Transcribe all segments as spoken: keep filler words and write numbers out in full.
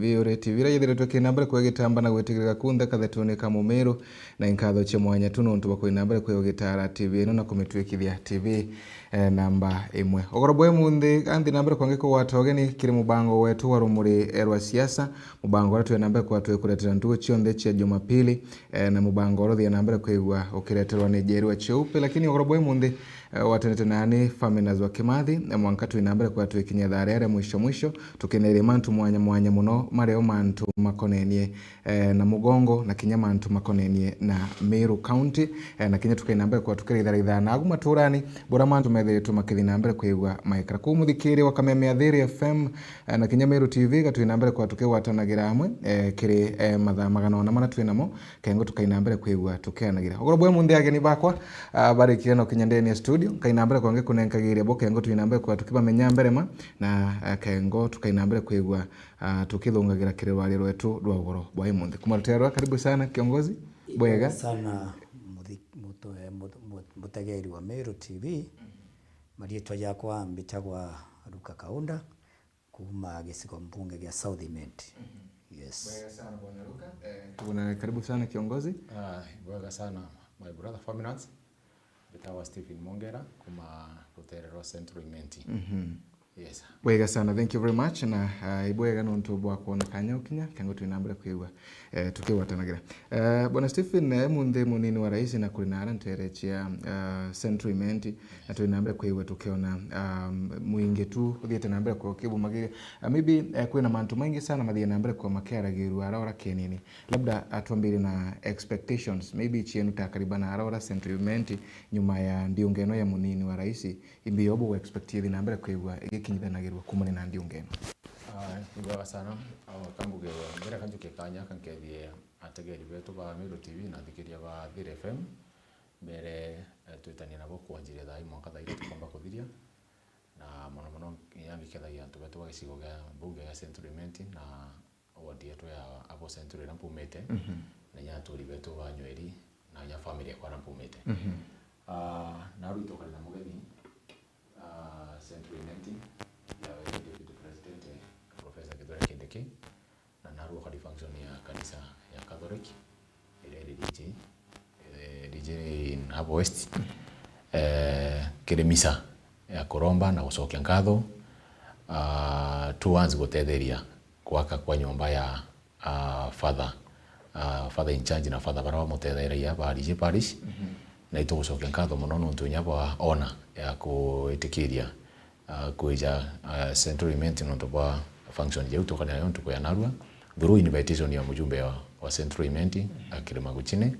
V, uri T V iria yithiritwe kiri na mbere kwigitamba na gwitigirika kunthe kathetune ka Mumiru, na inkatho cia mwanya tu nontu bwa kuri na mbere kwigitara T V ino na kumitwikithia T V, eh, namba imwe. Ugoro bwa imunthi, anthi na mbere kwangi kugwata ugeni kiri mubango wetu wa rumuri, eh, rwa siasa, mubango uria twi na mbere kwa twikuretera ntugu cionthe cia Jumapili, eh, na mubango uria uthia na mbere kwigua ukireterwa ni Njeri wa Cheupe, lakini ugoro bwa imunthi, eh, watanite nani Faminas wa Kimathi, eh, mwanka twi na mbere kwa twikinyia thaa riria ria mwisho mwisho, tukenerie mantu mwanya mwanya muno, mario mantu makonenie, eh, na mugongo, na kinya mantu makonenie na Meru County, eh, na kinya tukai na mbere kwa tukiraitharitha na agu maturani, bura mantu methiritwe makithi na mbere kwigua maikara. Kuu muthikiri wa Kameme ya Thiri F M, eh, na kinya Meru T V, gatwi na mbere kwa tukigwatanagira amwe, eh, kiri, eh, mathaa magana ona maria twi namo, kengo tukai na mbere kwigua tukianagira. Ugoro bwa imunthi ageni bakwa, ah, barikire no kinya ndene ya studio, nkai na mbere kwa ngikunenkagiria bo kengo twi na mbere kwa tukibamenya mbere ma, na, ah, kengo tukai na mbere kwigua, ah, tukithungagira kiri rwaria rwetu rwa ugoro bwa imunthi. Kuma rutere rwa, karibu sana kiongozi. Ibwega sana muthi-, mutu-, eh, mutu-, mutu-, mutegeri wa Meru T V. Marietwa jakwa mbitagwa Luka Kaunda, kuma gicigo mbunge gia South Imenti. Mhm. Yes. Bwega sana, Bwana Luka. Eh, bwana, karibu sana, kiongozi. Ah, bwega sana, my brother Faminas. Mbitagwa Stephen Mongera, kuma rutere rwa Central Imenti. Mhm. Yes. Bwega sana, thank you very much, na, ah, ibwega nontu bwa kwona kanya ukinya, kengo twi na mbere kwigua, eh, tukigwatanagira. Eh, Bwana Stephen, eh, munthi munini wa rais na kuri na ara ntere cia, ah, Central Imenti, na twi na mbere kwigua tukiona, um, mwingi tu uthiite na mbere kwa ukibumagiria. Ah, maybe, eh, kwina mantu maingi sana mathie na mbere kwa makiaragirua ara ora kenini. Labda, ah, twambire na expectations, maybe cienu ta kariba na ara ora Central Imenti, nyuma ya ndiunga ino ya munini wa rais, imbi yo bu expect ithi na mbere kwigua igikinyithanagirua kumania na ndiunga ino? Ah, ibwega sana. Ah, kambuge mbere kanjuke kanya kankethie ategeri betu ba Meru T V na athikiria ba Thiri F M. Mbere, eh, twitanie nabo kwanjiria thaa ii mwanka thaa ithatu tukomba kuthiria. Na mono mono, inya ngikethagia antu betu ba gicigo gia mbunge gia Central Imenti na ward yetu ya Abo Central iria mpumite, mhm, na inya aturi betu ba Nyweri, na inya family yakwa aria mpumite. Mhm. Ah, naru itokari na mugeni, ah, Central Imenti, yawe Deputy President, eh, Professor Kithure Kindiki, na narua kari function ya kanisa ya Catholic, iria iri D J, eh, D J in Abo West, eh, kiri misa ya kuromba na gucokia nkatho, ah, towards gutetheria gwaka kwa nyomba ya, ah, father, ah, father in charge na father baria bamutetheeragia ba Rijii Parish. Mhm. Na itugucokia nkatho mono nontu inya bwa ona ya kwitikiria, ah, kwija, ah, Central Imenti nontu bwa function jau tukari nayo ntuku ya narua, through invitation ya mujumbe wa, wa Central Imenti, mhm, akiri Maguchini.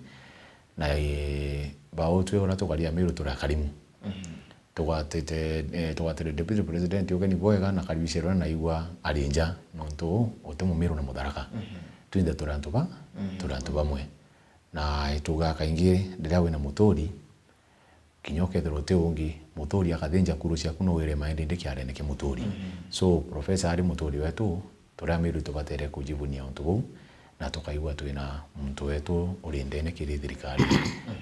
Na, eh, bautwi uria tukari Amiru turi akarimu. Mhm. Tugwatite, eh, tugwatire Deputy President ugeni bwega na karibicirwe na igua ari nja, nontu uti Mumiru na Mutharaka. Mhm. Twinthe turi antu ba, mhm, turi antu bamwe. Na itugaa kaingi riria wina muturi, kinya ukethirwa uti ungi, muturi akathinja kuru ciaku no wire maende indi kiarene kia muturi. Mhm. So, Professor ari muturi wetu, turia Amiru tubatere kujivunia untu buu, na tukaigua twina muntu wetu uri ndene kiri thirikari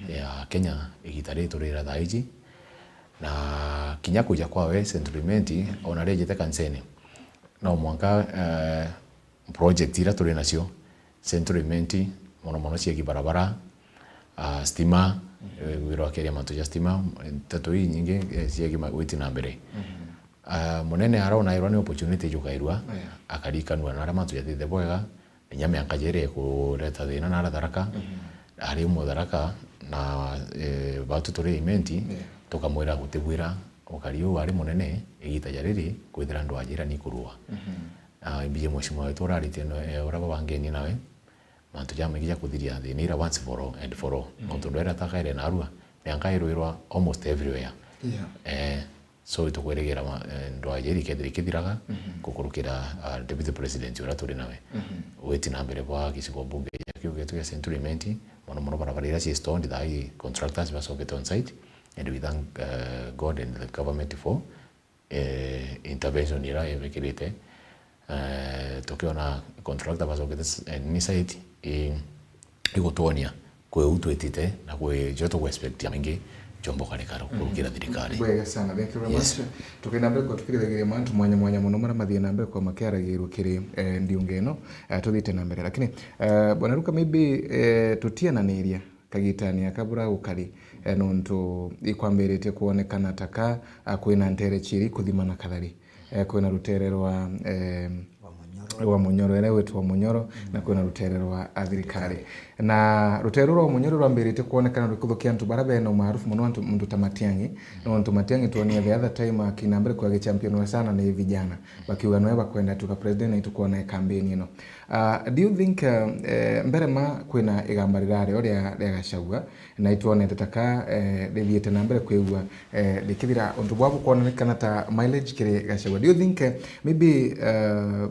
ya Kenya igita riri turira thaa iji. Na kinya kuja kwawe Central Imenti, ona rijite kanisene, no mwanka, eh, project iria turi nacio Central Imenti, mono mono ciegi barabara, ah, stima, eh, wira wa keria mantu ja stima, nteto inyingi, eh, ciegi ma-, gwiti na mbere. Mhm. Ah, munene arona airwa ni opportunity jukairwa, yeah, akarikanua na aria mantu jatite bwega, inya mianka jiri kureta thina na ara Tharaka, mhm, ari umwe Tharaka, na, eh, batu turi Imenti, yeah, tukamwira gutibwira ukari uu ari munene, igita ja riri kwithira ndwajira ni kurua. Mhm. Ah, imbiji mheshimiwa wetu uraritie no, eh, uria babangenie nawe, mantu jamaingi ja kuthiria thina ira once for all and for all. Mhm. Nontu ndwera takaire narua, mianka irwirwa almost everywhere. Yeah. Eh, so itukwirigira ma-, eh, ndwaa jiri ikethira ikithiraga, mhm, gukurukira, ah, Deputy President uria turi nawe. Mhm. Witi na mbere bwa gicigo mbunge gia kiu gitu gia Central Imenti, mono mono barabara iria cii stalled, thaa ii contractors bacokete on site, and we thank, eh, God and the government for eh, intervention iria ibekirite, eh, tukiona contractor bacokete s-, eh, ni site i-, igutwonia kwi u twitite na kwi jo tugu expect maingi chombo kari karu kurukira thirikari. Bwega sana, thank you very Yes. much. Tukenda mbere kwa tukirithagiria mantu mwanya mwanya muno maria mathie na mbere kwa makiaragirwo kiri, eh, ndiunga ino, eh, tuthite na mbere. Lakini, eh, Bwana Ruka, maybe, eh, tutiananiria kagitani aka bura gukari, eh, nontu ikwambiritie kwonekana ta ka, ah, kwina ntere ciiri kuthimana kathari. Eh, kwina rutere rwa, eh, Wa Munyoro. Wa Munyoro, ere witwa Munyoro, na kwina rutere rwa athirikari. Na rutere rwa Munyoro rwambiritie kwonekana rukuthukia antu bara bena umaarufu muno, antu, muntu ta Matiang'i. Nontu Matiang'i twonie the other time akina mbere kwa gichampion wa sana ni vijana. Bakiuga noe bakwenda tuka president na itukwona e campaign ino. Ah, do you think, eh, eh, mbere ma kwina igamba rirari o ria, ria Gachagua, na itwonete ta ka, eh, rithiite na mbere kwigua, eh, rikithira untu bwa bukwonekana ta mileage kiri Gachagua? Do you think, eh, maybe, eh,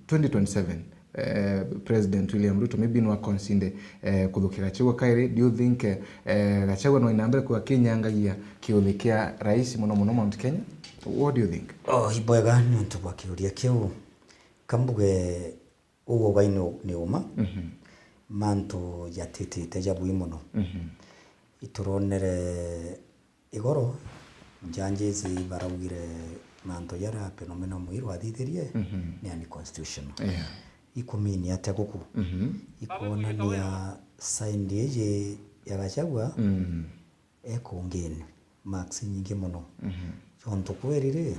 twenty twenty-seven, eh, President William Ruto maybe no akonsinde, eh, kuthukia Gachagua kairi? Do you think, eh, eh, Gachagua no ina mbere kwa kinyangagia kiuthi kia rais muno muno Mount Kenya? What do you think? Oh, ibwega ni untu bwa kiuria kiu. Kambuge Uu ugai ni, ni uma, mhm, mantu jatitite jabui mono. Mhm. Ituronere igoro, judges baraugire mantu jaria Philomena Mwiru athithirie, mhm, ni unconstitutional. Yeah. Ikumini atia guku? Mhm. Ikwonania side iji ya Gachagua, mm, e kungini marks inyingi mono. Mhm. Jontu kweri ri,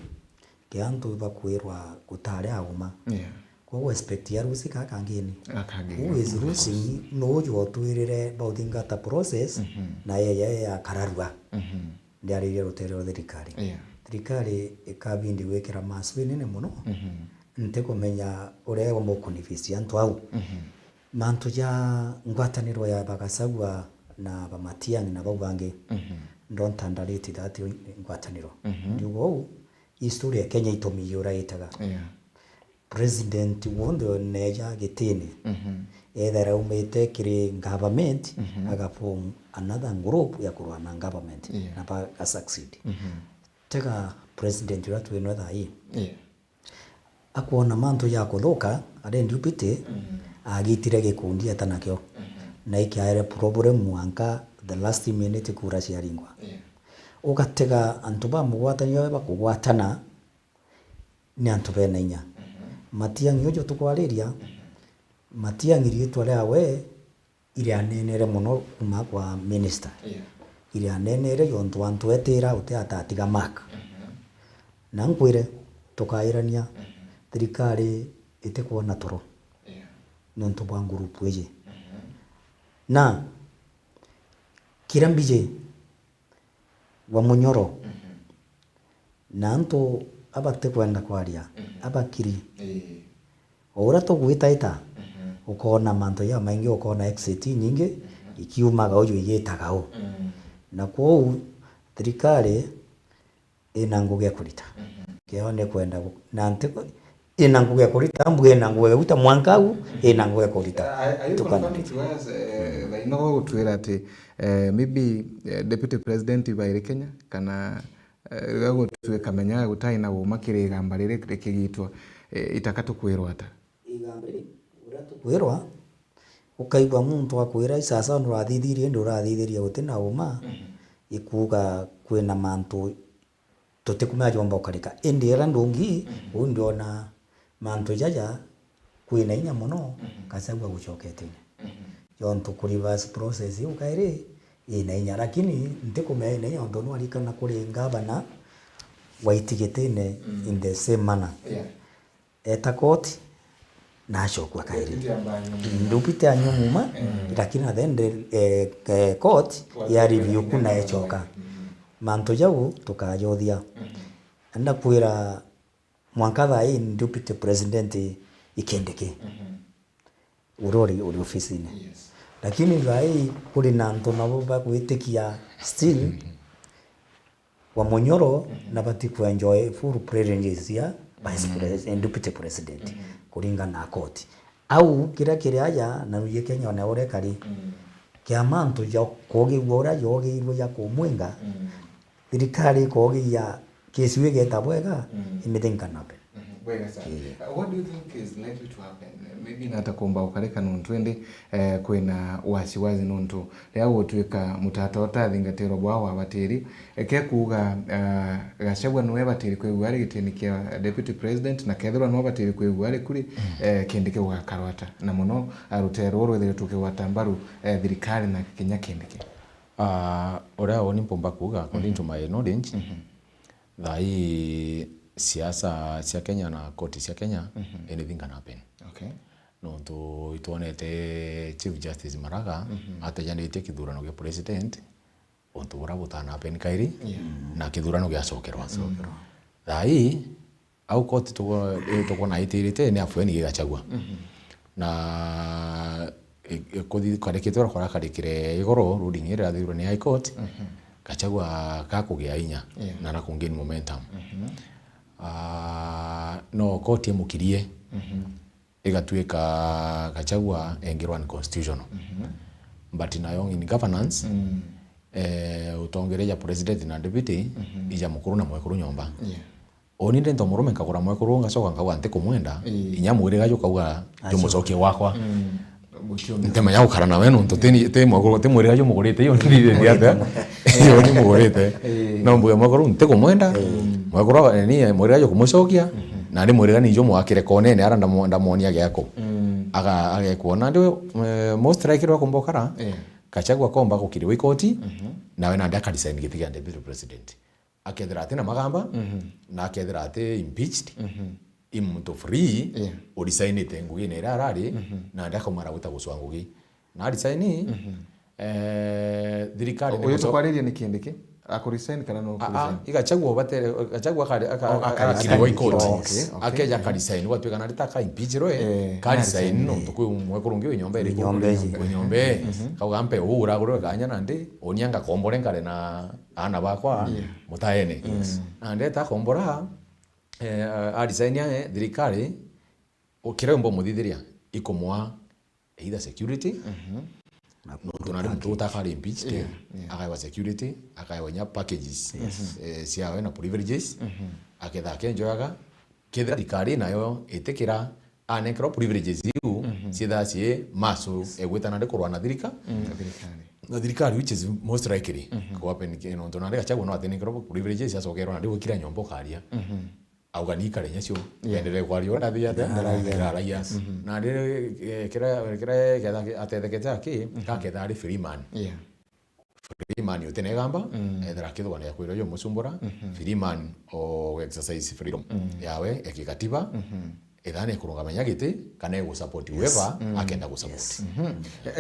ki antu bakwirwa gutari auma. Yeah. Koguo expect ya lose ka kangini. Akangini. Who is losing no uju otwirire bauthingata process, mhm, na yeye yakararua. Mhm. Ndiaririe rutere rwa thirikari. Yeah. Thirikari ikabindi gwikira masu inene mono. Mhm. Ntikumenya uria igomba ukunivisi antu au. Mhm. Mantu ja ngwataniro ya ba Gachagua na ba Matiang'i na bau bangi, mhm, don't underrate that ngwataniro. Mhm. Ndiuga uu, history ya Kenya itumiire uria itaga. Yeah. President wonthe neeja gitini, mhm, ethera aumite kiri government, mhm, aga form another group ya kurua na government, yeah, na ba ga succeed. Mhm. Tega president uria twino thaa ii. Yeah. Akwona mantu jakuthuka, ari deputy, mm, agitire gikundi eta nakio. Mm-hmm. Na ikiaere problem mwanka the last minute kura ciaringwa. Yeah. Ugatega antu ba mugwatanio bakugwatana ni antu bena inya. Mm-hmm. Matiang'i uju tukwariria, mm-hmm, Matiang'i riitwa riawe irianenere mono kuma kwa minister. Yeah. Irianenere jontu antu etira uti atatiga mark. Mhm. Na nkwire, tukairania, mhm, thirikari itikwona toro, yeah, niuntu bwa ngurupu iji. Mhm. Na kiria mbiji, wa Munyoro. Mhm. Na antu abatikwenda kwaria, mhm, abakiri. Ii. O uria tugwitaita, mhm, ukoona mantu jamaingi, ukoona exit inyingi, mhm, ikiumaga uju igitaga u. Mhm. Na kwou thirikari ina ngugi ya kurita. Mhm. Kio ni kwenda gu-, na nti-, ina ngugi ya kurita, mbuge ina ngugi ya kurita, mwanka au, ina ngugi ya kurita. Are, are you confirming to us, eh, thaa ino gugutwira ati, eh, maybe, eh, Deputy President ibairi Kenya, kana, eh, gagutwika menya gutai na uma kiri igamba riri rikigitwa, eh, itaka tukwirwa ata? Igamba riri, uria tukwirwa, ukaigua muntu akwira, "Isasa nurathithirie, indi urathithirie guti na uma," mhm, ikuuga kwina mantu tutikumenya jomba gukarika. Indi iria ndungi, mhm, uu ndiona mantu jaja kwina inya mono, mhm, Gachagua gucoka itine. Mhm. Jontu ku reverse process iu kairi ina inya, lakini ntikumenya ina inya, ontu nwarikana kuri ngavana waiti gitine, mm, in the same manner. Yeah. Eta koti, na acokua kairi. Deputy amba anyua muuma. Deputy anyua muuma, mm, lakini at the end, eh, eh, court ya review ku na ecoka. Mm. Mantu jau tukajothia. Mm. Ndakwira mwanka thaa ii Deputy President i Kindiki. Mm-hmm. Uria uri, uri ofisine. Yes. Lakini thaa ii kuri na antu nabo bagwitikia still, mm-hmm, wa Munyoro, mhm, na bati kuenjoy full privileges ya vice, mhm, president, deputy president, mhm, kuringana na court. Au kiria kiri aja na nuye Kenya ona uria kari, mhm, kia mantu ja kugigua uria jogirwe ja kumwinga, mhm, thirikari ikogiria kesi iu igeta bwega, mhm, anything can happen. Mhm. Bwega sana. Eh. Uh, what do you think is likely to happen? Maybe nata kumba ukarika nontu indi, eh, kwina wasiwasi nontu riria gutwika mutata utathingatirwa bwa wabatiri, eke kuuga, uh, Gachagua niwe batiri kwigua ari gitini kia deputy president, na kethirwa niwe batiri kwigua ari kuri, eh, kindi kiu gakarwa ata? Na muno, uh, rutere ruru rwithiritwe kigwata mbaru, eh, thirikari na kinya kindi ki? Ah, uria uni mpumba kuuga, according to my knowledge, thaa ii siasa cia Kenya na koti cia Kenya, anything can happen. Okay. Nontu itwonete Chief Justice Maraga atajanitie kithurano gia president, untu buria butana happen kairi, na kithurano giacokerwa. Thaa ii, au koti tuko-, tukwona itirite ni afueni gi Gachagua. Na i-, i-, kuthi-, karikite uria kurakarikire igoro, ruling iria irathirwe ni High Court, Gachagua gakugia inya na na ku gain momentum. Ah, no koti imukirie, igatuika Gachagua engirwa unconstitutional. But nayo in governance, eh, utongeria ja president na deputy, ija mukuru na mwekuru nyomba. Uni ndi ntomurume nkagura mwekuru ngacoka nkauga ntikumwenda, inya mwiriga jukauga jumucokie gwakwa. Ntemenya gukara nawe nontu ti ni-, ti mwekuru, ti mwiriga jumugurite, iyo nthithitie atia? Iyo nimugurite. No mbuge mwekuru ntikumwenda, mwekuru ni mwiriga jukumucokia, na ni mwiriga ni jumwakire konene ara ndamu-, ndamwonia giako. Aga-, agekwo. Nandi, eh, most likely wa kumbokara, Gachagua komba gukiriwa ikoti, nawe nandi akaresign giti gia deputy president. Akethira ati na magamba, na akethira ati impeached, i muntu free, uresignite ngugine iria arari, na ndakaumara gwita gucwa ngugi. Na aresign, eh, thirikari ni uyu guco- tukwariria ni kindi ki? Akuresign kana no kuresign? Igachagua batere, Gachagua akari-, aka-, Oh, aka-, akakiriwa akari-, ikoti. Oh, okay, okay. Akeja akaresign, gwatuika na rita ka impeachirwe, eh, karesign nontu kwi mwekuru ungi wi nyomba iri kuru, wi nyomba iji. Kauga mpe uu uragurwe kanya nandi, unia ngakombore nkare na aana bakwa mutaene. Na ndeta kombora, eh, aresign ae, thirikari, u-, kiria umba umuthithiria, ikumwa either security, nontu nari muntu utakari impeached, akaewa security, akaewa inya packages, eh, ciawe na privileges, aketha akenjoyaga, kethira thirikari nayo itikira anenkerwa privileges iu, ciethaa cii maso egwita nandi kurwa na thirika-, na thirikari, which is most likely kuhappen ki-, nontu nandi Gachagua no atinenkerwa privileges, acokerwa nandi gwikira nyomba ukaria. Auga ni ikare nyacio, endelee kwaria uria athi atia, ndaragia. Ndaragia. Nandi, eh, kira, kira ketha atethekete aki, gaketha ari free man. Free man utinegamba, ethira akithugania kwira uyu mucumbura, free man o exercise freedom yawe ya kigatiba, ethira ni kurungama inya giti, kana egu support whoever akenda gu support.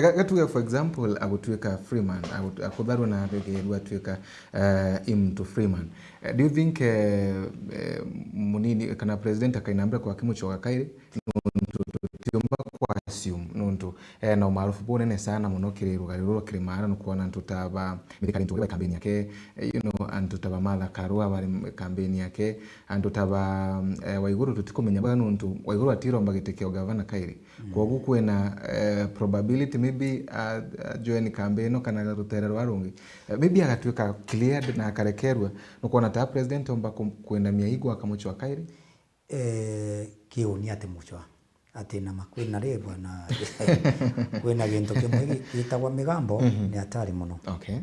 Ga-, gatuge for example, agutuika free man, agu-, akutharwa na aregerwa atuika, eh, i muntu free man. Eh, do you think, eh, eh, munini kana president akainambira kwa kimuchoka kairi? Nontu tutiumba kwa assume, nontu ena umaarufu bunene sana muno kiri rugari ruru kiri maara, nukwona antu ta ba Mithika Linturi bari kambeni yake, eh, you know, antu ta ba Martha Karua bari kambeni yake, antu ta ba, eh, Waiguru tutikumenya bwega nontu Waiguru atiromba giti kia ugavana kairi. Kwogu kwina, eh, probability maybe a, a join kambeni ino kana rutere rwa rungi. Eh, maybe agatuika cleared na akarekerua, nukwona ta president omba ku-, kwendamia igwa akamuchwa kairi. Eh, kiu ni ati muchwa. Ati nama kwina ri bwana, kwina gintu kimwe gi-, gitagwa migambo, ni hatari muno. Okay.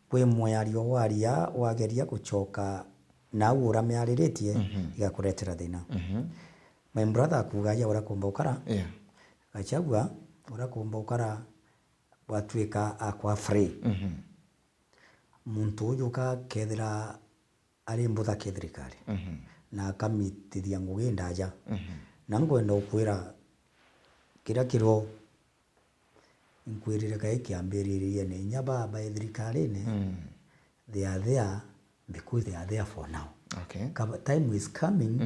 Kwi mwiario waria wageria guchoka nau uramiariritie, igakuretera thina. My brother akuuga aja uria kumba ukara. Yeah. Gachagua uria kumba ukara gwatuika akwa free. Muntu uju ka kethira ari mbutha ki thirikari, na akamitithia ngugi ndaja. Na nkwenda ukwira kiria kiro nkwirire kae kiambiririene, inya baba e thirikarine, they are there because they are there for now. Okay. Kaba, time is coming,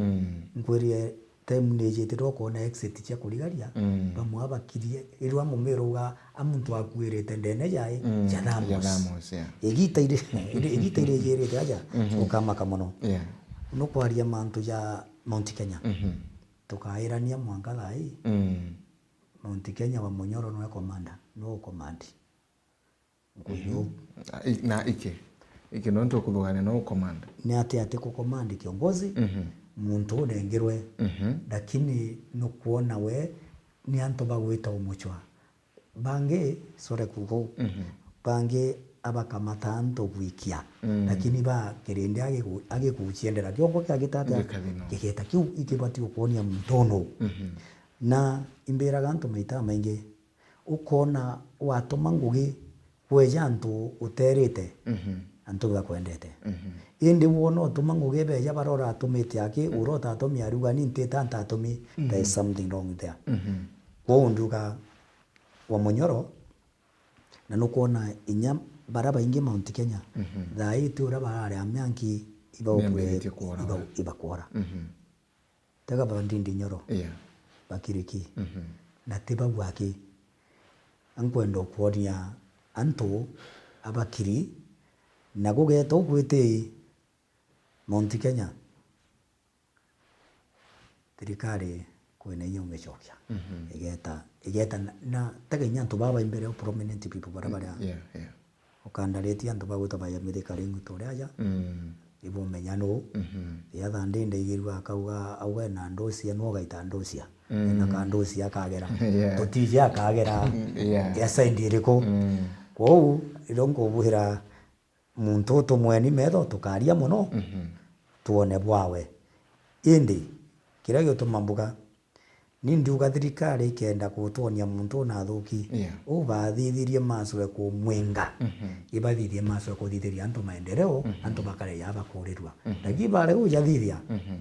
nkwirire time ni ijitite, ukona exit cia kurigaria, bamwe abakirie, irwa ngumira uga, a muntu akuirite ndene jai, ja Thamos. Ja Thamos, yeah. Igita iri, igita iri ijirite aja, ukamaka muno. Yeah. Nukwaria mantu ja Mount Kenya. Tukairania mwanka thaa ii, Mount Kenya wa Munyoro nwe commander, nwe ukomandi. Nkuyu. Ah, i-, na iki? Iki no ntu kuthugania no ukomanda. Ni ati ati kukomandi kiongozi, muntu unengerwe, Mhm. lakini nukwona we ni antu bagwita umuchwa. Bangi, sore kuuga uu, Mhm. bangi abakamata antu gwikia, Mm. lakini ba kirindi agiku-, agikuchiendera kiongo kiagita atia, Gikathino. Kigeta kiu ikibati ukwonia muntu unu. Mhm. Na imbiraga antu maita maingi, ukona watuma ngugi kweja antu uterite, Mhm. antu bakwendete. Mhm. Indi wona utuma ngugi beja bara uratumite aki, ura utatumia ariuga, "Ni ntita ntatumi," there is Mhm. something wrong there. Mhm. Kwou nduga wa Munyoro, na nukwona inya bara baingi Mount Kenya, Mhm. thaa ii ti uria barari a mianki ibaupure-, Niambiritie kwora. Iba-, ibakwora. Mhm. Tega ba Ndindi Nyoro, Yeah. bakiriki, Mhm. na ti bau aki. Ankwenda ukwonia antu abakiri, na gugeta ukwiti Mount Kenya, thirikari kwina inya umicokia. Mhm. Igeta, igeta na, na tega inya antu baba imbere o prominent people bara baria Yeah, yeah. Ukandaritie antu bagwitwa ba Yamithika Ring'u turi aja, Mm. ibumenya nuu. Mhm. Riria Thandi ndaigirue akauga, auga ena nducia, nuu ugaita nducia. Mm. Ena kanducia akagera. Yeah. Tutiji akagera. Yeah. Ya side iriku? Mm. Kwou, riria nkubwira muntu utumweni metho, tukaria mono, Mhm. twone bwawe. Indi, kiria giutuma mbuga, Ni ndiuga thirikari ikenda gutwonia muntu una athuki, Yeah. ubathithirie macwe kumwinga, Mhm. ibathithie macwe kuthithiria antu maendeleo, Mhm. antu bakare ya bakurirua. Mhm. Lakini barega gujathithia, Mhm.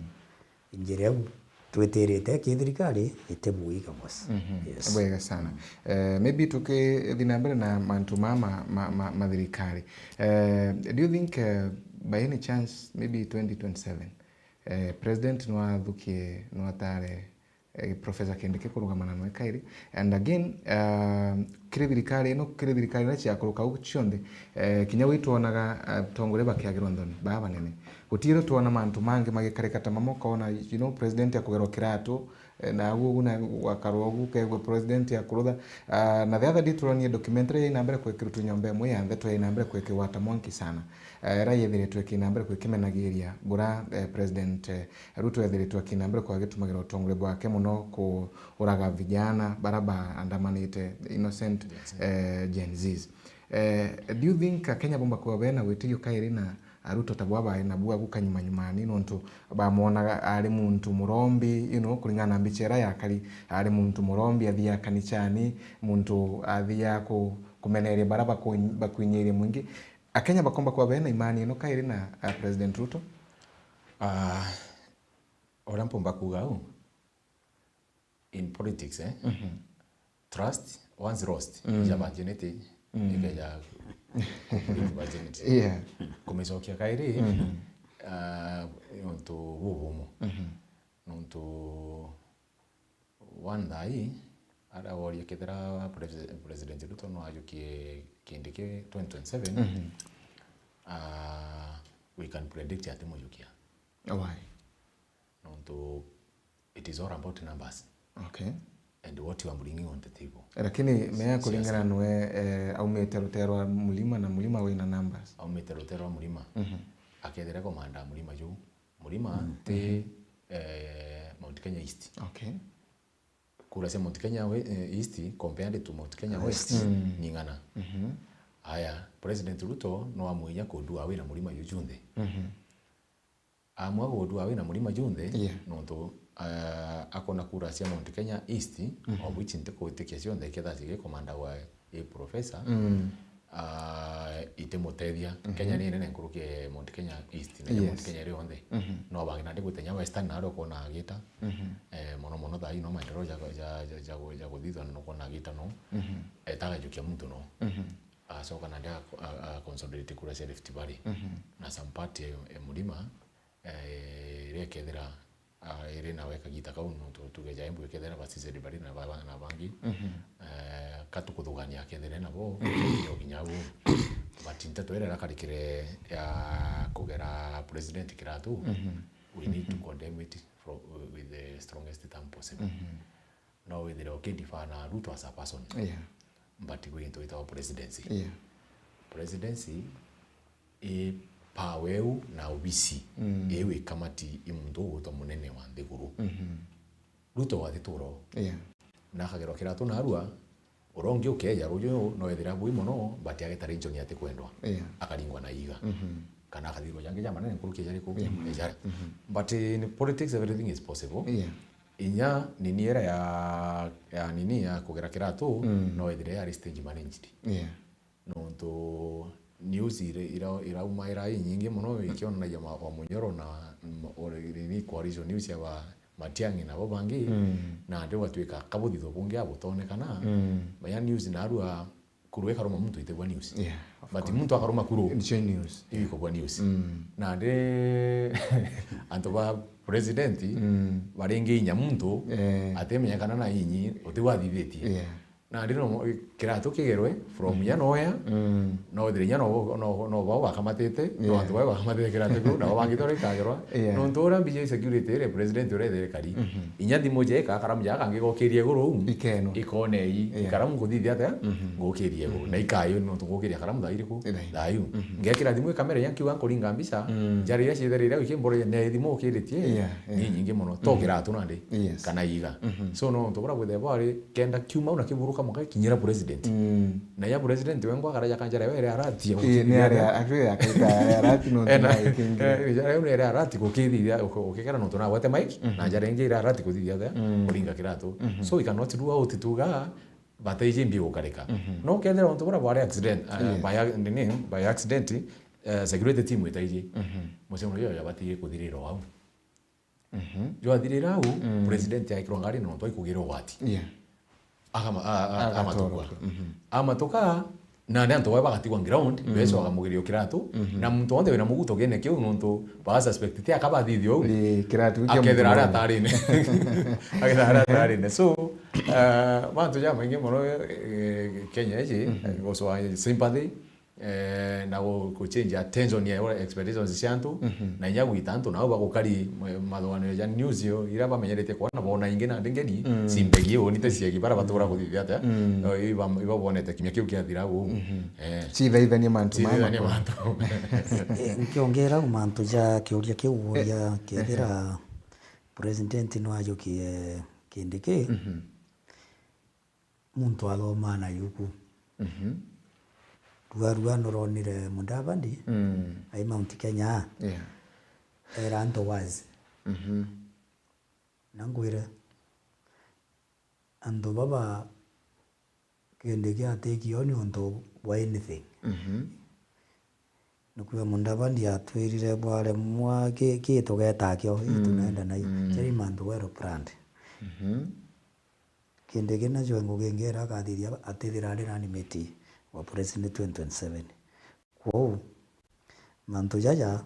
njira iu twitirite ki thirikari itibuiga boss. Mhm. Yes. Bwega sana. Eh, maybe tukithi na mbere na mantu ma, ma, ma, ma, ma thirikari. Eh, do you think, eh, by any chance, maybe twenty twenty-seven, eh, president no athukie, no atare eh, Professor Kindiki kurugama na nwe kairi. And again, uh, kiri thirikari ino, kiri thirikari iria ciakuruka uu cionthe, eh, kinya wi twonaga, eh, atongoria bakiagirwa nthoni, baa banene. Gutiri twona mantu mangi magikarika ta mamo, kona, you know, president akugerwa kiratu, eh, na agu, agu na gwakarwa ugu, kegwe president akurutha. Ah, na the other day turonie documentary ya ina mbere kwikirutwa nyomba imwe ya ntheto ya ina mbere kwikirwa ta mwanki sana. Eh, ira yethiritwe kina mbere kwikimenagiria bura, eh, president, eh, Ruto ethiritwe akina mbere kwa gitumagira utongoria bwake mono kuuraga vijana bara baandamanite, innocent, Gen Z. Eh, Gen Zs. Eh, do you think Akenya bomba kuba bena witirio kairi na Ruto ta bwa bae nabu agu kanyuma nyumani, nontu bamwonaga ari muntu murombi, you know, kuringana na mbicha ira yakari, ari muntu murombi, athiaga kanichani, muntu athiaga ku-, kumeneria bara baku-, bakwinyiria mwingi. Akenya bakomba kuba bena imani ino kairi na, uh, President Ruto? Ah, uria mpumba kuuga uu, in politics, eh? Mhm. Trust, once lost, Mm. ija virginity, Mm. ikeja virginity. Yeah. Kumicokia kairi, Mhm. ah, ni untu bubumu. Mhm. Nontu one thai, ara woria kethira Presi-, President Ruto no ajukie Kindiki twenty twenty-seven, Mhm. ah, we can predict ati mujukia. Why? Nontu it is all about numbers. Okay. And what you are bringing on the table. Lakini meya Siasa. Kuringana nwe, eh, aumite rutere rwa Mulima na Mulima wina numbers. Aumite rutere rwa Mulima. Mhm. Akethira komanda Mulima juu. Mulima Mm. ti, Mhm. eh, Mount Kenya East. Okay. Kura cia Mount Kenya we-, eh, East compared to Mount Kenya West. West Mm. ni ng'ana. Mhm. Aya, President Ruto no amwinya kundua wina Mulima juu junthe. Mhm. Amua gundua wina Mulima junthe, Yeah. nontu, eh, akona kura cia Mount Kenya East, Mhm. of which ntikugwitikia cionthe, ikethira cigikomandagwa i professor, Mm. ah, itimutethia. Mhm. Kenya ni nene nkuruki ya Mount Kenya East, na Yes. Mount Kenya iri yonthe. Mhm. No bangi nandi gwite nya Western, naria ukona agita, Mhm. eh, mono mono thaa ii no maendeleo ja, ja, ja, ja, ja kuthithwa, na nukona agita no, Mhm. etagajukia muntu no. Mhm. Acoka nandi a, a, a consolidate kura cia Rift Valley. Mhm. Na some part ya, ya Mulima, eh, iria ikethira, ah, iri nawe kagita kau, nontu tuge ja Embu ikethira ba C Z Bari na ba-, na bangi, Mhm. eh, ka tukuthugania akethire nabo, Mhm. yo kinya agu. But nteto iria irakarikire ya kugera president kiratu, Mhm. we need to Mhm. condemn it fro-, with the strongest term possible. Mhm. No withire ukidefend Ruto as a person. Yeah. But gwi gintu gitagwa presidency. Yeah. Presidency i power iu na obisi iu ikamati i muntu ugwitwa munene wa nthiguru. Ruto atituro. Yeah. Na akagerwa kiratu narua, uria ungi ukeja ruju no ethira bui mono, but agetara inchoni atikwendwa. Yeah. Akaringwa na iga. Kana akathirwa jangi ja manene nkuruki jariku? Yeah. Ejara. But in politics, everything is possible. Yeah. Inya nini era ya, ya nini ya kugera kiratu, no ethire yari stage managed. Yeah. Nontu news ira, ira, iraumaira inyingi mono ikionanagia ma, wa Munyoro na, mm, o, nini, coalition news ya ba Matiang'i nabo bangi, na nandi gwatuika kabuthitho bungi abutonekana, baya news narua kuru ikaruma muntu itebwa news. Yeah, of course. But muntu akaruma kuru, nicio news, iu ikobwa news. Nandi antu ba president baringi inya muntu atemenyekana na inyi utigwathithitie. Yeah. Nandi no kiratu kigerwe from ya noya, no ethire inya no, no, no bao bakamatite, no antu bao bakamatite kiratu kiu, nabo bangi tore ikagerwa. Yeah. Nontu uria mbija i security iri president uria ethire kari. Inya thimu je ka karamu ja kangi gokirie iguru uu, ikone i, ikaramu nkuthithia atia, ngukirie iguru. Na ikayo nontu ngukiria karamu thaa iriku? Thaa iu. Ngekira thimu ikamera inya nkiuga nkuringa mbica, njara iria ciethere iria wiki mbore ne thimu ukiritie, ni nyingi mono. To kiratu nandi. Yes. Kana iga. So no nontu bura bwithagirwa bwari kenda kiuma au na kiburuka mwanka gikinyira president. Na ya president wengwa akaraja kanjara yo ere arati ya gukinyira atia? Actually, akaita ere arati no ena, ntina gikingi. Eh, njara yo ere arati gukithithia, uki-, ukikera nontu nagwete mic, na njara ingi ira arati kuthithia atia? Kuringa kiratu. So we cannot rule out tuga bataiji mbi gukarika. No kethira nontu bura bwari accident, eh, by ac-, nini, by accident, eh, security team itaiji. Mucemanio yo yabatirie kuthirira au. Jwathirira au, president aikirwa ngari na nontu aikugirwa ugwati. Yeah. Akama-, a-, a-, Agatorwa. Amatuka. Amatuka, na ni antu bawe bagatigwa ground, beco bakamugiria kiratu, na muntu wonthe wina muguto gene kiu nontu ba suspect ti akabathithia uu. Ni kiratu kia akethira muntu aria mwe. Atarine. Akethira aria atarine. So, eh, mantu jamaingi mono, eh, Kenya iji, eh, guswa sympathy, eh, na gu-, guchange attention ya expectations cia antu, na inya gwita antu nao bagukari ma-, mathuganio ja news yo, ira bamenyerete kwona bona ingi nandi ngeni, cimbegi uni te ciegi bara batura kuthithia atia, eh, iba, iba bonete kinya kiu kiathira uu. Eh. Cithaithanie mantu maya. Cithaithanie makuru. Mantu. Eh, nkiongera mantu ja kiuria kiu uria kethira president no ajukie Kindiki, muntu athomaa na yuku. Rua rua nuronire Mudavadi, ai Mount Kenya, yeah, era antu wazi. Na ngwire, antu baba Kindiki atikio ni untu bwa anything. Nikuuga Mudavadi atwirire bwaremwa ki, ki tugeeta akio, ii tunaenda nai. Jari mantu well planned. Kindiki nacio ngugi ingi iria akathithia atithira ari running mate wa president twenty twenty-seven. Kwou, mantu jaja,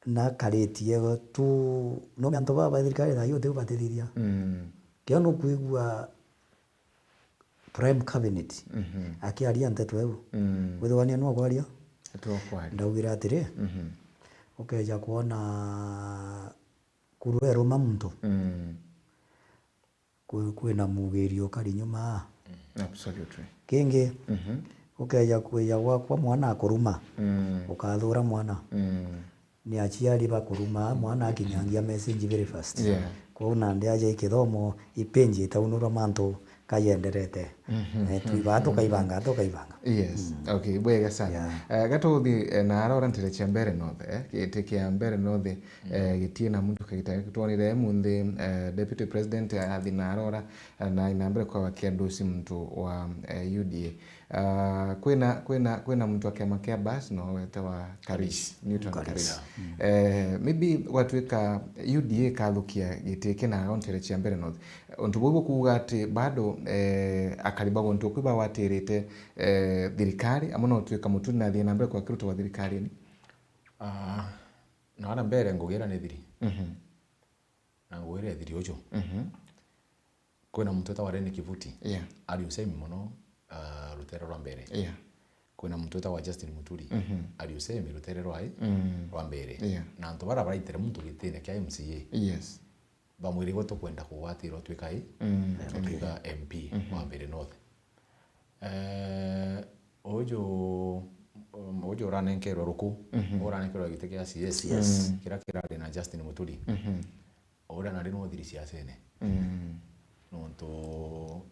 nakaritie tu, no antu baba ba thirikari thaa ii utiu batithithia. Kio nukwigua Prime Cabinet akiaria nteto iu. Withigania nwa kwaria? Nteto kwaria. Ndaugire atiri, ukeja kwona kuru eruma muntu, kwi-, kwina mugiri ukari nyuma. Absolutely. Kingi, ukeja kwija gwakwa mwana akuruma, ukathura mwana. Ni aciari bakuruma, mwana akinyangia message very fast. Yeah. Kwou nandi aja ikithomo, ipenji itaunurwa mantu kayenderete. Eh, twibaa tukaibanga, tukaibanga. Yes. Okay, bwega sana. Yeah. Eh, gatuthi, eh, na arora ntere cia Mbeere North, eh, giti kia Mbeere North, eh, gitie na muntu kagita twonire munthi, eh, Deputy President athi na arora, eh, na ina mbere kwa wakia ndusi muntu wa, eh, U D A. Ah, kwina, kwina, kwina muntu wa kiama kia Bas no wetawa Karis, Newton Karis. Karis. Eh, maybe gwatuika U D A ikathukia giti kina ntere cia Mbeere North. Untu buu bukuuga ati bado, eh, akari ba guntu kwi bagwatirite, eh, thirikari, amwe no tuika Muturi nathie na mbere kwa kiruto wa thirikarini? Ah, na wana mbere ngugira ni thiri. Na ngugira ithiri uju. Kwina muntu wetagwa Rene Kivuti. Yeah. Ari usemi mono, ah, rutere rwa mbere. Yeah. Kwina muntu wetagwa Justin Muturi. Ari usemi rutere rwa i-, rwa mbere. Yeah. Na antu bara baraitire muntu gitine kia M C A. Yes. Bamwire, "Igwe tukwenda kugwatirwa twika i-, twika M P wa Mbeere North." Eh, uju um, uju uranenkerwe ruku, Mhm. uranenkerwe giti kia C S, C S. Mm. Kiria kirari na Justin Muturi. Mhm. Uria nari no thiri siasene. Mm. Nontu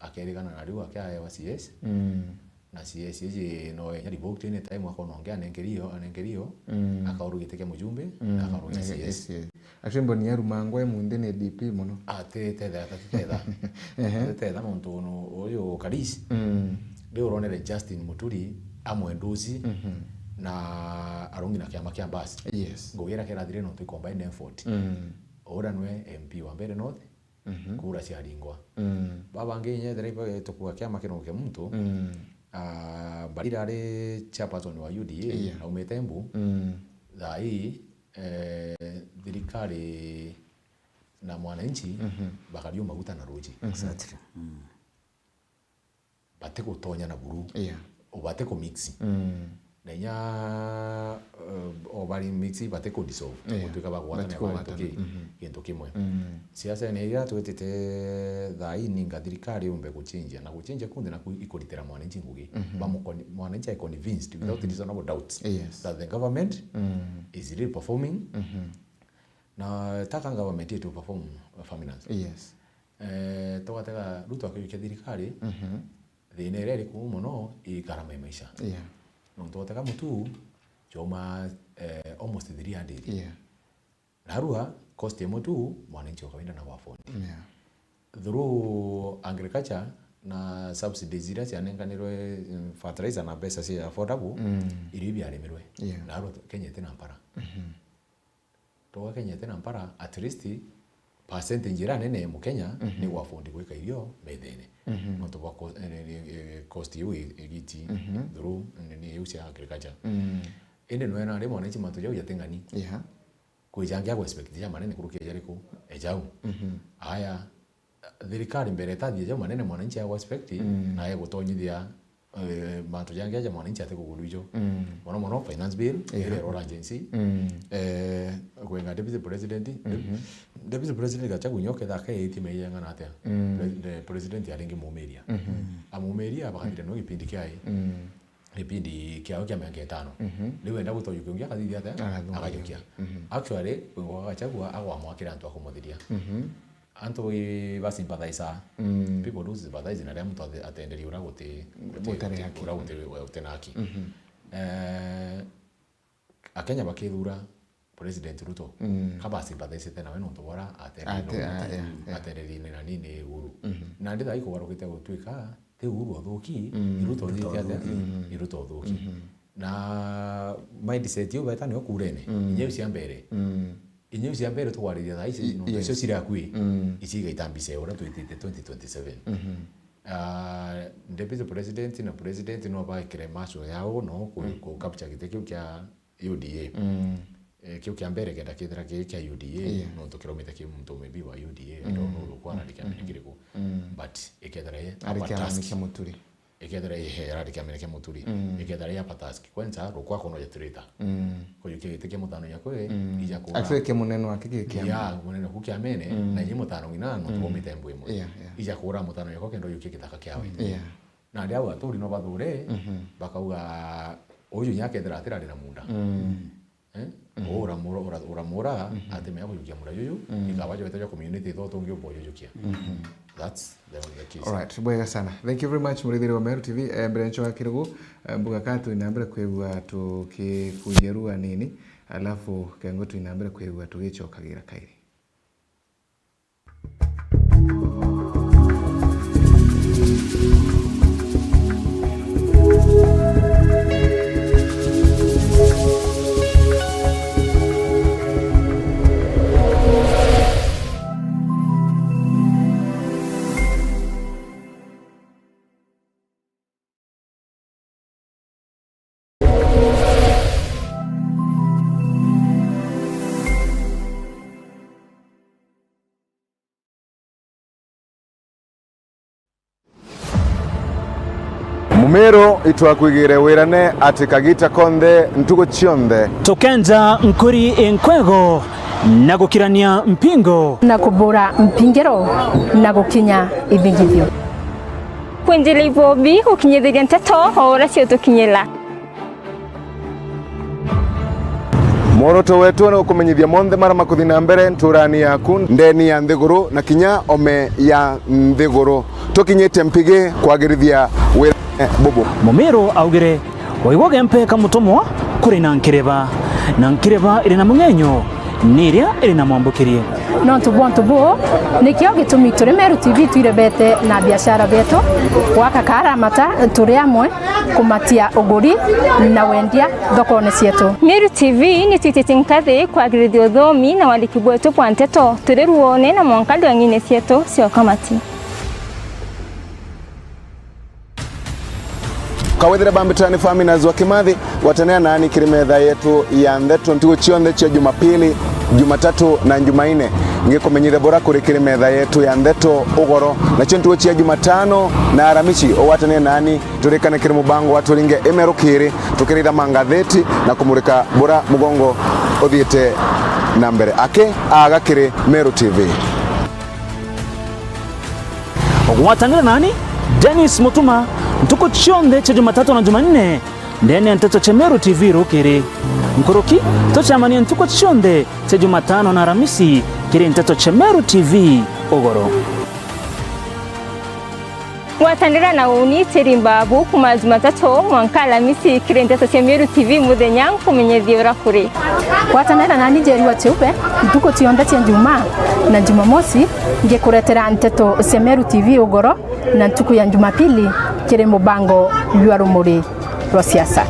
akerigana na riu akiaewa C S. Mm. Na C S iji no enya revoked any time, akona ungi anenkerio, anenkerio, Mm. akaurwa giti kia mujumbe, Mm. akaurwa giti kia C S. C S. Actually, mboni ya Rumangwa e munthi ni D P mono. Ati tetha, ati tetha. Ehe. Ati tetha nontu no uyu Karis. Mm. Riu uronere Justin Muturi amwendusi Mhm. na arungi na kiama kia Mbas. Yes. Ngugi iria kirathire nontu ikomba ene effort. Mm. Uria nwe M P wa Mbeere North, Mhm. kura ciaringwa. Mm. Baba angi inya ethira iba tukuga kiama kinoke muntu, Mm. ah, Mbarira ari chairperson wa U D A, Yeah. aumite Embu. Mm. Thaa ii, eh, thirikari na mwananchi Mhm. bakariu maguta na ruji. Mhm. Exactly. Mm. Batigutonya na buru. Yeah. Batikumix. Mm. Na inya, eh, o bari mix, batikudissolve. Yeah. Gutuika bagwatana Batikugwatana. Gintu ki-, Mhm. gintu kimwe. Mm. Siasa ni iria twitite thaa ii ninga thirikari yumbe guchinjia. Na guchinjia kunthe naku ikuritira mwananchi ngugi. Mhm. Bamukoni-, mwananchi ai convinced without Mhm. reasonable doubts Yes. that the government Mm. is really performing. Mhm. Na taka government itu perform, uh, finance. Yes. Eh, tugatega Ruto akijukia thirikari, Mhm. thina iria iri kuu mono i gharama ya maisha. Yeah. Nontu watega mutu, choma, eh, almost three hundred. Yeah. Narua, cost imwe tu, mwananchi ukawinda na afford. Yeah. Through agriculture na subsidies iria cianenganirwe, mm, fertilizer na mbeca cia affordable, Mm. irio ibiarimirwe. Yeah. Narua Kenya itina mpara. Mhm. Tugakenyete na mpara, at least percentage iria nene ya Mukenya Mhm. ni gwa afford gwika irio methene. Mhm. Nontu bwa co-, eh, eh, eh, cost iu i-, igiti Mhm. through nini iu cia agriculture. Mm. Indi nwena ari mwananchi mantu jau jating'ani. Yeah. Kwijangia gwa expect ja manene kurukia jariku, e jau. Mhm. Aya, thirikari mbere itathie jau manene mwananchi agwa expect, Mm. na egutonyithia, eh, mantu jangi aja mwananchi atikugurwa ijo. Mm. Mono mono finance bill, Yeah. ire rora agency. Mm. Eh, kwenga deputy president, Mhm. deputy president Gachagua nyo ketha ke iti meyenga na atia. Mm. Pre-, the president aringi mumiria. Mhm. Amumiria bakathire no gipindi kiai. Mm. Gipindi kiao kia miaka itano. Mhm. Riu enda gutojukia ungi akathithia atia? Agathithia. Agajukia. Mhm. Actually, kwenga Gachagua agwamwakira antu akumuthiria. Mhm. Antu i ba sympathize. Mm. People do sympathize na ria muntu ate-, atenderi ura guti, guti, Gutari guti, haki. Ura guti, guti na haki. Mhm. Eh, Akenya bakithura President Ruto. Mm. Ka ba sympathize te nawe nontu bora atenderi Ate-, na ah, yeah, yeah. atenderi ni na nini Uhuru. Mhm. Na ndi thaa ikugarukite gutuika ti Uhuru uthuki, Mm. ni Ruto Ruto uthuki atia? Uthuki. Mhm. Ni Ruto uthuki. Mhm. Na mindset iu beta niyo kurene. Mm. Inya iu cia mbere. Mm. Inya iu cia mbere tukwariria thaa ici, I-, nontu yes. icio ciri akui, Mm. ici igaita mbica ya uria twitite twenty twenty-seven. Mhm. Ah, deputy president na president no baikire macho yao no ku-, Mm. ku capture giti kiu kia U D A. Mm. Eh, kiu kia mbere kenda kethira kiri kia U D A, Yeah. nontu kiromite ki muntu maybe wa U D A, I don't know, Mm. rukwa arari kiamene Mm. kiriku. Mm. But ikethira ye Ari upper kiamene task. kia Muturi. Ikethira ihere arari kiamene kia Muturi. Mm. Ikethira ya upper task. Kwanza, rukwa kono ya traitor. Mm. Kujukia giti kia mutano ya kwe, Mm. ija kura. Actually, kia munene wake ki kia Ya, munene ku kiamene, Mm. na inyi mutano ng'ina, no Mm. twomite mbu imwe. Yeah, yeah. Ija kura mutano ya kwe kenda ujukie githaka kiawe. Yeah. Na aria au aturi no bathure, Mhm. bakauga, uyu nya kethira atirari na munda. Mm. Eh? Mhm. Ura mura, ura, ura mura, Mhm. atimenya kujukia mura yuyu, Mm. ikaba jwete jwa community itho tungi ubojujukia. Mhm. That's the, the case. All right, bwega sana. Thank you very much, murithiri wa Meru T V. Eh, mbere nchoka kirugu, eh, mbuga ka twina mbere kwigua tukikunjerua nini, alafu kengo twina mbere kwigua tugichokagira kairi. Mumiru itwakwigire wirane ati kagita konthe ntugu cionthe. Tukenja nkuri inkwego na gukirania mpingo. Na kubura mpingiro na gukinya ithingithio. Kwinjira ibobi gukinyithiria nteto o uria ciutukinyira. Mworoto wetu ni gukumenyithia monthe mara makuthi na mbere nturani yaku, ndeni ya nthiguru na kinya ome ya nthiguru. Tukinyite mpigi kwagirithia wira bubu. Mumiru augire, waigua gempe ka mutumwa kuri na nkireba, na nkireba iri na mung'enyo ni iria iri na mwambukirie. Nontu bwa untu buu, nikio gitumi turi Meru T V twirebete na biashara bietu, gwaka karamata turi amwe, kumatia uguri na wendia thokone cietu. Meru T V ni twititie nkathi kwagirithia uthomi na wandiki bwetu bwa nteto turi ruone na mwanka ndwang'ine cietu cia ukamati. Kawethire bambitani Faminas wa Kimathi, gwatanira nani kiri metha yetu ya ntheto ntuku cionthe cia Jumapili, Jumatatu na Jumaine. Ngikumenyithia bura kuri kiri metha yetu ya ntheto ugoro, nacio ntuku cia Jumatano na Aramisi ugwatanire nani turikane kiri mubango wa Turinge Imeru Kiri, tukiritha mangatheti na kumurika bura mugongo uthiite na mbere. Aki aga kiri Meru T V. Ugwatanire nani, Dennis Mutuma, ntuku cionthe cia Jumatatu na Jumanne, ndene ya nteto cia Meru T V rukiri. Nkuruki, tucemanie ntuku cionthe cia Jumatano na Aramisi kiri nteto cia Meru T V ugoro. Gwatanira na uni Teri Mbabu kuma Jumatatu mwanka Alamisi kiri nteto cia Meru T V muthenya nkumenyethie uria kuri. Gwatanira nani Njeri wa Chiupe ntuku cionthe cia Njumaa na Jumamosi ngikuretera nteto cia Meru T V ugoro na ntuku ya Jumapili kiri mubango jwa Rumuri rwa Siasa.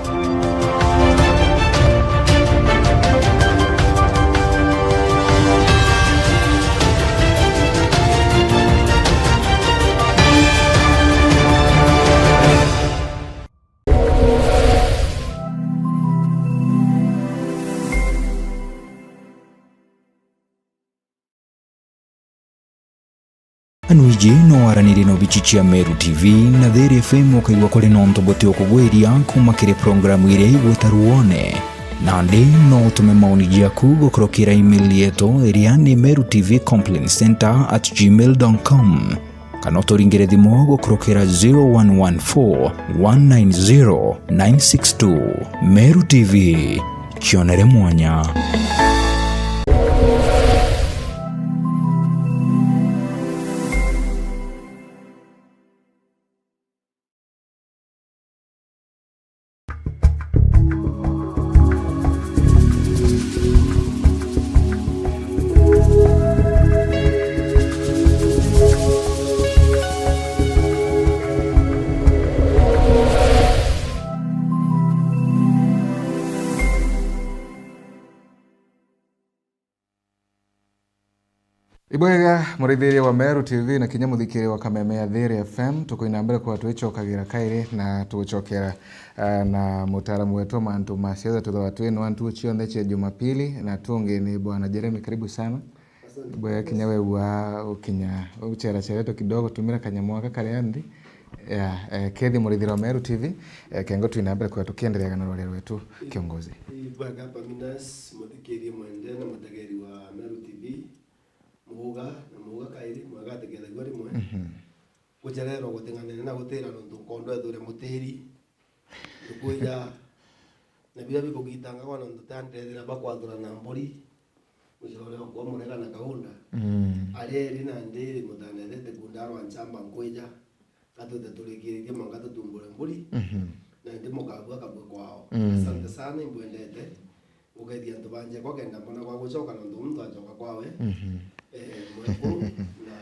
Anu iji no waranirie na obici cia Meru T V na Thiri F M ukaigua kuri nontu buti ukugwiria kuma kiri programu iria igwita ruone. Nandi no utume maoni jaku gukurukira email yetu iria ni meru T V complaint center at gmail dot com. Kana uturingire thimu gukurukira zero one one four one nine zero nine six two. Meru T V, kionere mwanya. Ibwega, murithiria wa Meru T V na kinya muthikiria wa Kameme ya Thiri F M, tukwina mbere kwa twicokagira kairi na tugucokera, ah, na mutaaramu wetu wa mantu ma siasa, tuthawa twinwa ntuku cionthe cia Jumapili, na tungi ni Bwana Jeremy, karibu sana. Asante. Ibwega kinya wewa ukinya, ucherachere tu kidogo, tumira kanyamu aka karia nthi. Ya, eh, kethi murithiria wa Meru T V, eh, kengo twina mbere kwa tukiendelea na rwaria rwetu kiongozi. Ibwega Paminas, muthikiria mwende na mutegeri wa Meru T V. Muuga na muuga kairi, mwega atikethagua rimwe. Mhm. Gucererwa guting'anene na gutira nontu nkondo ethure mutiri. Nukwija na biria bikugitangagwa nontu tandethira bakwathura na mburi. Mucore okwa Murega na Kaunda. Mm. Ari eri nandi ri mutanethete kunda rwa nchamba nkwija. Gatwite turikiririe mwanka tutumbure mburi. Mhm. Na ndi mukabua kabue kwao. Mm. Asante sana, imbwendete. Ngukethia antu banje kwa kenda mbona gwa gucoka nontu muntu acoka kwawe. Mhm. Eh, mwekuru na,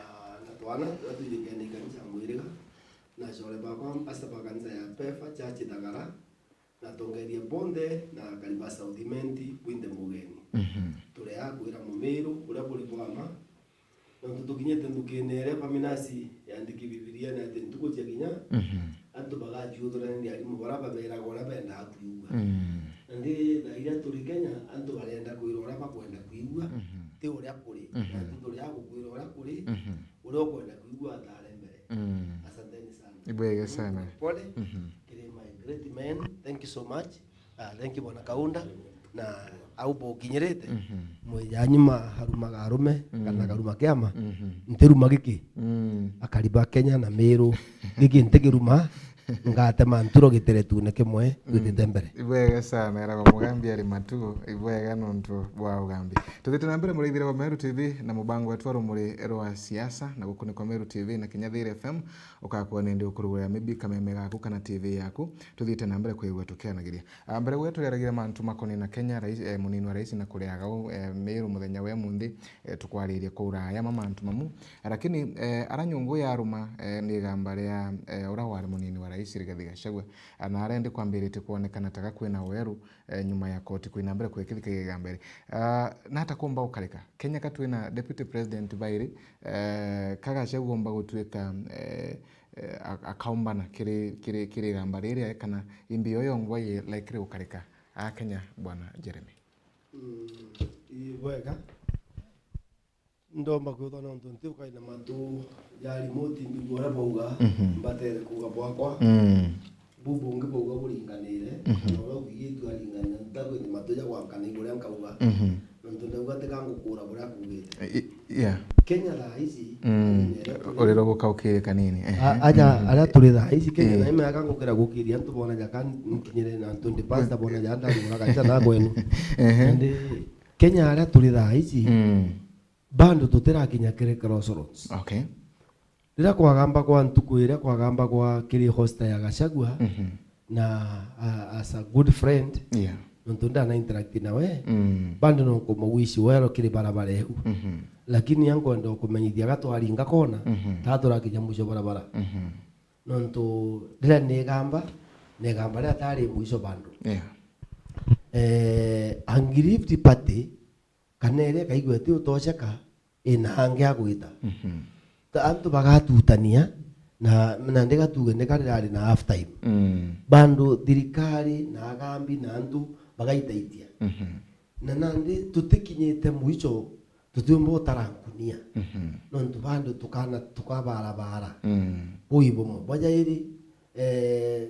na twana turia twingikanite kanisa ya mwiriga, na acore bakwa asa ba kanisa ya Pefa Church Thagara, na atongeria bonthe na akari ba South Imenti bwinthe mugeni. Mhm. Turi a kwira Mumiru uria buri bwa ma, nontu tukinyite nthukine iria Paminasi yandiki Bibiriene ati ntuku cia kinya, mhm, antu bagaciuthurania ni arimu baria baberaga uria bendaga kwigua. Mm. Na ndi thaa iria turi Kenya, antu barenda kwirwa uria bakwenda kwigua, mhm, ti uria kuri. Mhm. Na antu turi a gukwira uria kuri, mhm, uria ukwenda kwigua atare mbere. Mm. Asanteni sana. Ibwega sana. Pole. Mhm. Kiri my great men. Thank you so much. Ah, thank you, Bwana Kaunda. Na au bukinyirite, mhm, mwijanyu ma harumaga arume, mhm, kana karuma kiama, mhm, ntiruma giki. Mm. Akari ba Kenya na Miru, giki ntikiruma. ngatema nturo giteretune kimwe, mm, gwitite mbere. Ibwega sana, eragwa mugambi ari matugo, ibwega nontu bwa ugambi. Tuthite na mbere muraithire wa Meru T V na mubango wetu wa rumuri rwa siasa, na guku ni kwa Meru T V na kinya Thiiri F M, ukakuwa nindi ukurugurira maybe kameme gaku kana T V yaku, tuthite na mbere kwigua tukianagiria. Ah, mbere gwe turiaragira mantu makoni na Kenya, rais, eh, munini wa rais na kuria agau, eh, Meru muthenya wa munthi, eh, tukwaririe kuura yama mantu mamu. Lakini, eh, ara nyungu yaruma, eh, ni igamba ria, eh, ura wari munini wa rais Rigathi Gachagua. Ah, na arendi kwambiritie kwonekana ta gakwina weru, eh, nyuma ya koti kwina mbere kwikithika igamba iri. Ah, nata kumba ukarika? Kenya ka twina deputy president bairi, eh, ka Gachagua umba gutwika, eh, eh, a-, akaumbana kiri, kiri, kiri igamba riria kana imbi yo yongwa ye likely gukarika a Kenya, Bwana Jeremy? Mm, i bwega. Ndomba kwithwa nontu nti ukaina matu ja remote mbigua uria bauga, mhm, mbatere kuuga bwakwa. Mm. Bu bungi bauga buringanire, mhm, kana uria uthigitue aringanire, ntakwini matu ja gwankana iguru ria nkauga. Mhm. Nontu ndauga tika ngukura buria akugite. I-, i-, yeah. Kenya thaa ici, mm, uri ro gukaukire kanini. Ehe. A-, aja, mhm, aria turi thaa ici, Kenya, eh, na imega ngukira gukiria antu bona jaka nkinyire na antu ndi pastor bona ja ndarugura kanisa na kwenu. Ehe. Ndi Kenya aria turi thaa ici, mm, bado tutirakinya kiri crossroads. Okay. Riria kwagamba kwa ntuku iria kwagamba kwa kiri hosta ya Gachagua, mhm, na, a-, as a good friend, yeah, nontu ndana interact nawe, mm, bado no kumuwish well kiri barabara iu. Mhm. Lakini ankwenda kumenyithia gatwaringa kona, mhm, taturakinya mwisho barabara. Mhm. Nontu riria nigamba, nigamba riria tari mwisho bado. Yeah. Eh, aggrieved party, kana iria ikaigua iti utosheka, ina angi agwita. Mhm. Ta antu bagatutania, na, na ndigatuge ni karirari na half time. Mm. Bandu thirikari, na agambi, na antu bagaitaitia. Mhm. Na nandi tutikinyite mwicho, tutiumba utara nkunia. Mhm. Nontu bandu tukana, tukabarabara. Mm. Bui bumwe. Bwa jairi, eh,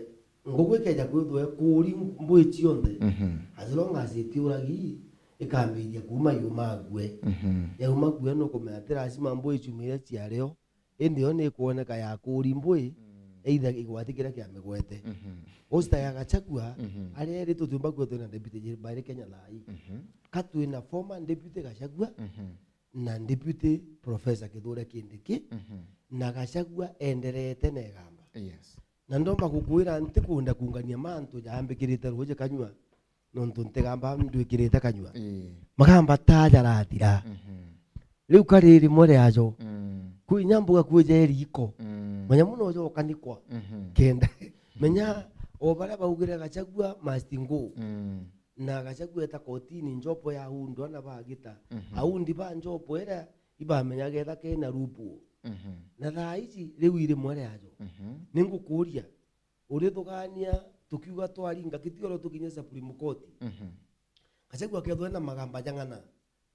Ngugi ikeja kwithwa ikuuri mbui cionthe, mhm, as long as itiuragi, ikambiria kuuma yuma akue. Mhm. Yauma akue nukumenya ati lazima mbui ciumire ciario, indi yo nikwoneka yakuuri mbui, mm, either igwati kiria kiamigwete. Mhm. Hosta ya Gachagua, mhm, aria iri tutiumba kwithwa twina deputy Jerry Kenya thaa ii. Mhm. Ka twina former deputy Gachagua, mhm, na deputy Professor Kithure Kindiki, mhm, na Gachagua enderete na igamba. Yes. Na ndomba gukwira ntikwenda kuungania mantu jaambikirite ruuji kanyua, nontu ntigamba ndwikirite kanyua. Ii. Magamba ta jarathira. Mhm. Riu kari rimwe riajo. Mm. Kwi inya mbuga kwija iriko. Mm. Manya muno ujo ukanikwa. Mhm. Kenda. Menya o baria baugire Gachagua must go. Mm. Na Gachagua eta kotini njopo ya aundwa na bagita. Mhm. Aundi ba njopo iria ibamenyaga etha kena rupu. Mhm. Na thaa ici, riu iri mwere ajo. Mhm. Ningukuria, urithugania tukiuga twaringa kitioro tukinye Supreme Court. Mhm. Gachagua akethwe na magamba jang'ana,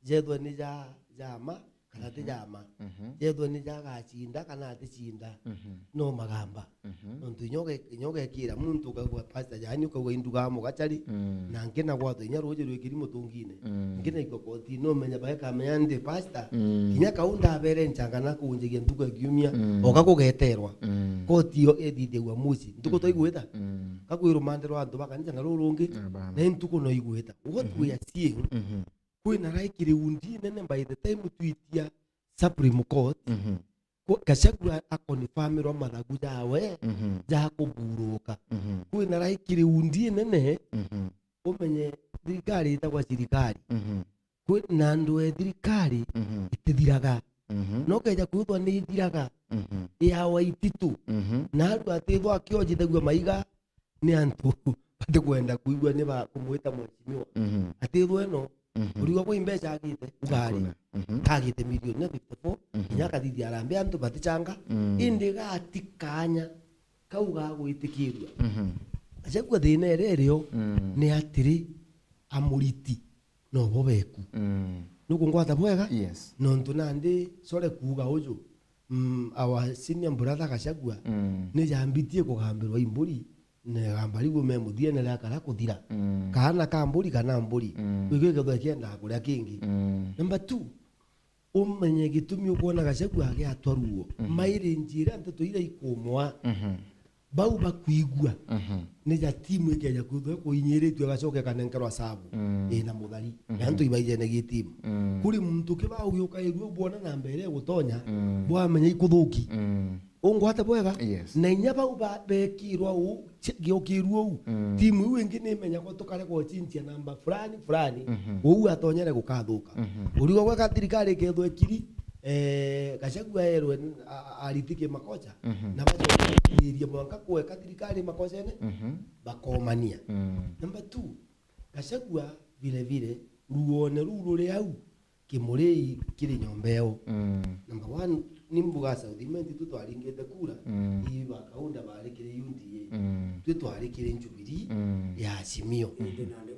jethwe ni ja, ja ma, kana ti, mhm, ja ma. Mhm. Jethwe ni ja gacinda, kana aticinda. Mhm. No magamba. Mhm. Nontu inya uge-, inya ugekira muntu ukaigua pastor jani, ukaigua induga mugachari, mm, na ngi na gwatwa inya ruuji rwikiri mutungine. Mm. Ngi naigua koti, no menya bae kamenya ndi pastor. Mm. Kinya kau ndabere nchanga na kunjigia ntuku ya kiumia, mm, oka kugeterwa. Mm. Koti yo ethithia uamuzi. Ntuku, mm, twaigwita? Mm. Kakwirwa mande rwa antu ba kanisa na ruru rungi, na bana, na ntuku no igwita. What, mhm, we are seeing, mhm, kwina raikiri undi nene by the time twitia Supreme Court, mhm, Ku-, Gachagua akonfamirwa mathagu jawe, mhm, ja kuburuka. Mhm. Kwina raikiri undi inene, mhm, umenye thirikari itagwa thirikari. Mhm. Kwi-, na andu e thirikari, mhm, itithiraga. Mhm. No keja kwithwa ni ithiraga, mhm, yawa ititu. Mhm. Na aru atithwa akionjithagua maiga, ni antu batikwenda kwigua ni ba kumwita mheshimiwa. Mhm. Atithwe no, mhm, urigwa kwi mbeca agite, ugari. Hakuna. Mhm. Agite milioni na fifty-four, mhm, kinya akathithia arambe antu batichanga, mm, indi gati kanya kau gagwitikirua. Mhm. Achagua thina iria irio, mm, ni atiri, amuriti nobo beku. Mm. Nukungwata bwega? Yes. Nontu nandi, sorry kuuga uju, mm, our senior brother Gachagua, mm, ni jambitie kugambirwa i mburi, na igamba riu me muthiene riakara kuthira. Mm. Kaana ka mburi kana mburi. Mm. Kwigua ikethwa ikiendaga kuria kingi. Mm. Number two, umenye gitumi ukwona Gachagua agiatwa ruo. Mhm. Mairinji iria nteto iria ikumwa. Mhm. Bau bakwigua, mhm, ni ja timu ikeja kwithwa kuinyiritue, gacoke kanenkerwa sabu, mm, ina muthari. Mhm. Na antu ibaijenagia timu. Mm. Kuri muntu kiba ugiukairua ubwona namba iria igutonya, mm, bwamenya ikuthuki. Mm. Ungwate bwega? Yes. Na inya bau ba-, bekirwa uu, ci-, giukirua uu, mm, timu iu ingi nimenyagwa tukaregwa ucinjia namba fulani fulani, mhm, uu atonyere gukathuka. Mhm. Urigwa gweka thirikari ikethwa ikiri, eh, Gachagua erwe, a-, a-, ariti kimakocha, mhm, na bacokereria mwanka kueka thirikari makocene, mhm, bakomania. Mm. Number two, Gachagua vile vile, ruone ruu ruri au, Kimurei kiri nyomba eo. Mm. Number one, ni mbuga South Imenti tu twaringite kura, mm, ii ba Kaunda bari kiri U D A. Mm. Twi twari kiri Jubilee, mm, ya Azimio. Mm.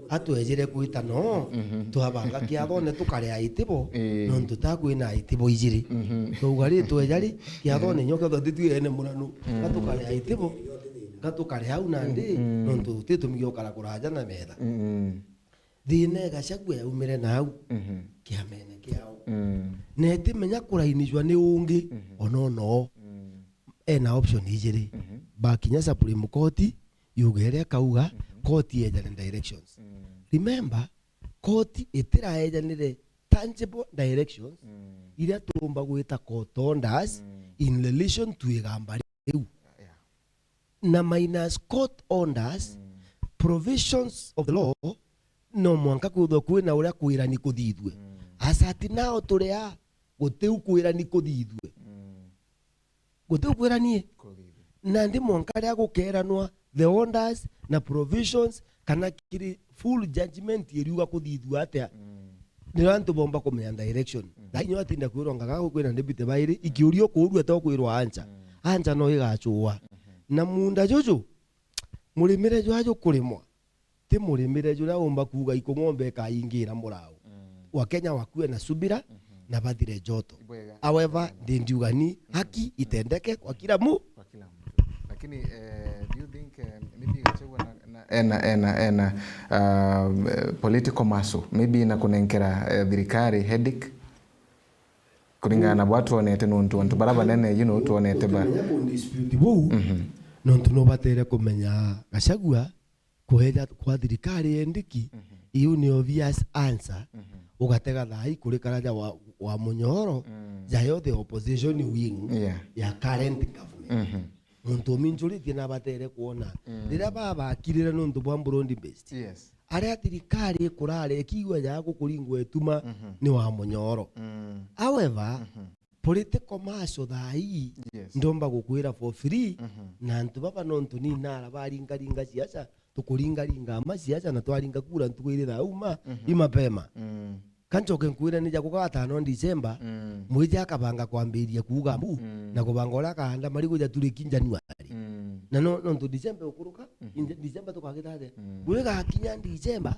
Atwejire kwita no, mhm, twabanga kiathone tukarea itibo, ii, nontu ta kwina itibo ijiri. Mhm. Twauga ri tweja ri, kiathone, mm, nyo kethwa titwi ene muranu, mm, na tukarea itibo, nga tukare au nandi, mm, mm, nontu titumi giukara kuraja na metha. Mm, mm. Thina e Gachagua yaumire nau, mhm, kiamene kiao. Mm. Na itimenya kurainishwa ni ungi, mhm, ona onoo. Mm. Ena option ijiri. Mhm. Bakinya Supreme Court, yuga iria kauga, mhm, court yejane directions. Mm. Remember, court itiraejanire tangible directions, mm, iria tuumba gwita court orders, mm, in relation to igamba riu. Yeah. Na minus court orders, mm, provisions of the law, no mwanka kwithwa kwina uria kwirani kuthithue. Mm. As at now turi a, gutiu kwirani kuthithue. Mm. Gutiu kwirani. Kuthithue. Nandi mwanka riria gukeranwa the orders na provisions, kana kiri full judgment iriuga kuthithua atia. Mm. Nio antu bomba kumenya direction. Mm. Thaa inyo atinda kwirwa ngaga kwina deputy bairi, mm, ikiurio kuurua to kwirwa ancha. Mm. Ancha no igachua. Mm-hmm. Na munda juju, murimire jwa jukurimwa, ti murimire juria umba kuuga iku ng'ombe ikaingira murao. Mm. Wakenya wakue na subira, mm-hmm, na bathire joto. Ibwega. However, mm, ndi ndiuga ni, mm, haki, mm, itendeke kwa kila mu-, kwa kila mtu. Lakini, eh, do you think, eh, maybe Gachagua na, na, ena, ena, ena, um, eh, political muscle, maybe na kunenkera, eh, thirikari headache? Kuringana na bwa twonete, nontu antu bara banene, you know, twonete ba- Ukimenya ku dispute buu, mhm, nontu nubatere kumenya Gachagua kueja kwa thirikari endiki, mhm, iu ni obvious answer, mhm, ugatega thai kuri karaja wa, wa Munyoro, mm, jayo the opposition wing, yeah, ya current government. Mhm. Muntu uminjuritie nabatere kwona. Mm. Riria babakirire nontu bwa broad based. Yes. Aria thirikari ikurare ikiigua ja gukuringwa ituma, mhm, ni wa Munyoro. Mm. However, mhm, political muscle thaa ii, yes, ndomba gukwira for free, mhm, na antu baba nontu ni nara baringaringa siasa, tukuringaringa ama siasa na twaringa kura ntuku iri thaa uma, mhm, i mapema. Mm. Ka ncoke nkwire ni ja kugatanwa December, mm, mwiji akabanga kwambiriria kuuga mbu, mm, na kubanga uria akaanda marigu jaturiki January. Mm. Na no, nontu December ukuruka, mhm, in December tukagita atia? Mm. Gwigakinya December,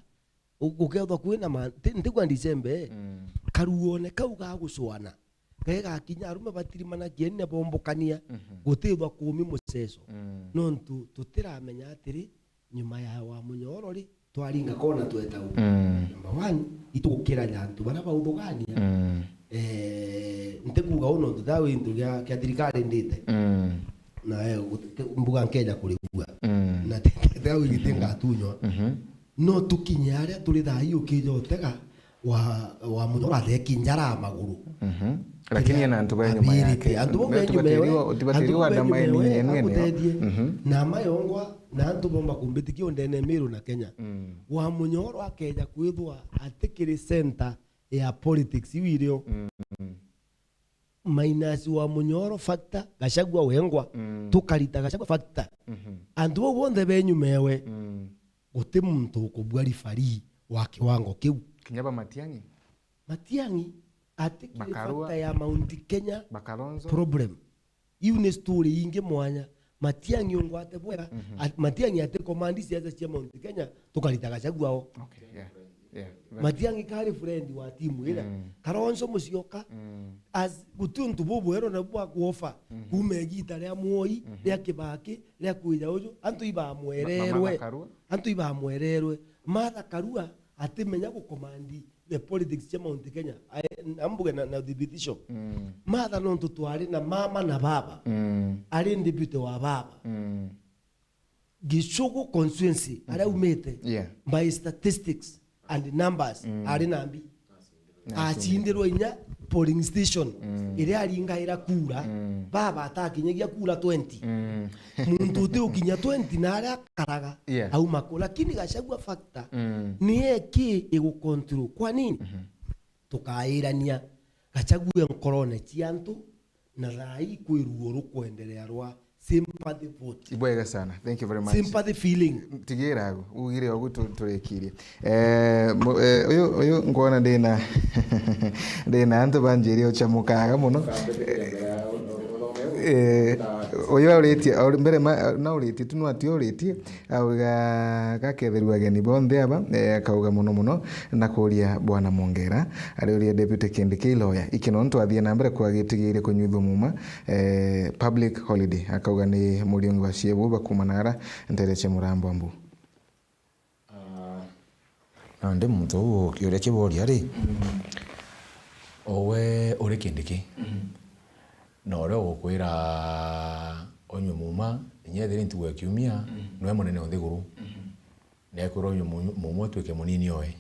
u-, gukethwa kwina ma-, nti-, ntigwa December, eh. Mm. Karuone kau ga gucwana, gegakinya arume batirimanagia ni bombukania, mhm, gutithwa kumi muceco. Mm. Nontu tutiramenya atiri, nyuma ya wa Munyoro ri, twaringa kona tweta u. Mm. Number one, itugukira ja antu baria bauthugania. Mm. Eh, ntikuuga u nontu thaa wi into gia, kia thirikari ndite. Mm. Na, eh, mbuga nkeja kurigua. Mm. Na te-, te-, thaa wi giti ngatunywa. Mhm. No tukinye aria turi thaa ii ukija utega, wa, wa Munyoro atheki njara ya maguru. Mhm. Lakini ena antu be nyuma yake. Antu bo be nyuma ewe, antu bo be nyuma ewe, agutethie. Mhm. Na ama yongwa, na antu bomba kumbitikia undene Miru na Kenya. Mm. Wa Munyoro akeja kwithwa atikiri center ya politics iu irio. Mm. Minus wa Munyoro factor, Gachagua wengwa. Mm. Tukarita Gachagua factor. Mhm. Antu bau bonthe be nyuma ewe. Mm. Guti muntu ukubua referee wa kiwango kiu. Kinya ba Matiang'i? Matiang'i atikiri factor ya Mount Kenya problem. Iu ni story ingi mwanya. Matiang'i ungwate bwega. Mhm. At-, Matiang'i ati command siasa cia Mount Kenya, tukarita Gachagua o. Okay, yeah. Yeah, very true. Matiang'i kari friend wa timu ira. Mm. Kalonzo Musyoka, mm, as, guti untu bubwero na bwa kuofa, mhm, kuma igita ria Moi, mhm, ria Kibaki, ria kwija uju, antu ibamwererwe. Ma-, ma-, Martha Karua? Antu ibamwererwe. Martha Karua atimenya gukomandi the politics cia Mount Kenya. Ai, ambuge na, na uthibitisho. Mm. Martha nontu twari na mama na baba. Mm. Ari deputy wa baba. Mm. Gichugu constituency, aria aumite, Yeah. by statistics and numbers, ari na mbi. Na acindirwa inya polling station, iria aringaira kura, baba atakinyagia kura twenty. Muntu uti ukinya twenty na aria akaraga, Yeah. auma ku. Lakini Gachagua factor, Mm. ni eki igucontrol. Kwa nini? Tukairania Gachagua nkorone cia antu, na thaa ii kwi ruo rukwenderea rwa sympathy vote. Ibwega sana. Thank you very much. Sympathy feeling. Tigira agu, ugire ogu tu-, turikirie. Eh, mu-, eh, uyu, uyu ngwona ndina, ndina antu banjiri uchamukaga muno. Eh, uyu auritie, auri-, mbere ma, na uritie tu, no ati uritie. Auga gaketherua ageni bonthe aba, eh, akauga mono mono na kuuria Bwana Mwongera, ariuria Deputy Kindiki lawyer, iki nontu athie na mbere kwagitigiire kunyuithua muuma, eh, public holiday. Akauga ni muriungi wa ciebo bakuma nara ntere cia Murambo Ambu. Ah, Nandi muntu uu ukiuria kiboria ri, owe uri Kindiki? Na uria ugukwira unywe muuma, inya ethira ntugo ya kiumia, nwe munene o nthiguru. Na ekwira unywe mu-, muuma utuike munini oe.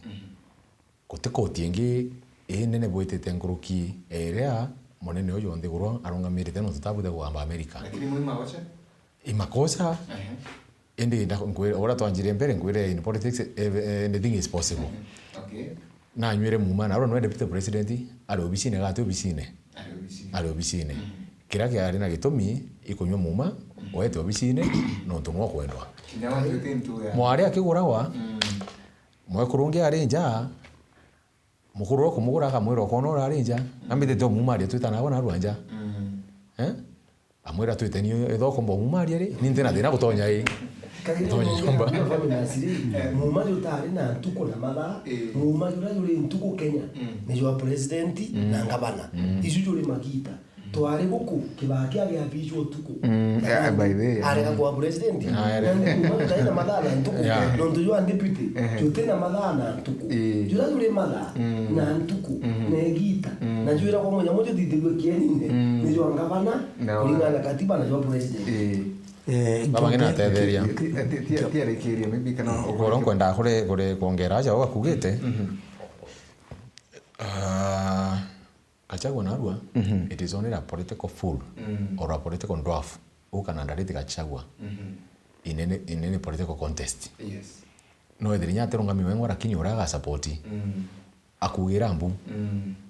Guti koti ingi inene bwitite nkuruki ya iria munene uju o nthiguru arungamirite nontu tabwite kugamba America. Lakini mwi magocha? I makosa. Ehe. Indi nda-, nkwire, uria twanjire mbere, nkwire in politics, ev-, anything is possible. Okay. Nanywire muuma, na uria nwe deputy president, ari obisine, gati obisine? Ari obisine. Ari obisine. Kiria kiari na gitumi, ikunywa muuma, oete obisine, nontu nwe ukwendwa. Kinya watuite ntu ya Mwari akiguragwa, mwekuru ungi ari nja, mukuru wa kumugura akamwira, "Ukona urari nja, ambitite umumaria twitana abo narua nja." Eh? Amwira, "Twite ni ethwa ukomba umumaria ri, ni ntina thina gutonya i." Gutonya nyomba. Muuma jutari na ntuku na mathaa, muuma juria juri ntuku Kenya, ni jwa president na ngavana. Icu juri magita. Twari guku, Kibaki agiapichwa utuku. Mm, yeah, by the way, arega kwa president. Ah, yeah. Nandi kuma tutai na mathaa na ntuku. Yeah. Nontu jwa deputy, tuti na mathaa na ntuku. Eh. Jura juri mathaa na ntuku, na igita. Na jwira kwa munya muju thithirwe kienine, ni jwa ngavana, kuringana na katiba na jwa president. Eh. Eh, baba ngina atetheria. Ti-, ti-, ti-, tiarikiria, maybe kana ugoro nkwenda kuri, kuri kuongera aja wakugite. Ah, Gachagua narua, it is only a political fool or a political dwarf who can underrate Gachagua in any, in any political contest. Yes. No ethire inya atirungami wengwa, lakini uria agasapoti, akugira mbu,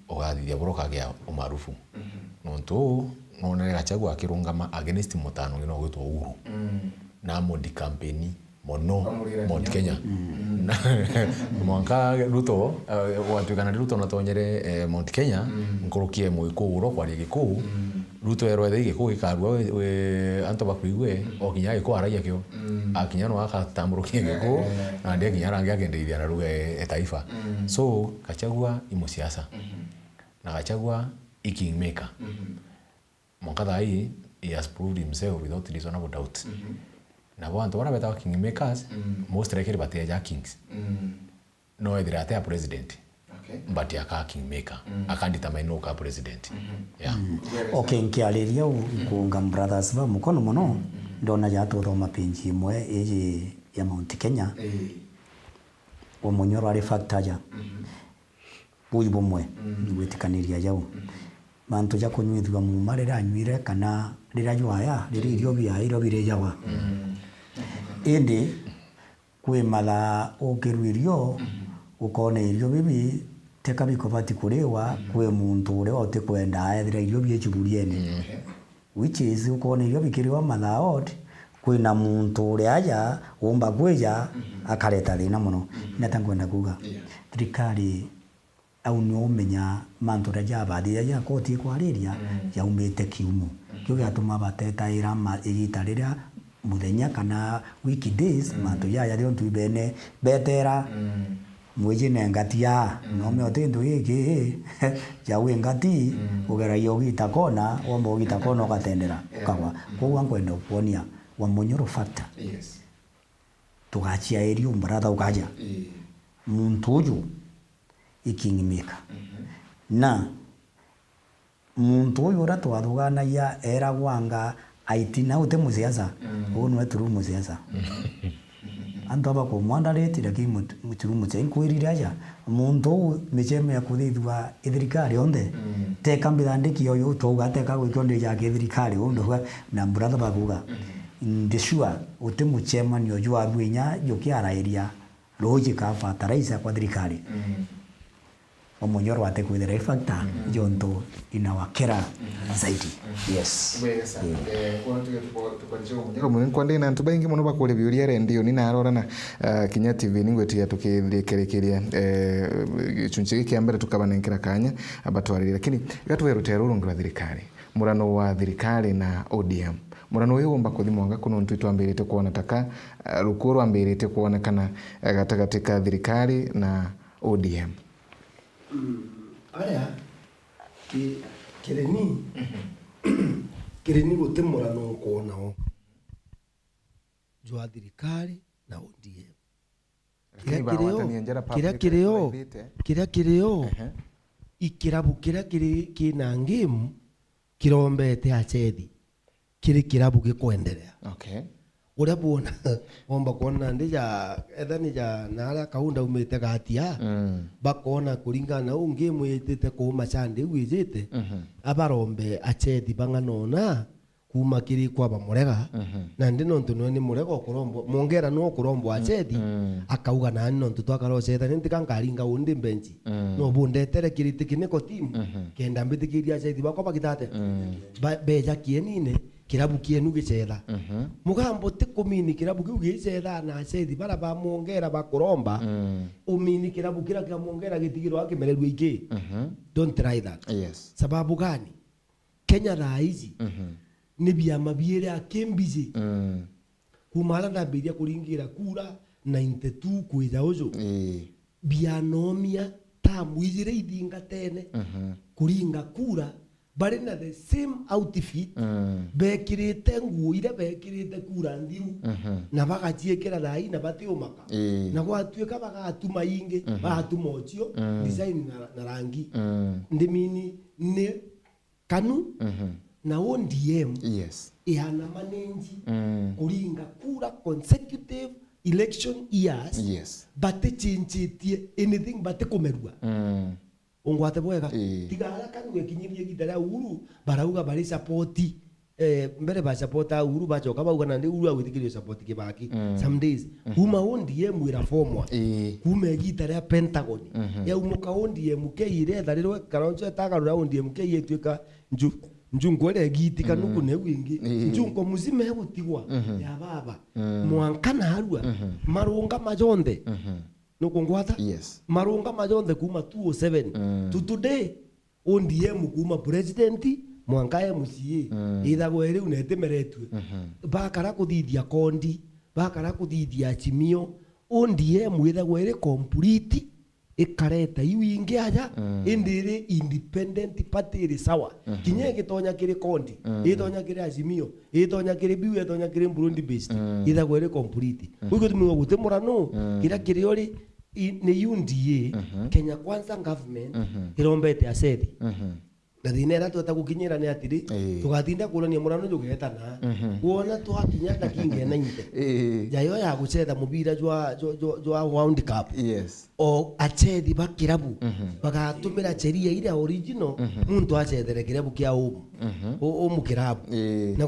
ugathithia bura ukagia umaarufu. Nontu uu, nonere Gachagua akirungama against mutano ungi no gwitwa Uhuru. Na amundi kampeni mono Mount Kenya. Na mwanka Ruto, eh, gwatuika na Ruto natonyere, eh, Mount Kenya, nkuruki e Mugikuu uria ukwaria Gikuu, Ruto erwa ethira Gikuu gikarua we, we, antu bakuigue, okinya Gikuu aragia kio. Akinya no akatamburukia Gikuu, na ndi akinya arangi akendeithia na lugha e, e taifa. So, Gachagua i musiasa. Na Gachagua i kingmaker. Mwanka thaa ii, he has proved himself without reasonable doubt. Nabo antu baria betagwa kingmakers, most likely bateja kings. No ethire atea president, but aka kingmaker, aka determine nuka president. Yeah. Okay, nkiariria u, nkuunga brothers ba mukono mono, ndona ja tuthoma page imwe iji ya Mount Kenya. Wa Munyoro ari factor ja. Bui bumwe, ni gwitikaniria jau. Mantu ja kunyuithua muuma riria anyuire kana riria jwaya, riria irio biaya, irio birijawa. Indi kwi mathaa ukirua irio, ukona irio bibi teka bikubati kuriwa, kwi muntu uria utikwenda ethira irio bie chiburiene. Which is, ukoona irio bikiriwa mathaa odd, kwina muntu uria aja umba kwija akareta thina mono. Ni ata nkwenda kuuga? Thirikari au ni umenya mantu uria jabathithia ja koti ikwariria jaumite kiumo. Kio giatuma batetaira ma-, igita riria muthenya kana weekdays, mantu jaja riontu ibene betera. Mwiji ne ngati aa, nome uti ntu giki, jau i ngati, ugeragia ugita kona, womba ugita kona ugatendera, ukagwa. Kwou ankwenda gukwonia wa Munyoro factor. Yes. Tugachiairi umbaratha ukaja. Muntu uju i kingmaker. Na muntu uyu uria twathuganagia eragwa anga Aitina uti musiasa. Mm. Uu niwe true musiasa. Antu aba kumwandareti, lakini mut-, mut-, true musiasa. Inkwirire aja, muntu uu michemo ya kuthithua ithirikari yonthe, mm, teka mbithandiki yoyo twauga teka gwikio ndi ja kithirikari, uu ndauga na brother bakuga. Mm. Ndi sure uti muchemanio jwa arua inya jukiarairia ruuji ka fertilizer kwa thirikari. Mm. Omunyoro ate kwithira i factor, mm, jontu inawakera, mm, zaidi. Mm. Yes. Bwega sana. Yeah. Eh, kwona tuge tuko-, tukoreje omunyoro. Omunyoro, nkwenda na antu baingi mono bakuria biuria rendioni na arora na, ah, kinya T V ni ngwitiria tukithikirikiria, eh, gichunchi giki kia mbere tukabanenkera kanya, ah, batwarire. Lakini iga tuwe rutero rungi rwa thirikari. Murano wa thirikari na O D M. Murano uyu womba kuthi mwanga kuno ntu twambirite kwona taka, ah, rukuo rwambirite kwonekana, eh, gatagati ka thirikari na O D M. Mm, aria ki-, kireni, kireni guti murano nkwona o jwa thirikari na O D M. Lakini kiria kiri o, bawatanire njara kiria public kiri o, raithite. Kiria kiri o, ehe, i kirabu kiria kiri, kina game kirombete achethi. Kiri kirabu gikwenderea. Okay. Uria bwona, womba kwona nandi ja, ethani ja, na aria kaunda umite gatia, mm, bakona kuringana na uu game yitite kuuma Sunday iu ijite, mhm, abarombe achethi bang'ana ona, kuuma kiri kwaba murega, mhm, nandi nontu niwe ni murega ukurombwa, mwongera niwe ukurombwa achethi, mm, akauga nani nontu twakara ucethania ntika nkaringa undi mbenchi. Mm. No bundetere kiri tikiniko team, mhm, kenda mbitikiria achethi bakwa bagitate. Mm. Ba-, beja kienine, kirabu kienu gicetha. Mhm. Mugambo ti kumini kirabu kiu gicetha na achethi bara bamwongera bakuromba, mm, umini kirabu kira kiamwongera gitigirwa kimererua iki. Mhm. Don't try that. Yes. Sababu gani? Kenya thaa ici, mhm, ni biama biiri akimbici. Mm. Kuma aria ndambiria kuringira kura ninety-two kwija uju. Ii. Bianomia tamu ijiri ithingatene, mhm, kuringa kura, bari na the same outfit, mm, bekirite nguo iria bekirite kura nthiru, mhm, na bagaciikira thaa ii na batiumaka. Ii. Na gwatuika bagatuma ingi, mhm, bagatuma ucio, mm, design na, na rangi. Mm. Ndimini ni KANU, mhm, na O D M, yes, ihana manage, mm, kuringa kura consecutive election years, yes, batichinchitie anything, batikumerua. Mm. Ungwate bwega? Ii. Tiga aria KANU ekinyirie igita ria Uhuru, barauga bari support, eh, mbere ba support a Uhuru, bacoka bauga nandi Uhuru agwitikirio support Kibaki. Mm. Some days. Mhm. Kuma O D M ira formwa. Ii. Kuma igita ria Pentagon. Mhm. Yaumuka O D M K iretharirwe, Kalonzo etagarura O D M K ituika nju-, njungu iria igiitika, mm, nuku neu ingi. Ii. Njungu muzima egutigwa, mhm, ya baba. Mm. Mwanka narua. Mhm. Marungama jonthe. Mhm. Nukungwata? Yes. Marungama jonthe kuma two oh seven, mm, to today. O D M kuma president mwanka M C A, mm, ithagwa iriu na itimeretue. Mhm. Bakara kuthithia Kondi, bakara kuthithia Azimio, O D M ithagwa iri complete, ikareta iu ingi aja, mm, indi iri independent party iri sawa. Mhm. Kinya igitonya kiri Kondi, mm, igitonya kiri Azimio, igitonya kiri biu, igitonya kiri broad based, mm, ithagwa iri complete. Mhm. Kwou gutumi guti murano, mm, kiria kiri uri, i-, ni U D A, mhm, Kenya Kwanza government, mhm, irombete achethi. Mhm. Na thina iria tweta gukinyira ni atiri, ii, tugatinda kurania murano jugetana. Mhm. Wona twakinya ndakinge ninety. Ii. Jayo ya gucetha mubira jwa, jwa, jwa, jwa World Cup. Yes. O achethi ba kirabu, mhm, bagatumira sheria iria original, mhm, muntu acethere kirabu kia umu. Mhm. U-, umu kirabu. Ii. Na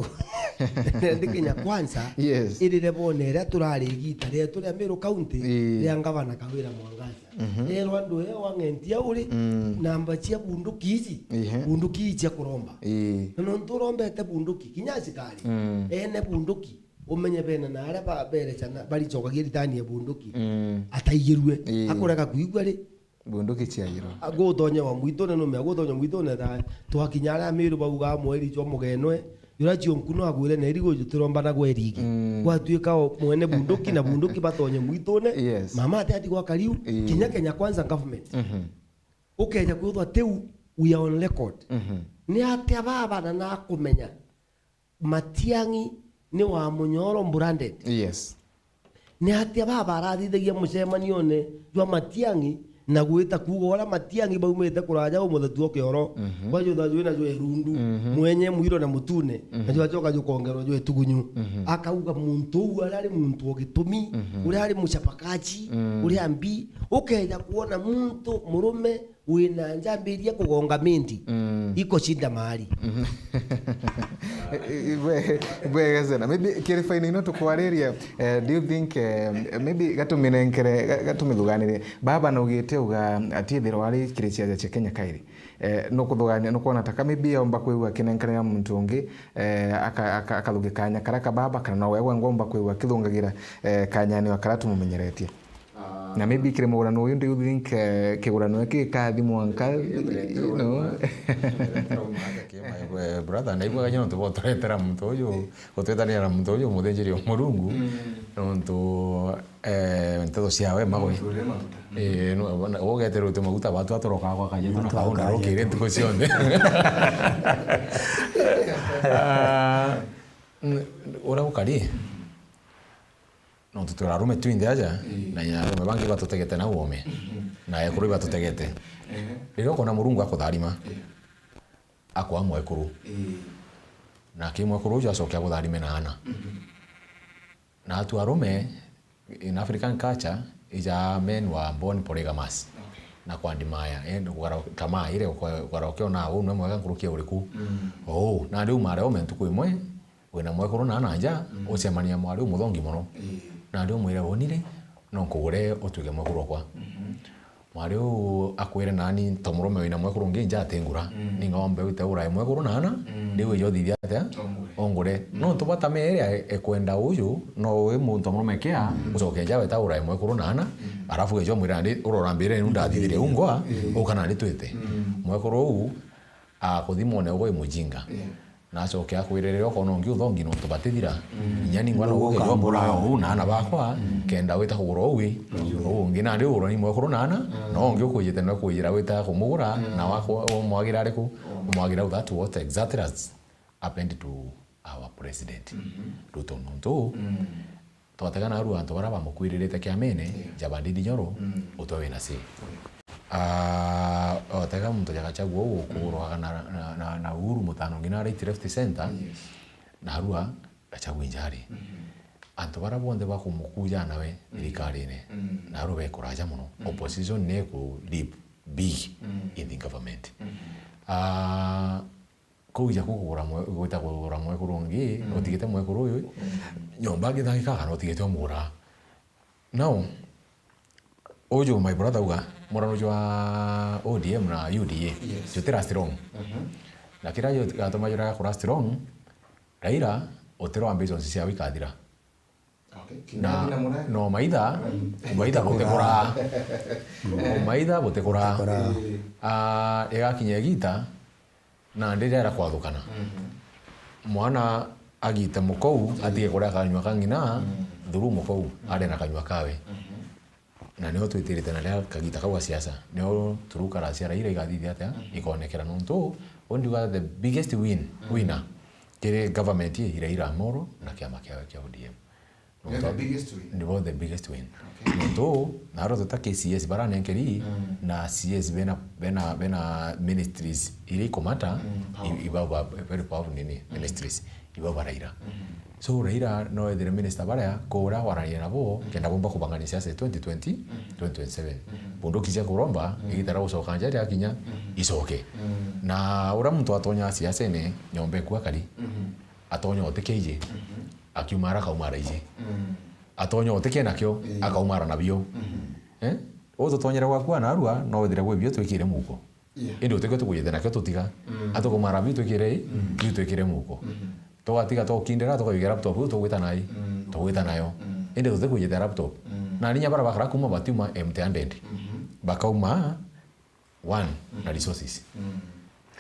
ndi Kenya Kwanza, yes, irire bone iria turari igita rietu ria Meru County, ii, ria Ngavana Kawira Mwangaza. Mhm. Erwa andu eo ang'entia uri, mm, namba cia bunduki ici, ihe, bunduki ici cia kuromba. Ii. Na nontu urombete bunduki, kinya asikari, mm, ene bunduki, umenye bena na aria ba-, berecana, baricokagia ritani ya bunduki, mm, ataigirue, ii, akurega kuigua ri? Bunduki ciairwa. Agutonye wa mwitune, nume agutonye mwitune, tha-, twakinya aria Amiru bauga mweri jwa mugenwe, Jura cionku no agwire na irigu jutiromba na gwerigi. Mm. Gwatuika o mwene bunduki na bunduki batonye mwitune. Yes. Mama ati ati gwaka riu, ii, kinya Kenya Kwanza government. Mhm. Ukeja kwithwa tiu, we are on record. Mhm. Ni atia baba na nakumenya Matiang'i ni wa Munyoro branded? Yes. Ni atia baba arathithagia mucemanione jwa Matiang'i na gwita kuuga uria Matiang'i baumite kuraja umuthetu o kioro, mhm, kwa jutha jwina jwa irundu, mhm, mwenye, mwiro na mutune, mhm, na jwacoka jukongerwa jwa itugunyu. Mhm. Akauga muntu uu aria ari muntu o gitumi, mhm, uria ari muchapakachi, mm, uria mbi, ukeja kwona muntu murume wina njambiria kugonga mindi, mm, iko shinda mahali. Mhm. Bwe-, bwega sana. Maybe clarify nino tukwariria, eh, do you think, eh, maybe gatuminenkere, ga-, gatumithuganirie. Baba naugite uga ati ethirwa ari kiri ciaja cia Kenya kairi. Eh, nukuthugania, nukwona ta ka maybe aumba kwigua akinenkanira muntu ungi, eh, aka-, aka-, akathugi kanya karia ka baba, kana no we ngomba kwigua akithungagira, eh, kanyani o karia tumumenyeretie. Na maybe kiri mugurano uyu, do you think, eh, kigurano giki gikathi mwanka, you know? Eh, brother, naigua kanya nontu boturetera muntu uyu, gutwetanira na muntu uyu muthinjiri o Murungu, mm, nontu, eh, nteto ciawe magwe. Muntu uria maguta. Eh, no, bona, ugeterwe tu maguta, batu atoroka kwa kaje, tuna kaunda rukiri ntuku cionthe. Ah, mm, uria gukari, nontu turi arume twinthe aja, ii, na nya arume bangi batutegete na uome, mhm, na ekuru ibatutegete. Ehe. Riria ukona Murungu akutharima, ii, akwa mwekuru. Ii. Nake mwekuru uju acoke agutharime na ana. Mhm. Na atu arume, in African culture, ija men were born polygamous. Okay. Na kwa ndimaya, eh, kugara-, tamaa ire, uka-, ukara ukiona uu nwe mwega nkuruki ya uriku. Mm. Uu, na riu mare ume ntuku imwe, wina mwekuru na ana nja, mm, ucemania mwari umuthongi mono. Ii. Nandi umwire, "Wonire, no nkugure utuike mwekuru okwa." Mhm. Mwari uu akwire, "Nani to murume wina mwekuru ungi nja atingura, mm, ninga wambe wite urae mwekuru na ana, mm, riu ije uthithia atia? Ongure. Ongure." Mm. Nontu bwa tamaa iria e-, ekwenda uju, no wi muntu murume kia, mm, ucoke nja weta urae mwekuru na ana, mm, arafu eja umwire, "Nandi urora mbire nu ndathithire ungwa, mm, uka nandi twite." Mm. Mwekuru uu, a, kuthimone ugo i mujinga. Yeah. Na acoke akwire riria ukona ungi uthongi nontu batithira. Mm. Inya ningwa no uge jo mbura uu na ana bakwa, mm, kenda wita kugura uu wi. Mm. Uu ungi nandi ugurwa ni mwekuru na ana, mm, no ungi ukwijite no kwijira wita kumugura, mm, na wakwa umwagira ariku? Mm. Umwagira that what exactly has happened to our president. Mhm. Ruto nontu, mm, twatega narua antu baria bamukwiririte kiamene, yeah, ja ba Ndindi Nyoro, mm, utwe wina say. Yeah. Ah, otega muntu ja Gachagua uu ukuurwaga na, na, na, na Uhuru mutano ngina right, left, center, yes, narua Gachagua injari. Mhm. Antu baria bonthe bakumukuja nawe, mm, thirikarine, mm, narua bekuraja mono. Mm. Opposition ni iku leap big, mm, in the government. Mm. Ah, Kuu ija ku kugura mwe-, gwita kugura mwekuru ungi, mm, utigite mwekuru uyu, mm, nyomba angithangika kana utigite umugura. Now, uju my brother uga, murano jwa O D M na U D A, yes, jutira strong. Mhm. Na kira gigatuma juraga kura strong, Raila, utiro ambitions ciawe ikathira. Okay. Na, kinya thina mura- no maitha, mm, maitha gutikura. No maitha gutikura. Gutikura. Ii. Ah, igakinya igita, na ndiraera kwathukana. Mhm. Mwana agite mukou, atige kuria kanyua ka ng'ina, mm, through mukou, mm, arie na kanyua kawe. Mhm. Na nio twitirite na riria kagita kau ga siasa, nio through kara cia Raila igathithia atia, mhm, ikonekera nontu, u ndiuga the biggest win, mm, winner, kiri government ii, Raila Amolo na kiama kiawe kia O D M. Nio the biggest win. Nibo the biggest win. Okay. Nontu, naro tuta K C S baranenkeri, mm, na C S bena, bena, bena ministries iria ikumata, mm, i-, iba ba-, very powerful nini, mm, ministries, iba ba Raila. Mm. So, Raila no ethire minister baria, kuria waranagia nabo, mm, kenda bomba kubangania siasa ya twenty twenty, mm, twenty twenty-seven. Mm. Bunduki cia kuromba, mm, igita ria gucoka nja riakinya, mm, icoke. Mm. Na uria muntu atonya siasene, nyomba iku akari, mm, atonya utikia iji. Mm. Akiumara akaumara iji. Mm. Atonya utikia nakio, ii, akaumara nabio. Mm. Eh? Uu tutonyere gwaku anarua, no withire gwi bio twikire muko. Yeah. Indi utikio tukujite nakio tutiga. Mm. Atukumara biu twikire i, mm, biu twikire muko. Mm. Tugatiga tukindira, tukabiga laptop iu tugwita nai? Mm. Tugwita nayo. Mm. Indi tutikujite laptop. Mm. Na ninya bara bakara kuma batiuma empty handed. Mm-hmm. Bakauma, one, mm, na resources. Mm.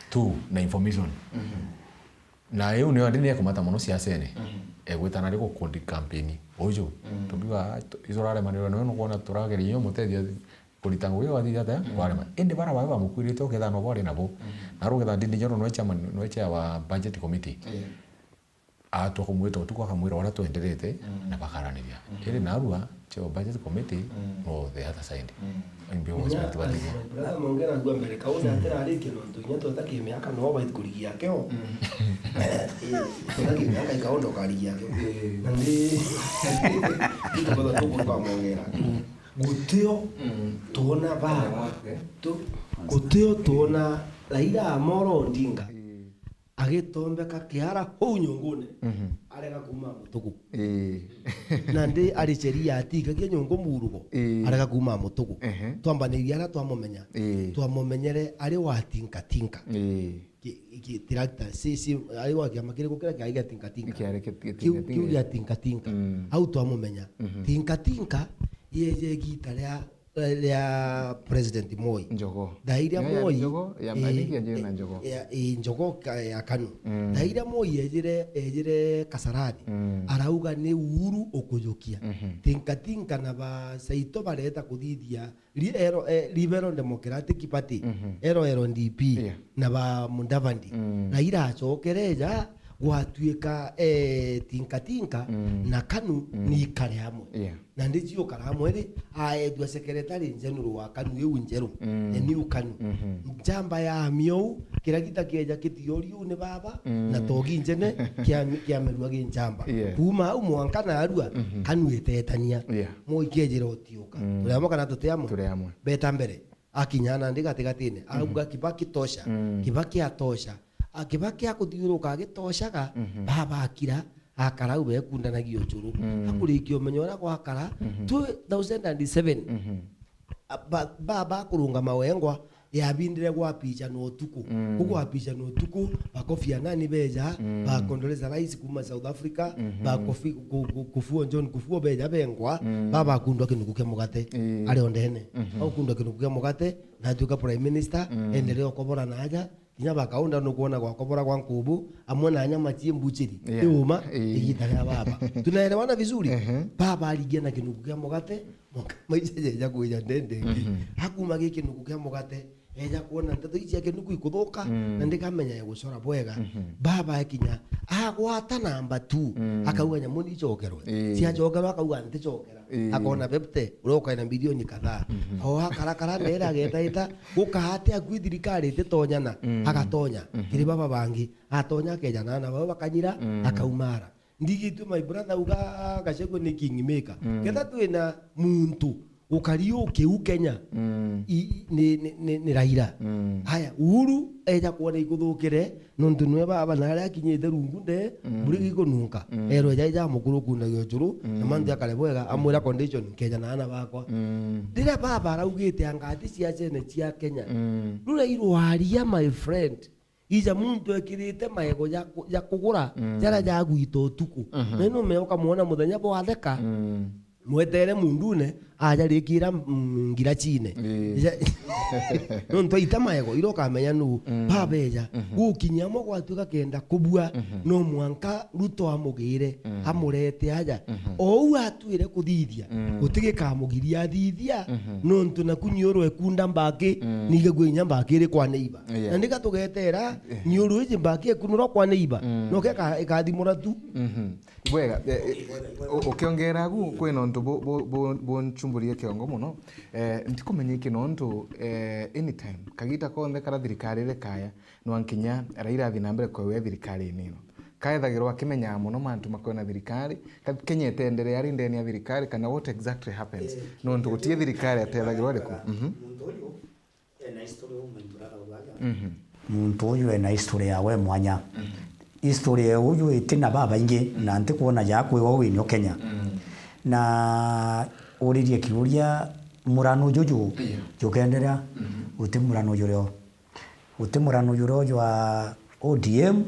Two, na information. Mm-hmm. Na iu nio ndini ekumata mono siasene. Mm-hmm. Egwita nari gukundi campaign. Uju, mm, tukiuga, tu-, ituraremaniwe nawe nukwona turageria inya umutethia kurita ngugi wathithia atia? Mm. Warema. Indi bara bawe bamukwirite uketha no bwari nabo. Mm. Na rugetha Ndindi Nyoro nwe chairman, nwe chair wa budget committee. Yeah. Atua kumwita utuku, akamwira uria twenderete, na bakaraniria. Iri narua, chair of budget committee, no the other side. Ndio was Menya, but what brother Mongera agua mbere, kauja atira arikia nontu inya tweta kimiaka no bait kurigia akeo. Eh, tweta kimiaka ikaonda ukarigia akeo. Na ndi, ndi tukoza tukuruka Mongera. Gutio tuona baba. Tu-, gutio tuona Raila Amolo Odinga agitombeka kiara huu nyungune, arega kuuma mutuku. Ii. Na ndi ari sheria atikagia nyungu murugo, ii, arega kuuma mutuku. Ehe. Twambaniria ara twamumenya. Ii. Twamumenyere ari wa tinkatinka. Ii. Ki-, ki-, tirakta, si, si, ari wa kiama kiriku kiria kiari gia tinkatinka? Kiari ki-, ki-, Kiu, kiu tinkatinka. Gia tinkatinka. Mm. Au twamumenya. Mhm. Tinkatinka yeje igita ria ria President Moi. Njogo. Thaa iria Moi, Njogo, ya, I think ya Njeri na Njogo. Ya, i Njogo ka-, ya Kanu. Mm. Thaa iria Moi ejire, ejire Kasarani, mm, arauga ni Uhuru ukujukia. Mhm. Tinkatinka na ba Saito bareta kuthithia ri-, ero-, eh, Liberal Democratic Party, mhm, ero L D P, yeah, na ba Mudavadi. Mm. Raila acokere eja, gwatuika, eh, tinkatinka, mm, na Kanu, mm, ni ikare amwe. Yeah. Na ndi ciukara amwe ri, aethua secretary general wa Kanu iu njeru, mm, the new Kanu. Mhm. Njamba ya miou, kiria gita kieja kitioriu ni baba, mm, na togi njene, kia, kiamerua gi njamba. Yeah. Kuuma au mwanka narua, mhm, Kanu itetania. Yeah. Moi kiejira utiuka. Mm. Turi amwe kana tuti amwe? Turi amwe. Beta mbere. Akinya nandi gatigatine, arauga, mhm, Kibaki tosha, mm, Kibaki atosha. A, Kibaki akuthiuruka agitoshaga, mhm, baba akira, akara u bekundanagia ucuru. Mm. Akurikia umenya uria gwakara, mhm, two thousand and seven. Mhm. A, ba, baba akurungama wengwa, yabindire gwa picha na utuku. Mm. Ku gwa picha na utuku, bakofi anani beja, mm, bakondoleza rais kuma South Africa, mhm, bakofi, ku, ku, Kufuor, John Kufuor beja bengwa, mm, baba akundwa kinuku kia mugate, ii, ari o ndene. Mhm. Aukundwa kinuku kia mugate, natuika prime minister, mm, endelea ukobora na aja, kinya bakaunda nukwona gwakobora gwa nkubu, amwe na nyama cie mbuchiri, yeah, ni uma, ii, igita ria baba. Tunaelewana vizuri? Ehe. Baba arigia na kinuku kia mugate, mwanka maisha jeja kwija ndende ingi. Mhm. Akuma gi kinuku kia mugate, eja kwona nteto ici cia kinuku ikuthuka, mm, na ndikamenya egucora bwega. Mhm. Baba ekinya, agwata namba two, mm, akauga, "Nyamu ni icokerwe." Ii. Ciacokerwa, akauga, "Nticokera." Ii. Akona bebte, uria ukaina milioni kadhaa. Mhm. O akarakara ndere agetaita, gukaate akui thirikari ititonyana, mm, agatonya. Mhm. Kiri baba bangi, atonya akeja na ana bao bakanyira, mm, akaumara. Ndigitue my brother uga Gachagua ni king maker. Mm. Ketha twina muntu ukari ukiu Kenya, mm, i, ni, ni, ni, ni Raila. Mm. Haya, Uhuru eja kwona ikuthukire, nontu nwe baba na aria akinyite rungu nde, mm, mburi gikununka. Mm. Ero eja eja mukuru kundagia ucuru, na, mm, mantu akare bwega, amwira condition, nkeja na ana bakwa. Mm. Riria baba araugite anga ati ciacene cia Kenya, mm, ruria irwaria, my friend, ija muntu ekirite maego ja ku-, ja kugura, mm, jaria jagwita utuku. Mhm. Na ni umea ukamwona muthenya bwatheka, mm, mwetere mundune, ajarikira, mm, ngiracine. Ii. Ja-, nontu aita maego, ira ukamenya nu, mm, babeja. Mhm. Gukinyia amwe gwatuika kenda kubua, mhm, no mwanka Ruto amugire, mm, amurete aja. Mhm. Ou atuire kuthithia, mm, gutigikamugiria athithia, mhm, nontu naku nyiuru ekunda mbaki, mm, nigegua inya mbaki iri kwa neighbor. Yeah. Na ndiga tugetera, eh, nyiuru iji mbaki ekunurwa kwa neighbor, mm, noke ika-, ikathimura tu. Mhm. Bwega, eh, eh, u-, ukiongera agu, kwina untu bu-, bu-, bu-, bunchumburie kiongo muno. Eh, ntikumenya iki nontu, eh, anytime, kagita konthe kara thirikari iri kaya, nwankinya Raila athi na mbere kwewe thirikarine ino. Kaethagirwa akimenyaa muno mantu makwena thirikari, ka-, Kenya itenderea ari ndene ya thirikari, kana what exactly happens? Eh, nontu gutie thirikari atethagirwa ariku. Mhm. Muntu uyu ena history uuma into rarauga aja. Mhm. Muntu uyu ena history yawe mwanya. Mhm. History ya uyu iti na babaingi, na ntikwona ja kwiwa winio Kenya. Mhm. Na uririe kiuria, murano juju, yeah, jukenderea, mhm, guti murano jurio. Guti murano jurio jwa O D M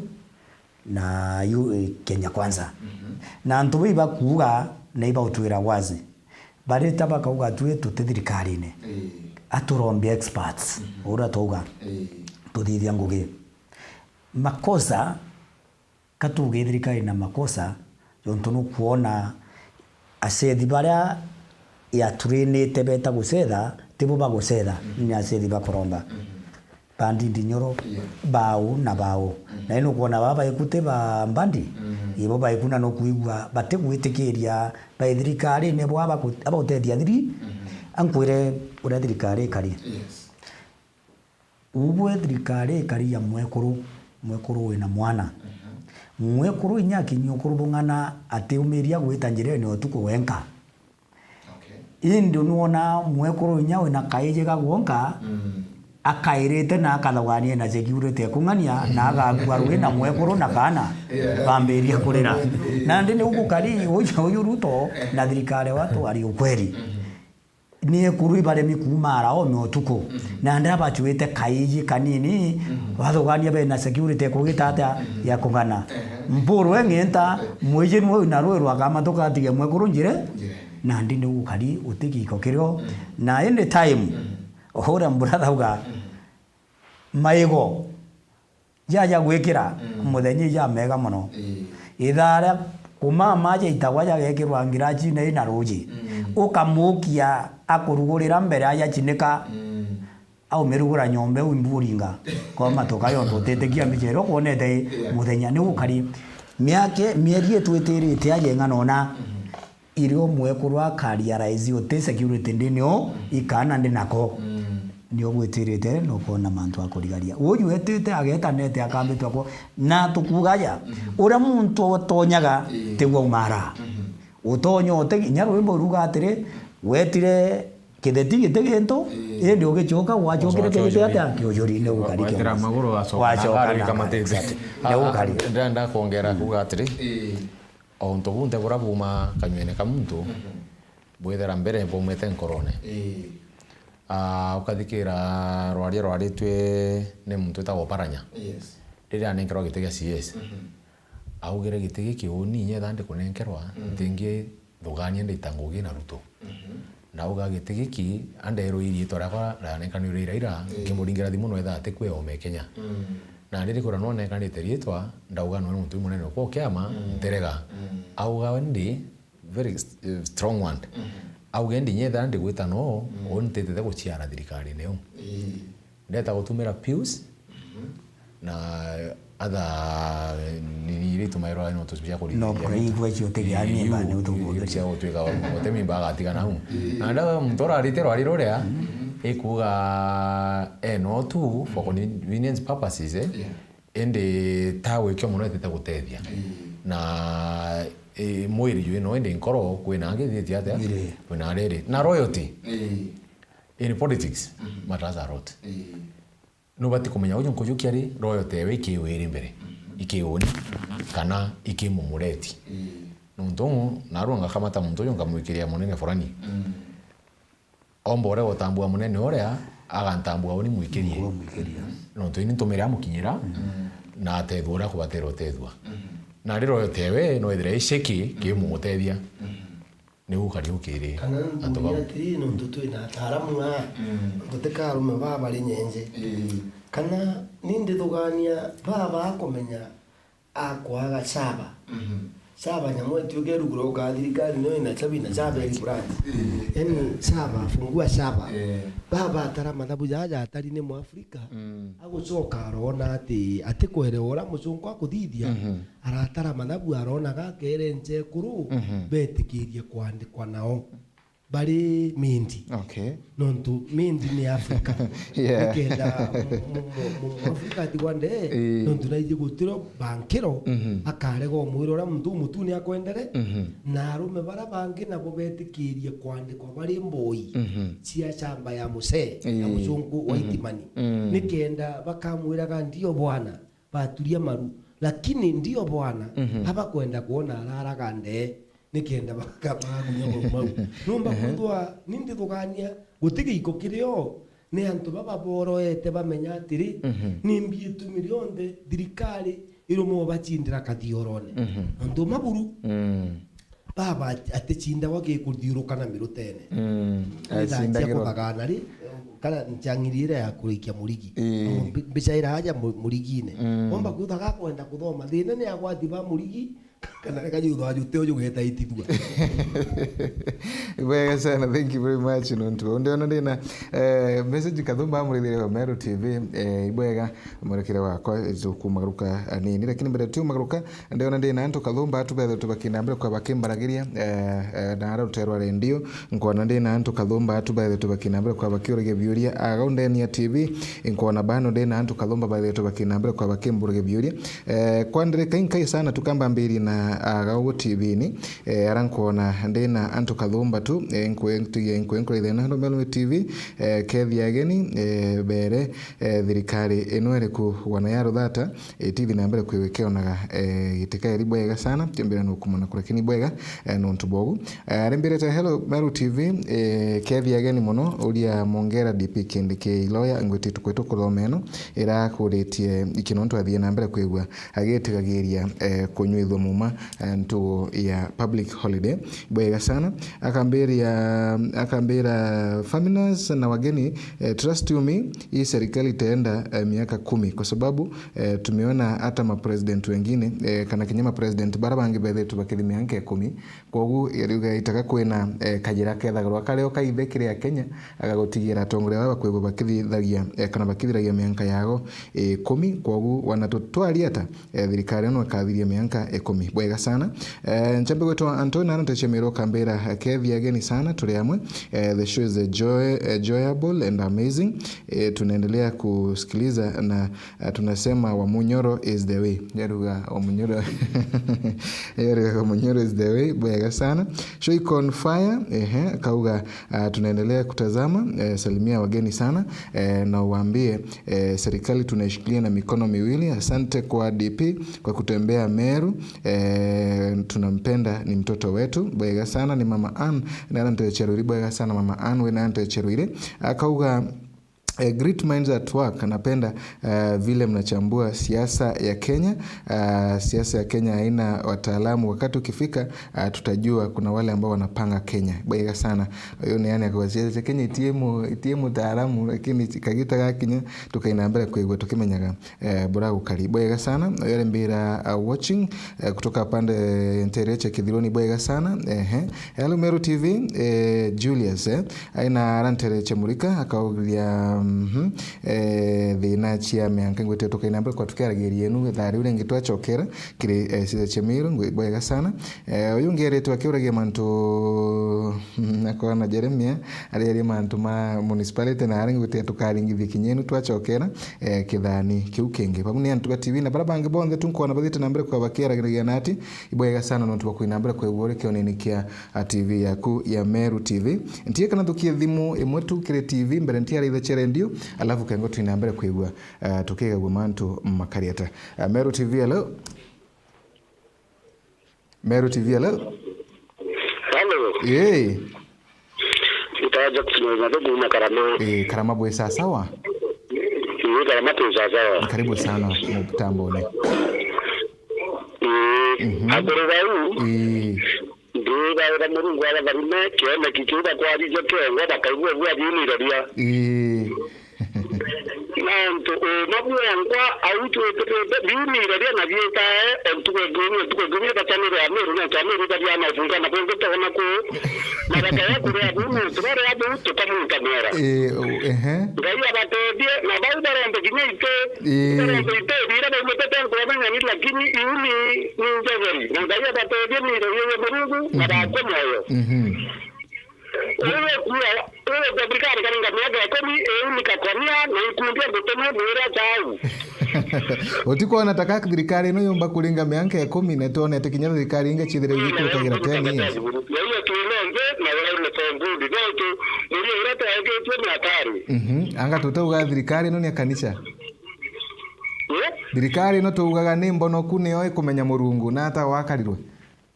na U-, eh, Kenya Kwanza. Mhm. Na antu bau ibakuuga na ibautwira wazi. Barita bakauga, "Tui tuti thirikarine." Eh. Aturombe experts, mhm, uria twauga, eh, tuthithia ngugi. Makosa, ka tuuge thirikari na makosa, jontu nukwona acethi baria yaturinite beta gucetha, tibo bagucetha, mhm, ni acethi bakuromba. Mhm. ba Ndindi Nyoro, yeah, bau na bau. Mm. Na ino kwona baba baikuti ba mbandi, mm, ibo baikuna no kuigua batigwitikiria ba thirikarine bwa abaku-, abagutethia thiri, mm, ankwire uria thirikari ikari. Yes. Ubwe thirikari ikari ya mwekuru, mwekuru wina mwana. Mhm. Mwekuru inya akinyia ukuru bung'ana atiumiria gwita njirene utuku wenka. Okay. Indi nuona mwekuru inya wina kaiji ga gwonka, mm, akairite na akathogania na security ekung'ania, na agakua rwi na mwekuru na kaana, yeah, bambiria kurira. Nandi niu gukari uju, uju Ruto na thirikari watu ari ukweri. Mhm. Ni ekuru ibaremi kuuma ara ome utuku. Mhm. Na ndira bachuite kaiji kanini, mhm, bathugania bena security kugita atia, mhm, ya kung'ana. Ehe. Mpuru eng'enta, ehe, mwiji nwe na rwi rwa kama tukatigia mwekuru njire. Njire. Nandi ni gukari uti giko kirio. Mhm. Na any time, mhm, uria brother uga, mhm, maigo jaja gwikira, mm, muthenya ija mega mono. Ii. Ithaa ria kumama jaitagwa jagekirwa ngirachine ina ruji. Mm. Ukamukia akurugurira mbere ajachinika. Mm. Aumirugura nyomba iu imburinga. Kwa matuka yontu utitikia mbicha iria ukwonete. Yeah. Muthenya ni gukari. Miake, mieri itwitirite aja ing'ana ona. Mm. Irio mwekuru akaria raisi uti security ndi nio, mm, ikana ndi nako. Mm. Nio gwitirite na ukona mantu a kurigaria. Uju etite agetanete akambitwa ko, na tukugaja, mm, uria muntu utonyaga, ii, tigwa umara. Mm. Utonya uti, inya rwimbo ruga atiri, wetire kitheti giti gintu, ii, indi ugichoka, wachokire kitheti atia? Kiujurine gukari. Wetira maguru wachoka, wachoka na gari na kamatete. Exactly. Ni gukari. Ndenda kwongera kuga atiri, ii. O untu bunthe buria buumaa kanywene ka muntu, mhm, bwithira mbere bwaumite nkorone. Ii. Ah, ukathikira rwaria rwaritue ni muntu witagwa Oparanya. Yes. Riria anenkerwa giti gia C S. Mhm. Augire, "Giti giki uni inya etha ndikunenkerwa, mhm, ntingithugania ndaita ngugi na Ruto." Mhm. Na auga, "Giti giki, anderwe iriitwa riakwa rianenkanirwe i Raila, mm, nkimuringira thimu no etha atikue ome Kenya." Mm. Na riria kwira no nenkanite riitwa, ndauga nwe muntu munene okwa kiama, mm, nterega. Mm. Auga we ndi very, eh, strong word. Mm. Auga ndi nyetha ndigwita no, mm, o ntitete guciara thirikarine iu. Ii. Ndeta gutumira Pius, mhm, na other nini iria itumairwa no tucia kuriria. No, kuraigua icio utegia mimba ni utuguthuri. Cia gutwika utemimba agatiga nau. Ii. Na ndawa muntu urarite rwari ruria, mhm, ikuga eno tu for convenience purposes, eh. Yeah. Indi ta gwikio mono etete gutethia. Ii. Na, eh, mwiri jwi no indi nkoro kwina angi thietie atia? Iri. Kwina riri. Na royalty. Ii. In politics, mhm, matters a lot. Ii. Nubati kumenya uju nkujukia ri, royalty ewe ikiwiri mbere, mhm, ikiuni, mhm, kana ikimumureti. Ii. Nontu narua ngakamata muntu uju nkamwikiria munene fulani. Mm. Omba uria gutambua munene uria, agantambua uni mwikirie. Niguo mwikiria. Nontu ini ntumire amukinyira, mm, na atethua uria akubatera utethua. Mm. Na riria royalty ewe no ethire i shaky, mm, kimumutethia. Mm. Niu ukari ukiri. Kana antu bau. Nkuuria atiri, nontu twina ataaramu aa, mm, gutika arume baa bari nyenje. Ii. Kana ni ndithugania baa bakumenya akwaga caba. Mhm. Caba nyamu etiuke rugura uka thirikari no ina chabi na caba eri branch. Ii. Yani caba, fungua caba. Ii. Baba atara mathabu jaja atari ni Mwafrika. Mm. Agucoka arona ati, atikwere ura mucungu akuthithia, mhm, aratara mathabu arona gakere nchekuru, mhm, betikirie kwandikwa nao bari Mindi. Okay. Nontu Mindi ni Africa. Yeah. Nikenda mu-, mu-, mu-, mu-, Africa atigwa ndee, ii, nontu naiji gutiro bankiro, mhm, akarega umwira uria muntu umutune akwendere, mhm, na arume bara bangi nabo betikirie kwandikwa bari mboi, mhm, cia shamba ya musee, ya, ii, mucungu wa, mhm, Itimani. Mm. Nikenda bakamwiraga, "Ndio bwana," baturia maru. Lakini ndio bwana, mhm, abakwenda kwona araraga ndee, nikenda baka-, bagakunya mau mau. Numba, ehe, kwithwa ni ndithugania, guti giiko kirio, ni antu baba boroete bamenya atiri, mhm, ni mbi itumi rionthe thirikari irumo bachindira kathiorone. Mhm. Antu maburu. Mm. Baba at-, aticindagwa gikuthiuruka na mirutene. Mm. Ni thaa cia kuthagana ri, kana nchang'iri iria ya kurikia murigi. Ii. Mbi-, mbica ira aja mu-, murigine. Mm. Omba kwitha gakwenda kuthoma. Thina ni agwati ba murigi, kana reka jutho ajute uju geta itithua. Ibwega sana, thank you very much. Nontu ndiona ndina eh, message Kathumba amurithiria wa Meru T V. Eh, ibwega, mwerekere wakwa, tukumagaruka anini, lakini mbere tiumagaruka, ndiona ndina antu Kathumba atu bethe tubakina mbere kwa bakimbaragiria eh, eh, na ara ruterwa rendio. Nkona ndina antu Kathumba atu bethe tubakina mbere kwa bakiuragia biuria aga undeni ya T V. Nkona bano ndina antu Kathumba bethe tubakina mbere kwa bakimburagia biuria. Eh, kwa ndirika inkai sana tukambambiri na aga ugu T V-ini. Eh, ara nkona ndina antu Kathumba tu, eh, nkwe ntige nkwe nkuraithia na Meru T V, eh, kethi ageni, eh, bere, eh, thirikari ino iriku wana ya ruthata, eh, tithi na mbere kwigwa ikionaga, eh, gitikeri bwega sana, timbira nukumana kurekeni bwega, eh, nontu bogu. Eh, arimbirite, "Hello, Meru T V, eh, kethi ageni muno, uria mongera D P Kindiki lawyer, ngwititu kwitu kuthoma ino, irakuritie iki nontu athie na mbere kwigua agitigagiria, eh, kunyuithua muma, eh, ntugu ya public holiday." Bwega sana. Akambiria, akambira, "Faminas na wageni, eh, trust you me, hii serikali itaenda, eh, miaka kumi kwa sababu, eh, tumeona hata mapresident wengine, eh, kana kinya mapresident bara bangi bethetwe bakithi miaka ikumi." Kwogu iriuga itaga kwina, eh, kajira kethagirwa kario kaithe kiri Akenya, agagutigira atongoria baba bakwigua bakithithagia, eh, kana bakithiragia mianka yago ikumi. Kwogu wana tutwari ata, eh, thirikari ino ikathiria mianka ikumi. Bwega sana. Eh, nchambe gwitwa Antonio na Nteche Miro kambira, eh, kethi ageni sana, turi amwe. Eh, the show is enjoy, enjoyable and amazing. Eh, tunaendelea kusikiliza na Ah, tunasema Wamunyoro is the way. Yaruga Wamunyoro. Yaruga Wamunyoro is the way. Bwega sana. Show iko on fire. Ehe, kauga, ah, tunaendelea kutazama. Eh, salimia wageni sana. Eh, na uwaambie, eh, serikali tunaishikilia na mikono miwili. Asante kwa D P kwa kutembea Meru. Eh, tunampenda, ni mtoto wetu. Bwega sana, ni Mama Ann. Na Nteche Rwiri. Bwega sana, Mama Ann. We na Nteche Rwiri. Akauga, Eh, great minds at work. Napenda, eh, vile mnachambua siasa ya Kenya. Ah, siasa ya Kenya haina wataalamu. Wakati ukifika, ah, tutajua kuna wale ambao wanapanga Kenya. Bwega sana. Uyu ni yani akauga siasa ya Kenya itie mu-, itie mutaalamu, lakini kagita gakinya tukaina mbere kwigua tukimenyaga, eh, bura gukari. Bwega sana. Uyu ari mbira, ah, watching, eh, kutoka pande ntere cha Kithironi. Bwega sana. Ehe. Hello Meru T V, eh, Julius, eh, aina arantereche murika, akaugiria, mhm, eh, thina cia mianka ngwite tukaina mbere kwa tukiaragiria enu, thaa riu ringi twachokera kiri, eh, Citha cia Meru, ngwi-, bwega sana. Eh, uyu ungi eritwe akiuragia mantu, akona Jeremia, ari ari mantu ma municipality na ari ngwite tukaringithia kinya enu twachokera, eh, kithani kiu kingi. Bau ni antu ba T V na bara bangi bonthe tu nkona bathite na mbere kwa bakiaragiriria na ati, Ibwega sana nontu bwa kwina mbere kwigua uri kionene kia, a, T V yaku ya Meru T V. Ntie kana thukie thimu imwe tu kiri T V mbere ntiaraitha cia rendio, alafu kengo twina mbere kwigua, a, tukigagua mantu makariata. A, Meru T V, hello? Meru T V, hello? Hello. Ii. Itawa Jackson Mathuku kuuma Karama. Ii, Karama bwi sasawa? Ii, Karama twi sasawa. Karibu sana mutambone. Ii, mhm. Akuru bau. Ii. Ndigaira Murungu agatharime kioneki kiu bakwarithia kiongo bakaigua bua biumire bia. Ii. Nontu uuma bwongwa au twititite biumire bia na biitae o ntuku ikumi, o ntuku ikumi batanirwa Amiru, nontu Amiru babiana ubunga na bungi toona kuu, na bakaya kuria buu, nontu baria buu tukamuntamera. Ii, u-, ehe. Ngai abatethie, na bau barombe kinya itu, ii, barombe itu, bira baumite tenkuramenya ni, lakini iu ni, ni njegeri. Na Ngai abatethie ni iroria ria Murungu, na, mhm, bakwe mwoyo. Mhm. Uu ukuuga, uu thirikari ikaringa miaka ikumi, iu ni kakonia, na ikundi antu tumwe mwira chau. Utikwona ta ka thirikari ino yumba kuringa miaka ikumi, na twonete kinya thirikari ingi ciithire igikurukagirwa ten years? Na iyo tuinonthe, na wira ni for good. No tu, murio uria twaeketie ni hatari. Mhm. Anga tutauga thirikari ino ni ya kanisa? Eh? Thirikari ino tuugaga ni mbonoku, niyo ikumenya Murungu, na ata wakarirwe?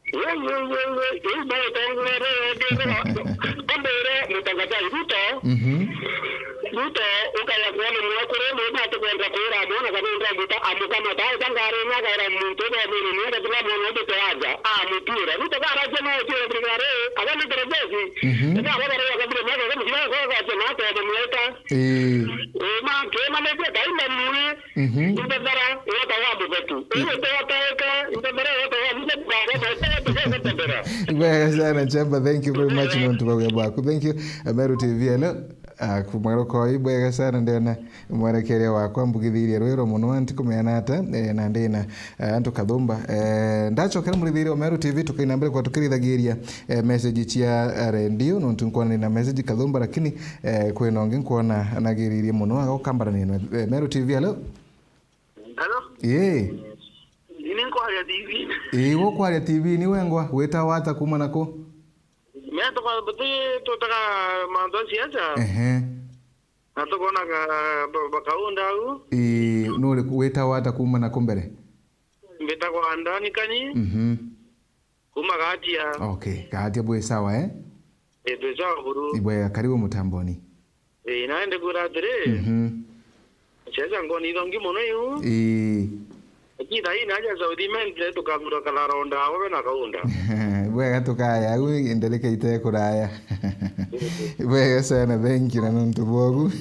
Ii, ii, ii, ii, ii, no utongorere, ndira, mbere mutangazaji Ruto, mhm, Ruto ukaya kuona mwekuru, mwana atikwenda kwira mwana kana ndira guta amukamata, ita ngari inya akaira muntu uthomere, nienda tiga mwana uthite aja, amutwira. Ruto karaje no utwire thirikari, akanitire jeshi. Mhm. Ita abo baria bakabire mwaka, kamukira kwa kwa na atoma mweta. Ii. Ii, ma, kema nete kaina mwe. Mhm. Ithethera, wota wa muthetu. Ii. Ii, itotaeka, ithethera, wota wa muthetu, baba, baba, baba, baba. Ibwega sana, Chamba, thank you very much nontu bwa wia bwaku. Thank you, Meru T V, hello. Ah, kumweruka ibwega sana, ndiona mwerekeria wakwa mbugithirie rwiro muno, ntikumenya nata, eh, na ndina, eh, antu kathumba. Eh, ndachokera murithiria wa Meru T V, tukaina mbere kwa tukirithagiria, eh, message cia, eh, redio, nontu nkwona ndina message kathumba, lakini, eh, kwina ungi nkwona anagiririe muno, agokambarania na, eh, Meru T V, hello? Hello? Ii. Ini nkwaria T V. Ii, gukwaria T V ni wengwa, witawa ata kuma naku? Me tuka-, tu-, tutaga mantu a siasa. Ehe. Na tukonaga ba-, bakaunda au. Ii, nuri ku-, witawa ata kuma naku mbere? Mbitagwa Ndani Kanyi. Mhm. Kuma Gatia. Okay, Gatia bwi sawa, eh? Ii, twi sawa buru. Ibwega, karibu mutamboni. Ii, na ndikwira atiri, mhm, siasa ngoni ithongi mono iu. Ii. Lakini thaa ii naja South Imenti, tukathura Kathara o ndawa be na kaunda. Bwega tukaya, au ndereka ite kuraya. Bwega sana, thank you, na nontu bwogu.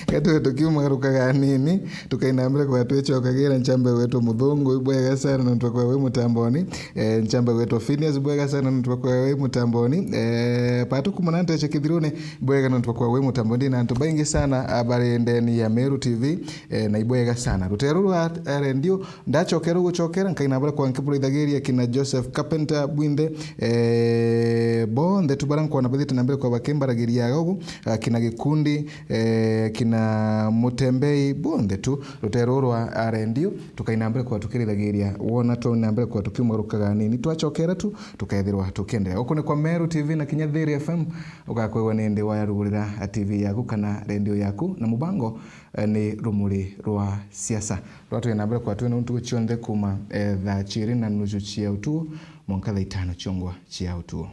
Gatwe tukiumarukaga nini, tukaina mbere kwa twicokagira nchambe wetu Muthungu, bwega sana nontu kwa wi mutamboni. Eh, nchambe wetu Phineas, bwega sana nontu kwa wi mutamboni. Eh, patu kumana nteche kithirune, bwega nontu kwa wi mutambo. Ndina antu baingi sana, ah, bari ndeni ya Meru T V, eh, na ibwega sana. Rutero rwa, eh, redio, ndachokera guchokera, nkaina bara kwa nkiburithagiria kina Joseph Carpenter bwinthe, eh, bonthe tu bara nkona bathite na mbere kwa bakimbaragiriaga ugu, ah, kina Gikundi, eh, kina Mutembei, bonthe tu. Rutero rwa, ah, redio, tukaina mbere kwa tukirithagiria, wona twaina mbere kwa tukiumarukaga nini, twachokera tu, tukethirwa tukiendelea. Guku ni kwa Meru T V na kinya Thiri F M, ugakwigua ni ndi wa yarugurira T V yaku kana redio yaku, na mubango, eh, ni Rumuri rwa Siasa. Rwa twina mbere kwa twina ntuku cionthe kuma, eh, thaa chiiri na nusu cia utuku mwanka thaa itano ciongwa cia utuku.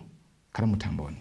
Kara mutamboni.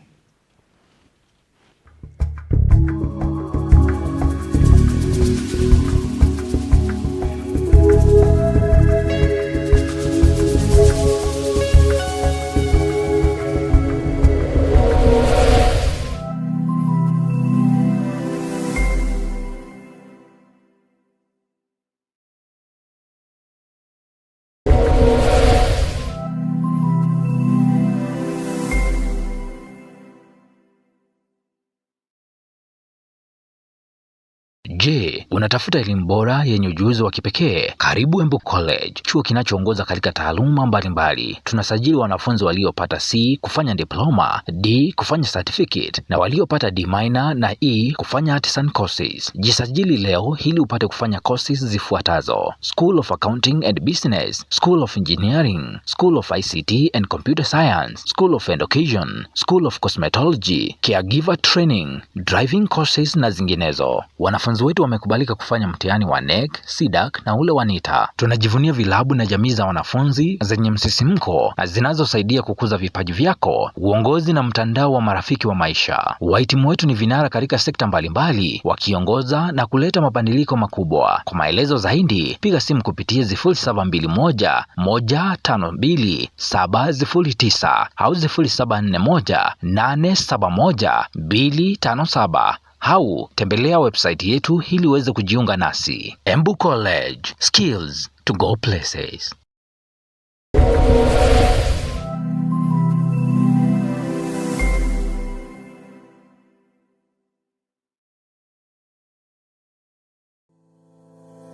Je, unatafuta elimu bora yenye ujuzi wa kipekee? Karibu Embu College, chuo kinachoongoza katika taaluma mbalimbali. Tunasajili wanafunzi waliopata C kufanya diploma, D kufanya certificate, na waliopata D minor na E kufanya artisan courses. Jisajili leo ili upate kufanya courses zifuatazo: School of Accounting and Business, School of Engineering, School of I C T and Computer Science, School of Education, School of Cosmetology, Caregiver Training, Driving Courses na zinginezo. Wanafunzi wetu wamekubalika kufanya mtihani wa NEC, CDAC na ule wa NITA. Tunajivunia vilabu na jamii za wanafunzi zenye msisimko na zinazosaidia kukuza vipaji vyako, uongozi na mtandao wa marafiki wa maisha. Wahitimu wetu ni vinara katika sekta mbalimbali, wakiongoza na kuleta mabadiliko makubwa. Kwa maelezo zaidi, piga simu kupitia sifuri saba mbili moja, moja tano mbili, saba sifuri tisa au sifuri saba nne moja, nane saba moja, mbili tano saba. Au tembelea website yetu ili uweze kujiunga nasi. Embu College, skills to go places.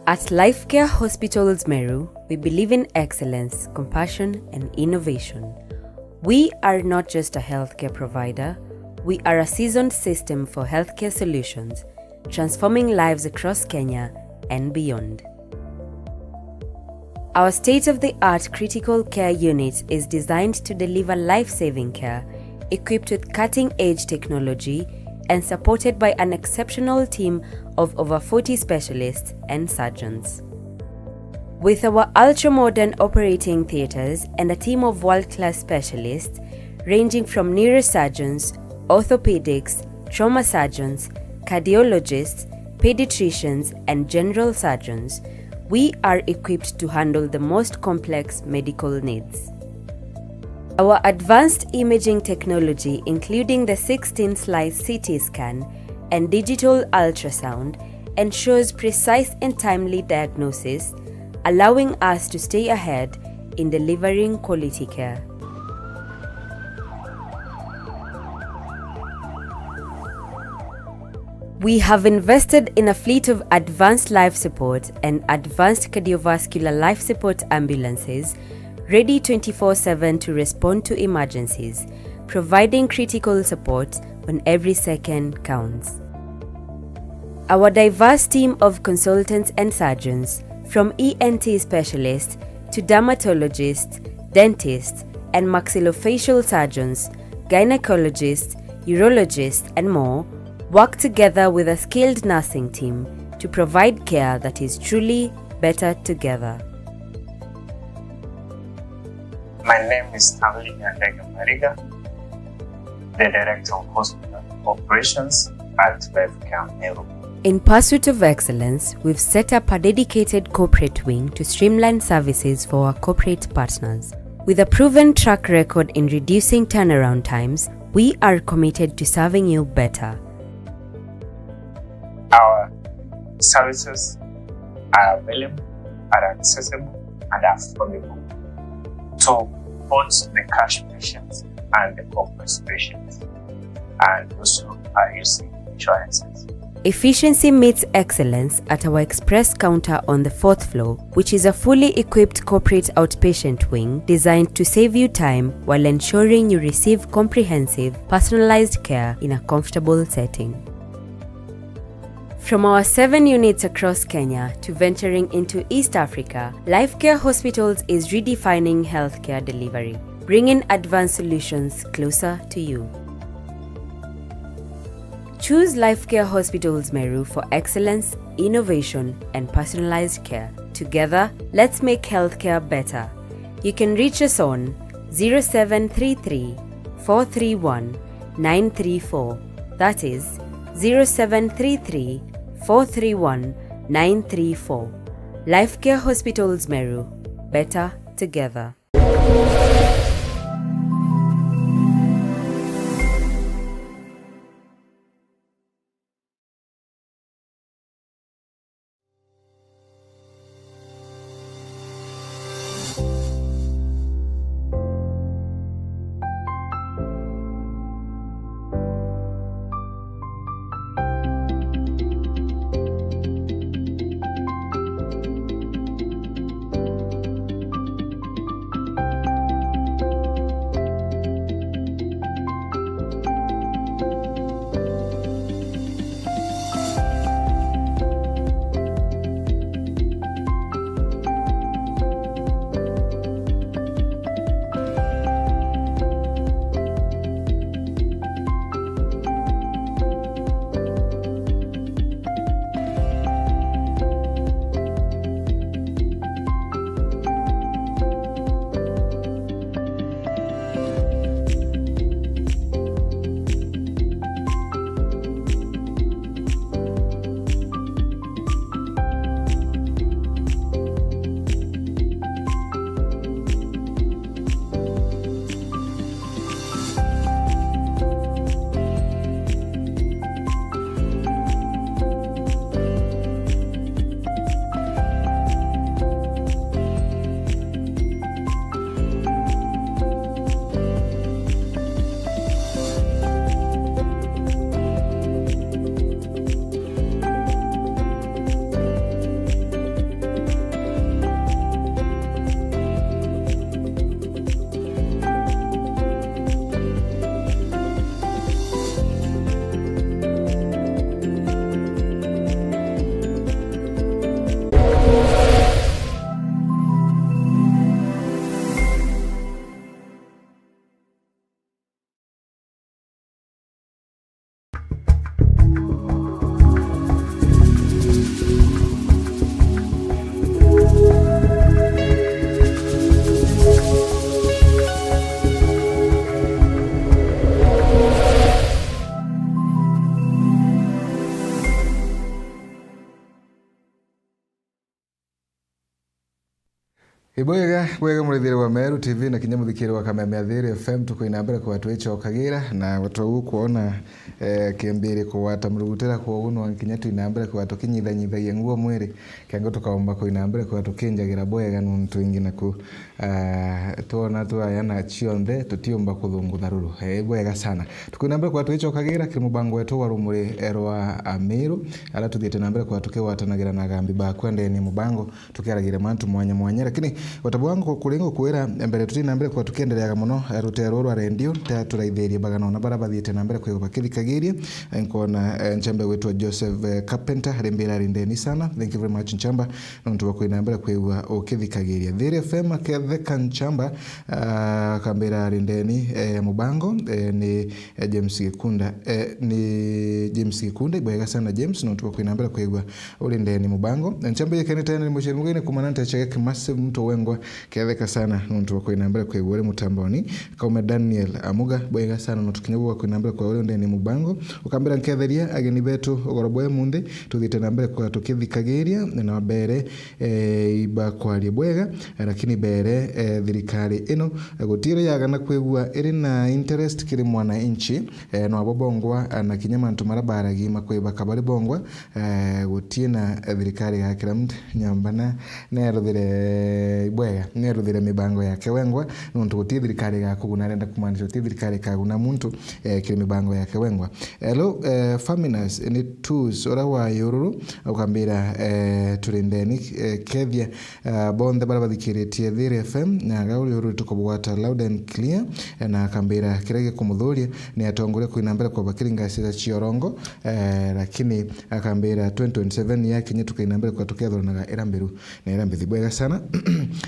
At Life Care Hospitals Meru, we believe in excellence, compassion, and innovation. We are not just a healthcare provider, we are a seasoned system for healthcare solutions, transforming lives across Kenya and beyond. Our state-of-the-art critical care unit is designed to deliver life-saving care, equipped with cutting-edge technology and supported by an exceptional team of over forty specialists and surgeons. With our ultra-modern operating theatres and a team of world-class specialists, ranging from neurosurgeons, orthopedics, trauma surgeons, cardiologists, pediatricians, and general surgeons, we are equipped to handle the most complex medical needs. Our advanced imaging technology, including the sixteen slice C T scan and digital ultrasound, ensures precise and timely diagnosis, allowing us to stay ahead in delivering quality care. We have invested in a fleet of advanced life support and advanced cardiovascular life support ambulances, ready twenty-four seven to respond to emergencies, providing critical support when every second counts. Our diverse team of consultants and surgeons, from E N T specialists to dermatologists, dentists, and maxillofacial surgeons, gynecologists, urologists, and more, work together with a skilled nursing team to provide care that is truly better together. My name is Stanley Nyandega Mariga, the Director of Hospital Operations at Life Care Meru. In pursuit of excellence, we've set up a dedicated corporate wing to streamline services for our corporate partners. With a proven track record in reducing turnaround times, we are committed to serving you better. Our services are available, are accessible, and affordable to both the cash patients and the corporate patients, and also are using insurances. Efficiency meets excellence at our express counter on the fourth floor, which is a fully equipped corporate outpatient wing designed to save you time while ensuring you receive comprehensive, personalized care in a comfortable setting. From our seven units across Kenya to venturing into East Africa, Life Care Hospitals is redefining healthcare delivery, bringing advanced solutions closer to you. Choose Life Care Hospitals Meru for excellence, innovation, and personalized care. Together, let's make healthcare better. You can reach us on zero seven three three, four three one, nine three four. That is zero seven three three, four three one, nine three four. Life Care Hospitals Meru. Better together. Ibwega, bwega murithiri wa Meru T V na kinya muthikiri wa Kameme Athiri F M, tukwina mbere kwa twicokagira na twau kwona, eh, kiambiri kugwata murugutira kwogu nwa kinya twina mbere kwa tukinyithanyithagia nguo mwiri, kengo tukaumba kwina mbere kwa tukinjagira bwega nuntu ingi naku, ah, twona twayana cionthe tutiumba kuthungutha ruru. Eh, bwega sana. Tukwina mbere kwa twicokagira kiri mubango wetu wa rumuri, eh, rwa Amiru, ara tuthiite na mbere kwa tukigwatanagira na agambi baku ndeni mubango tukiaragira mantu mwanya mwanya, lakini wata bwangu kuringo kwira mbere tuti na mbere kwa tukiendereaga muno, eh, rutero rwa rendio, ta turaithirie bagana ona bara bathiite na mbere kwigwa bakithikagiria. Eh, nkona, eh, nchambe gwitwa Joseph, eh, Carpenter, ari mbira ari ndeni sana. Thank you very much, nchamba, nontu bwa kwina mbere kwigwa ukithikagiria. Thiri F M aketheka nchamba, ah, akambira ari ndeni, eh, mubango, eh, ni, eh, James Gikunda, eh, ni James Gikunda. Ibwega sana James, nontu bwa kwina mbere kwigwa uri ndeni mubango. Nchamba ikenete ni muceri mugeni kumana nte chege massive mtu wengwa, ketheka sana nontu bwa kwina mbere kwigwa uri mutamboni. Kaume Daniel Amuga, bwega sana no tukinya bwa kwina mbere kwa uri ndeni mubango. Ukambira nketheria ageni betu ugoro bwe munthi, tuthite na mbere kwa tukithikagiria na mbere, eh, iba kwaria bwega, lakini mbere, eh, thirikari ino, eh, gutire yagana kwigua iri na interest kiri mwananchi, eh, no abo bongwa, eh, na kinya mantu mara baragi makwiba kabari bongwa, eh, gutie na, eh, thirikari ya kira muntu nyamba na neruthire ibwega, neruthire mibango yake wengwa, nontu gutie thirikari igakuguna arenda kumaanisha gutie thirikari ikaguna muntu, eh, kiri mibango yake wengwa. Hello, eh, Faminas, ni Tus, ura wa Yururu, ukambira, eh, turi ndeni, eh, kethia, eh, bonthe bara bathikiritie Thiri F M, na gauri uru tukubwata loud and clear, eh, na akambira kiria gikumuthuria ni atongoria kwina mbere kwa bakiri ngasi za Chiorongo, eh, lakini akambira twenty twenty-seven yakinya tukaina mbere kwa tukethuranaga ira mbiru na ira mbithi. Bwega sana.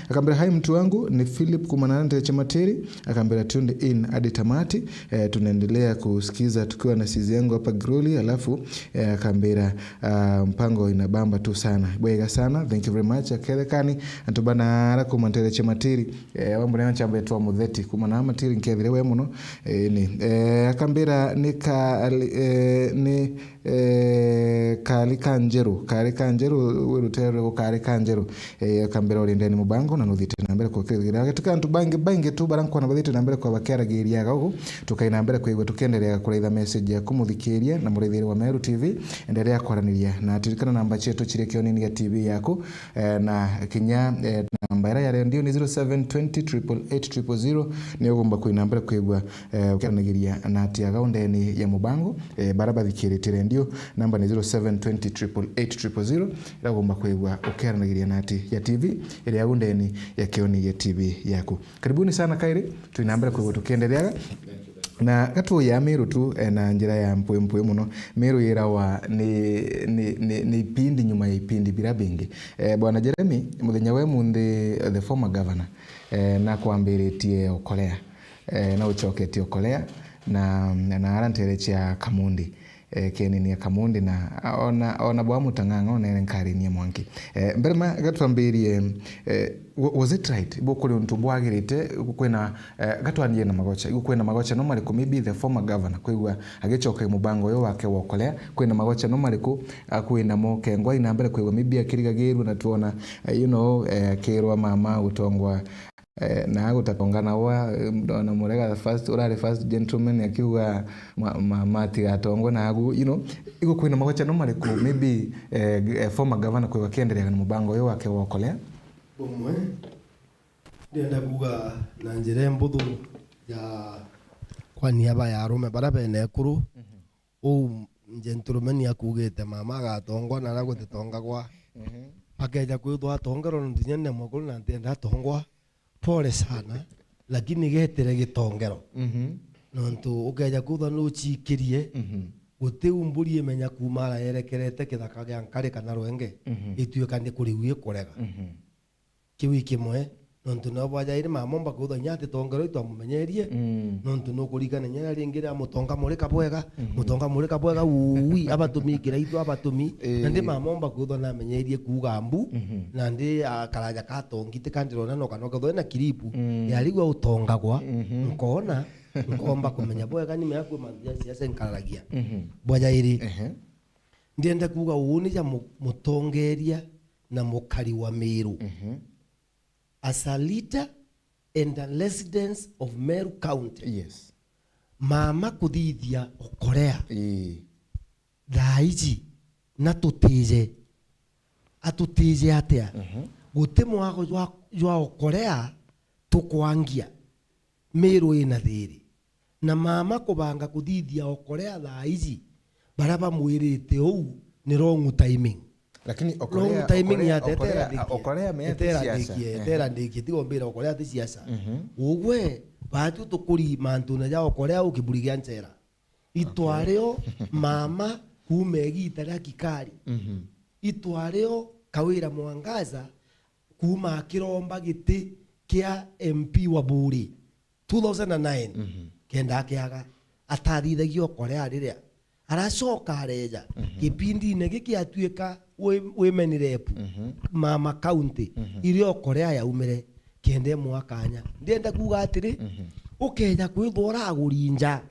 Akambira, "Hi mtu wangu, ni Philip kumana na Nteche Matiri." Akambira, "Tuned in hadi tamati." Eh, tunaendelea kusikiza tukiwa na sizi yangu hapa Groli, alafu, eh, akambira, ah, "Mpango inabamba tu sana." Bwega sana, thank you very much. Akethekani, antu bana ara kuma Nteche Matiri, eh, wambona yo nchamba etwa Mutheti, kuma na Matiri nkethire we muno. Eh, ni, eh, akambira, "Ni ka, eh, ni, eh, kari ka njeru, kari ka njeru, wi rutere ruriku kari ka njeru?" Eh, akambira, "Uri ndeni mubango na nuthite na mbere kwa kwithira." Gatuka antu bangi, baingi tu bara nkona bathite na mbere kwa bakiaragiria aga ugu, tukaina mbere kwigua tukienderea kuraitha message ya kumuthikiria na muraithiri wa Meru T V, enderea kwaraniria na turirikana namba cietu ciri kionini gia T V yaku, eh, na kinya, eh, namba ira ya rendio ni zero seven twenty triple eight triple zero, ni ugomba kwina mbere kwigua, eh, ukiaranagiria na ati aga undeni ya mubango, eh, bara bathikiritie rendio, namba ni zero seven twenty triple eight triple zero, ira ugomba kwigua ukiaranagiria na ati ya T V, iria au ndeni ya kioni ya T V yaku. Karibuni sana kairi, twina mbere kwigua tukiendereaga. Na gatuya Meru tu, eh, na njira ya mpwi mpwi muno. Meru yirawa ni, ni, ni, ni ipindi nyuma ya ipindi bira bingi. Eh, Bwana Jeremy, muthenya we munthi, eh, the former governor, eh, nakwambiritie Okolea. Eh, na ucoketie Okolea na, na ara ntere cia Kamundi. Eh, kienini ya Kamundi na ona, ona bwa Mutang'ang'a onere nkarinie mwanki. Eh, mbere ma gatwambirie, eh, wa-, was it right? Ibu kuri untu bwagirite, ibu kwina, eh, gatwanjie na magocha. Ibu kwina magocha no mariku? Maybe the former governor kwigua agicoka mubango uyu wake wa Okolea, kwina magocha no mariku akwina mo kengwa ina mbere kwigua maybe akirigagirwa na tuona, eh, you know, eh, akirwa mama gutongwa, eh, na gutatonga na wa, eh, ndona murega the first, urari first gentleman akiuga ma-, ma-, matigatongwe na agu, you know, igu kwina magocha no mariku? Maybe, eh, g-, eh, former governor kwigua akiendereaga na mubango uyu wake wa Okolea. Bumwe, ndienda kuuga na njira imbuthu ya kwa niaba ya arume bara bene ekuru. Mhm. Uu gentleman akuugite mama agatongwa na aria gutitongagwa. Mhm. Akeja kwithwa atongerwa nontu kinya ni mwakuru na ntienda atongwa. Pole sana, lakini getire gitongero. Mhm. Nontu ukeja kwithwa nucikirie, mhm, guti u mburi imenya kuuma ara yerekerete kithaka gia nkari kana rwenge, mhm, ituika ni kuriu ikurega. Mhm. Kiu i kimwe, nontu nabo bwajairi mama omba kwithwa inya ati tongero itwamumenyerie, mm, nontu nukurikana inya riria ringi ria mutonga murika bwega, mhm, mutonga murika bwega, ui, abatumi kira itu abatumi. Eh. Na ndi mama omba kwithwa namenyerie kuuga mbu, mhm, na ndi akaraja katongi ti kandirona no kana ukethwa ina kiripu, mm, ya riu utongagwa, mhm, nkona, nkomba kumenya bwega ni mea kwi mantu ja siasa nkararagia. Mhm. Bwajairi. Ehe. Ndienda kuuga uu ni ja mu-, mutongeria na mukari wa Miru. Mhm. as a leader and a resident of Meru County, Yes. mama kuthithia Okolea Ii. thaa iji na tutije, atutije atia? Guti mwago jwa, jwa Okolea tukwangia, Meru ina thiri. Na mama kubanga kuthithia Okolea thaa iji, baria bamwirite uu ni wrong timing. Lakini Wrong Okolea, timing Okolea, yate Okolea, eterandikie. Okolea ameatia siasa. Eterandikie, Ehe. eterandikie, tiga mbire Okolea ti siasa. Mhm. Ugwe, batu tukuri mantune ja Okolea u kiburi gia nchera. Itwario mama kuuma igiita ria Kikari. Mhm. Itwario Kawira Mwangaza kuuma akiromba giti kia M P wa Buuri two thousand and nine, Mhm. kenda akiaga, atathithagia Okolea riria aracoka areja, gipindine giki atuika wi-, women rep, mama county, iria Okolea yaumire, kenda imwa kanya. Ndienda kuuga atiri, ukeja kwithwa uraguri nja,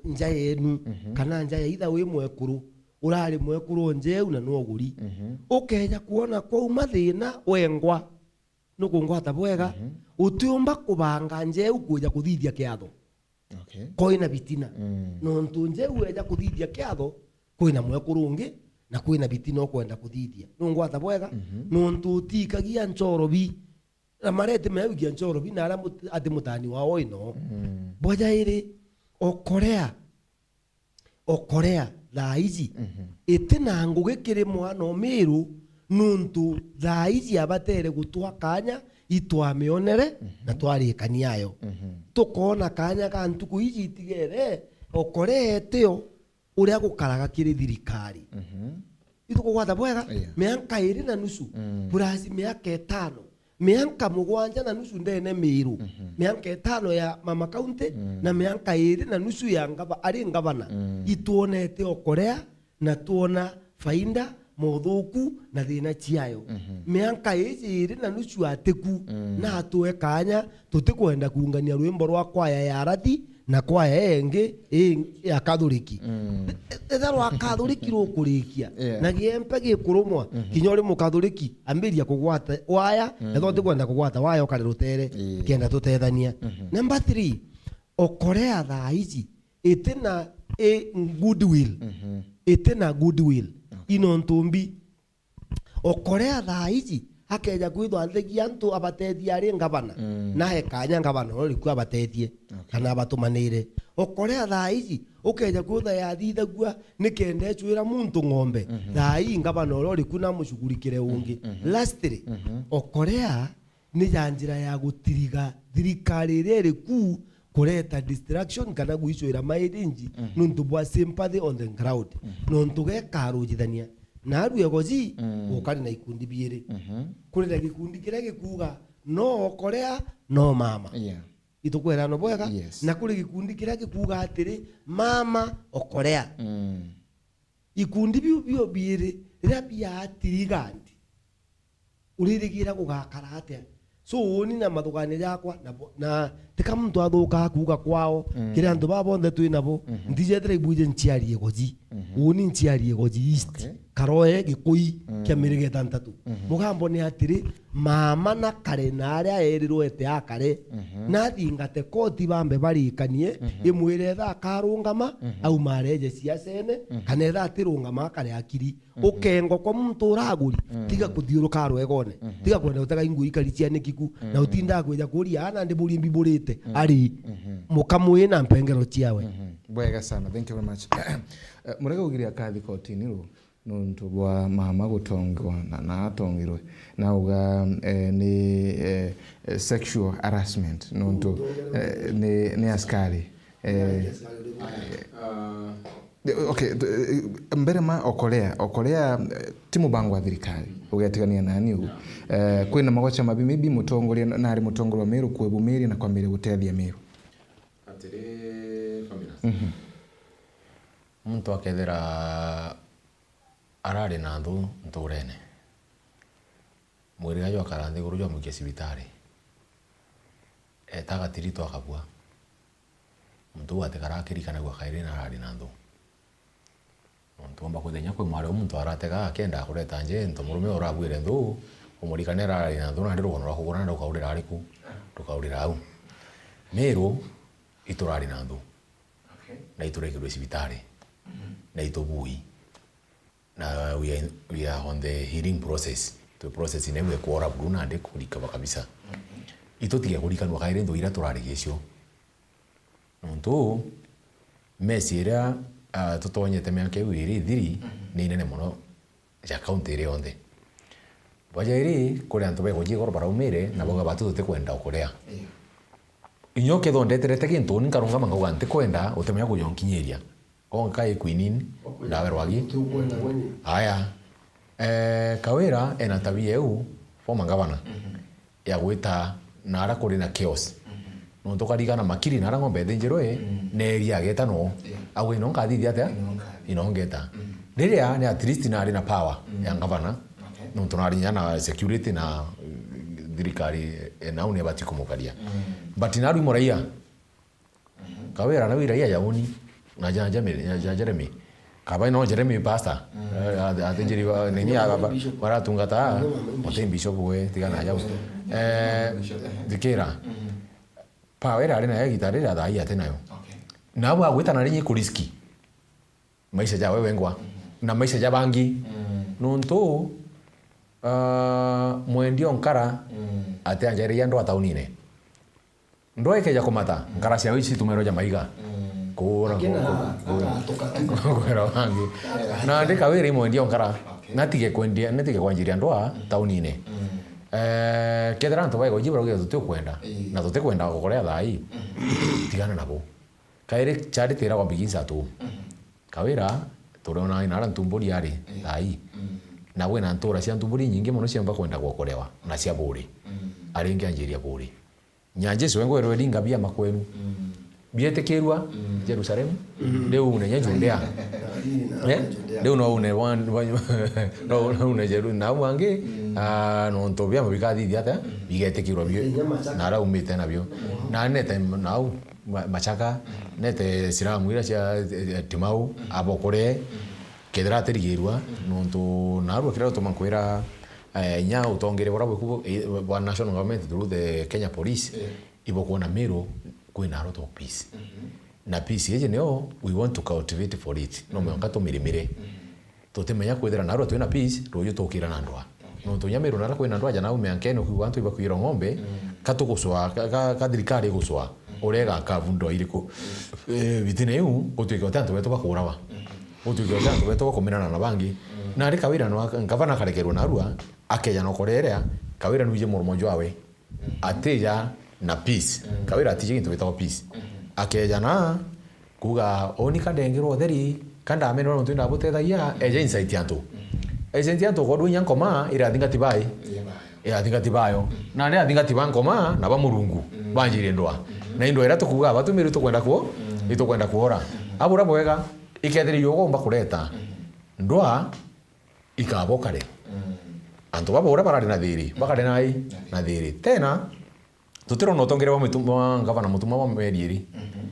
nja yenu, kana nja ya itha wi mwekuru, urari mwekuru o njeu na noguri. Ukeja kwona kwauma thina wengwa, nukungwata bwega, utiumba kubanga njeu kuja kuthithia kiatho. Okay. Koina bitina. Mm. Nontu njeu eja kuthithia kiatho, kwina mwekuru ungi, na kwina bitina ukwenda kuthithia. Nungwata bwega? Nontu utikagia nchorobi. Na mareti meugia nchorobi, na aria mut-, ati mutani wao ino. Bwa jairi, Okolea, Okolea thaa iji, iti na ngugi kiri mwana o Miru, nuntu thaa iji abatere gutwa kanya itwamionere na twarikania ayo. Tukoona kanya ga ntuku iji itigere, Okolea etio uria gukaraga kiri thirikari. Itukugwata bwega? Yeah. Mianka iri na nusu, plus miaka itano. Mianka mugwanja na nusu ndene Miru. Mianka itano ya mama county, na mianka iri na nusu ya ngava-, ari ngavana. Itwonete Okolea, na twona faida, mothuku, na thina ciayo. Mianka iji iri na nusu atiku, na atue kanya, tutikwenda kuungania rwimbo rwa kwaya ya arathi, na kwaya ingi i ya Kathoriki. Etha rwa Kathoriki rukurikia, yeah, na giempe gikurumwa, kinya uri Mukathoriki, ambiria kugwata waya, etha utikwenda kugwata waya ukare rutere, yeah, kenda tutethania. Number three, Okolea thaa iji, iti na, i goodwill. Iti na goodwill. Okay. Inontu mbi, Okolea thaa iji, akeja kwithwa athegi antu abatethia ari ngavana. Na ekanya ngavana uria uriku abatethie, okay, kana abatumanire. Okolea thaa iji, ukeja kwithwa yathithagua nikenda ecwira muntu ng'ombe. Thaa ii ngavana uria uriku na amucugurikire ungi. Lastly, Okolea ni ja njira ya gutiriga thirikari iria iri ku kureta distraction kana gwicwira mileage nuntu bwa sympathy on the ground. Nontu gekarujithania. Na aru egoji, gukari na ikundi biiri. Kuri na gikundi kiria gikuuga, no Okolea, no mama. Yeah. Itukwirana bwega? Yes. Na kuri gikundi kiria gikuuga atiri, mama Okolea. Ikundi biu bio biiri, riria biatirigandi, uririgira gugakara atia? So, uuni na mathuganio jakwa, na bo-, na tika muntu athukaa kuuga kwao, kiri antu baa bonthe twi nabo, ntijethira ibwije nchiari igoji. Uuni nchiari igoji East. Okay. Karoe gikui kia miriga itantatu. Mugambo ni atiri, mama na kare na aria erirwete akare, nathingate koti bambe barikanie, imwire etha akarungama, auma areje ciacene, kana etha atirungama akare akiri. Ukengo kwa muntu uraguri, tiga kuthiuruka rwegone, tiga kwenda gutega ingui ikari cia nikiku, na utindaga kwija kuria, "Ana ndi buri mbiburite, ari mukamwi na mpengero ciawe." Bwega sana, thank you very much. Eh, murega ugiria kathi kotini ru, nuntu bwa mama gutongwa na, na atongirwe, na uga, eh, ni, eh, eh, sexual harassment, nuntu, eh, ni, ni askari. Eh, Eh, okay, t-, eh, mbere ma Okolea, Okolea, eh, ti mubango wa thirikari, ugetigania nani ugu. Eh, kwina magocha mabi, maybe mutongoria, nari mutongoria wa Meru kwebumiria na kwambiria gutethia Meru. Atiri, Faminas. Muntu akethira arari na nthu nturene, mwiriga jwakara nthiguru jwamuikia cibitari, eta agatiritwa akabua. Muntu uu atikara akirikanagua kairi na arari na nthu. Nontu womba kwithenya kwi mwari o muntu aratega akenda kureta nje, nto murume urabuire nthu, Umurikania arari na nthu, nandi rugono rwa kugura na rukaurira ariku? Rukaurira au. Meru, iturari na nthu. Okay. Na iturekirwe cibitari. Mhm. Na itubui. Na we are, we are on the healing process. Twi process na iu ya kwora buru nandi kurikaba kabisa. Mhm. Itutige kurikanua kairi nthu iria turarigia cio. Nontu mesi iria, ah, tutonyete miaka iu iri ithiri, mhm, ni inene mono ja county iri yonthe. Bwa jairi, kuri antu begujia igoro baraumire, na bauga, "Batu tutikwenda ukuria." Ii. Inya ukethondeterete gintu, uni nkarungama nkauga, "Ntikwenda, utimenya kujonkinyiria." Onka i kwinini, ndawe rwagi. Aya. Eh, Kawira ena tabia iu, former governor, mhm, ya gwita naara kuri na chaos. Mhm. Nontu ukarigana makiri naara ng'ombe ithinjirwe, mm, neeri ageta no. Yeah. Auga, "Ino nkathithia atia? Ino nkathithia. Ino ngeta." Mm. Riria ni at least naari na power, mm, ya governor. Okay. Nontu naari nya na security na, uh, thirikari, eh, nau ni abati kumukaria. Mm. But naari muraia, Kawira na wira ya yauni, na ja Jeremy, ja, ja Jeremy. Kaba no Jeremy pastor. Mm. Eh, athinjiri ba, nini, aba, ba, baratungata, muti bishop we, tiga na jau. Eh, thikira. Mm. Power iria ari nayo gitari iria thaa ii ati nayo. Okay. Na abo agwita na rinyi kuriski maisha jawe wengwa, mm, na maisha ja bangi. Mm. Nontu, ah, mwendia o nkara, mm, ati anjariria ndwa taunine. Ndwa ikeja kumata, mm, nkara ciao ici itumerwe ja maiga. Mm. Kuura, akina ku-, ku-, ku-, agatuka tu. Kuura bangi. Agatuka. Na ndi Kawira i mwendia o nkara. Okay. Natige kwendia, natige kwanjiria ndwa, mm, taunine. Mm. Eh, kethira antu baigwa ijibu rauga tutikwenda, ii, na tutikwenda gukorea thaa ii, mm, tigana nabo. Kairi charity iragwa begins at home. Mhm. Kawira, turiona inaara Ntumburi ari, yeah, thaa ii. Mm. Na gwina ntura cia Ntumburi inyingi mono ciumba kwenda gwokorewa, na cia Buuri. Mm. Aringi anjiria Buuri. Nya Jesu we ngwirwe ringa bia makwenu. Mm. Bietikirua, mm, Jerusalemu, mm, riu une nya Judea. Eh? Judea. Riu no une wa, wa, no, no une Jeru-, na au angi, mm, ah, nontu biama bikathithia atia, mm, bigetikirwa bio. Inya Machaka. Na araumite nabio. Mm. Na nete nau, Ma-, Machaka, mm, nete Islamu iria cia, eh, Timau, mm, abokore, mm, kethira atirigirua, mm, nontu narua kiria gituma nkwira, eh, inya utongere bura bwiku, eh, bwa national government through the Kenya Police, yeah, ibokwona Meru kwina a lot of peace. Mm-hmm. Na peace iji nio we want to cultivate for it. No, mm, mwanka tumirimire. Mm. Tutimenya kwithira narua twina peace, ruuju tukira na ndwa. Okay. Nontu nya Meru nara kwina ndwa ja nau miankene ukiigua antu ibakwira ng'ombe, mm, ka tugucwa, ka, ka, ka thirikari igucwa, mm, uria igakavu ndwa iriku? Mm. Eh, bitina iu, gutwike uti antu betu bakuurawa. Mm. Gutwike uti antu betu bakuminana na bangi. Mm. Nari Kawira no ak-, ngavana akarekerwa narua, akeja na ukorerea, Kawira nwije murumo jwawe. Atija na peace. Mm. Kawira atije gintu gitagwa peace. Mm-hmm. Akeja na kuuga, "Uni ka ndengerwa utheri, ka ndamenwa nontu ndabutethagia, eja incite antu." Mm. Incite antu, kodwa inya nkoma, irathingati bai. Irathingati bayo. Mm. Na ni athingati ba nkoma, na ba Murungu, mm, banjire ndwa. Mm-hmm. Na indo iria tukuuga, batumiri tukwenda ku-, mm, itukwenda kuora. Mm-hmm. Abura bwega, ikethira iyo ugomba kureta. Mm-hmm. Ndwa, ikabokare. Mm. Antu baba uria barari na thiri, bakare nai na thiri. Tena, tutirona utongere bwa mitu-, bwa ngavana mutumwa bwa mieri iri. Mm-hmm.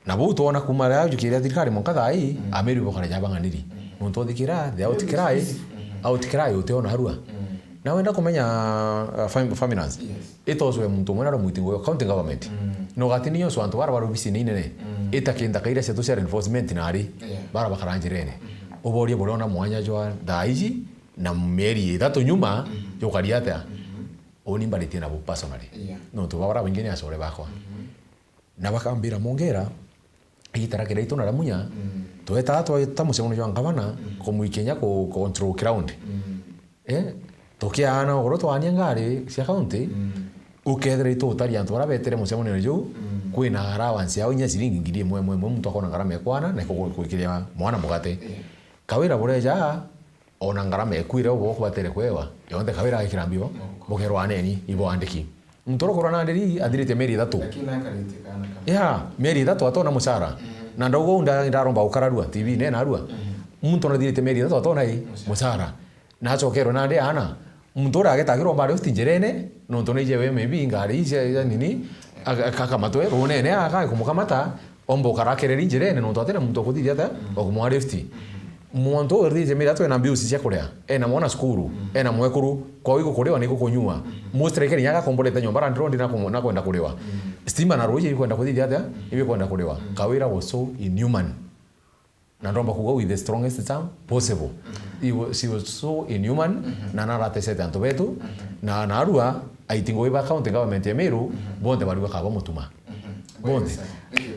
Na buu twona kuuma riria ajukiria thirikari mwanka thaa ii, mm, Ameru ibokare ja bang'aniri. Mm. Nontu uthikira, the outcry, mm, outcry utiona arua. Mm. Na wenda kumenya, uh, fam-, Faminance? Yes. Itocwe muntu umwe na rumuiti ngugi county government. Mm. Na ugati ni yoswa antu bara bari obisi ni inene. Mm. Ita kinda kaira cia tu cia enforcement na ari. Yeah. Bara bakara njirene. Mm. Uborie buriona mwanya jwa thaa iji na mieri ithatu nyuma, mm, jukari atia? Mm. Uni mbaritie nabo personally. Yeah. Nontu bara baingi ni acore bakwa. Mm. Na bakambira, "Mongera, igita ria kiraitu na ria munya, mm, tweta twa-, ta mucemanio jwa ngavana, mm, kumwikia inya ku-, control ground." Mm. Eh, tukiaana ugoro twaania ngari cia county, mm, ukethira itutari antu baria betere mucemanio juu, mm, kwina allowance yao inya ciringi ngiri imwe, imwe, imwe, muntu akona ngarama ekwana na iku-, kwikiria mwana mugate. Yeah. Kawira bureja, ona ngarama eku iria ubo kubatere kwewa, yonthe Kawira agikira mbio, mukerwa aneni, ibo andiki. Muntu uria kurwa na ndiri athirite mieri ithatu. Lakini nakarite kana kamwe. Ya, mieri ithatu atona mucara. Mm. Na ndauga uu nda-, ndaromba gukararua, T V ne narua. Mm. Muntu nathirite mieri ithatu atona i mucara. Mucara. Na acokerwe nandi aana, muntu uria ageta akiromba lift njirene, nontu naije we maybe ngari ici cia nini, aka-, aka-, akamatwe, runene, aka kumukamata, omba ukara akereri njirene, nontu atina muntu ukuthithia ata, mm, okumwa lift. Mm. Muntu uu ethithie mira twina mbiusi cia kuria, ena mwana cukuru, ena mwekuru, kwao igukuliwa na igukunyua. Mustrike ni agakomborete nyomba, land lord na kumu-, na kwenda kuliwa. Stima na ruuji ikwenda kuthithia atia? Ibikwenda kuliwa. Kawira was so inhuman. Na ndomba kuuga with the strongest term possible. He wa-, she was so inhuman, na naratesete antu betu, na narua aiti ngugi ba county government ya Meru, bonthe barua kaba Mutuma. Bonthe.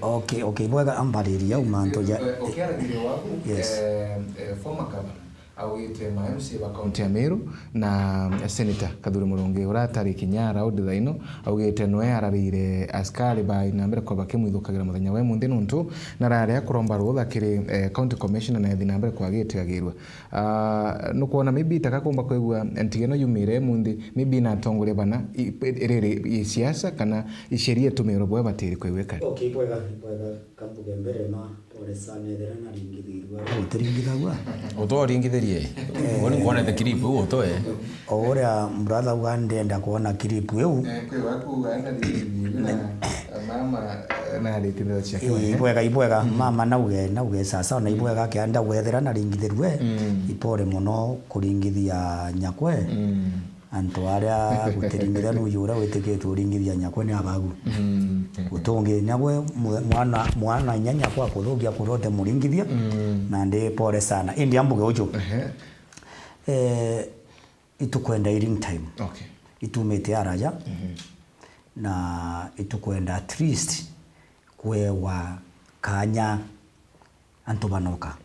Okay, okay, bwega, ambariria au mantu ja- Eh, ukiaragiria waku, Yes. eh, eh, former governor augite ma M C A ba county ya Meru na Senator Kathuri Murungi uria atari kinya around thaino, augite nwe ararire askari ba na mbere kwa bakimwithukagira muthenya wa imunthi nuntu narari akuromba rutha kiri, eh, county commissioner na ethi na mbere kwa gitigagirua. Ah, nukwona maybe itaka kumba kwigua ntigeno yumire imunthi, maybe na atongoria bana, i-, i-, riri, i siasa kana isheria itumiro bwe batiri kwigwika? Okay, bwega, bwega. Kambuge mbere ma, pole sana, ethira naringithirua, utiringithagua? Utoringithirie. Eh. Uuni nkwonete clip iu utoe. O uria brother uga ndenda kwona clip iu. Eh, kwi waku uga naringithirua na mama, eh, na ritindiro cia Ii, ibwega, ibwega. Mama nauge, nauge sasa, ona ibwega kianda gwethira naringithirue. Ipole muno kuringithia nyakwe. Antu aria gutiringithia nuju uria witikitwe uringithia nyakwe ni abagu. Gutungi nyakwe mwe-, mwana, mwana inya nyakwa kuthukia kurote muringithia, na ndi pole sana. Indi ambuge uju. Ehe. Eh, itukwenda healing time. Okay. Itumite araja, na itukwenda at least kwewa kanya antu banoka.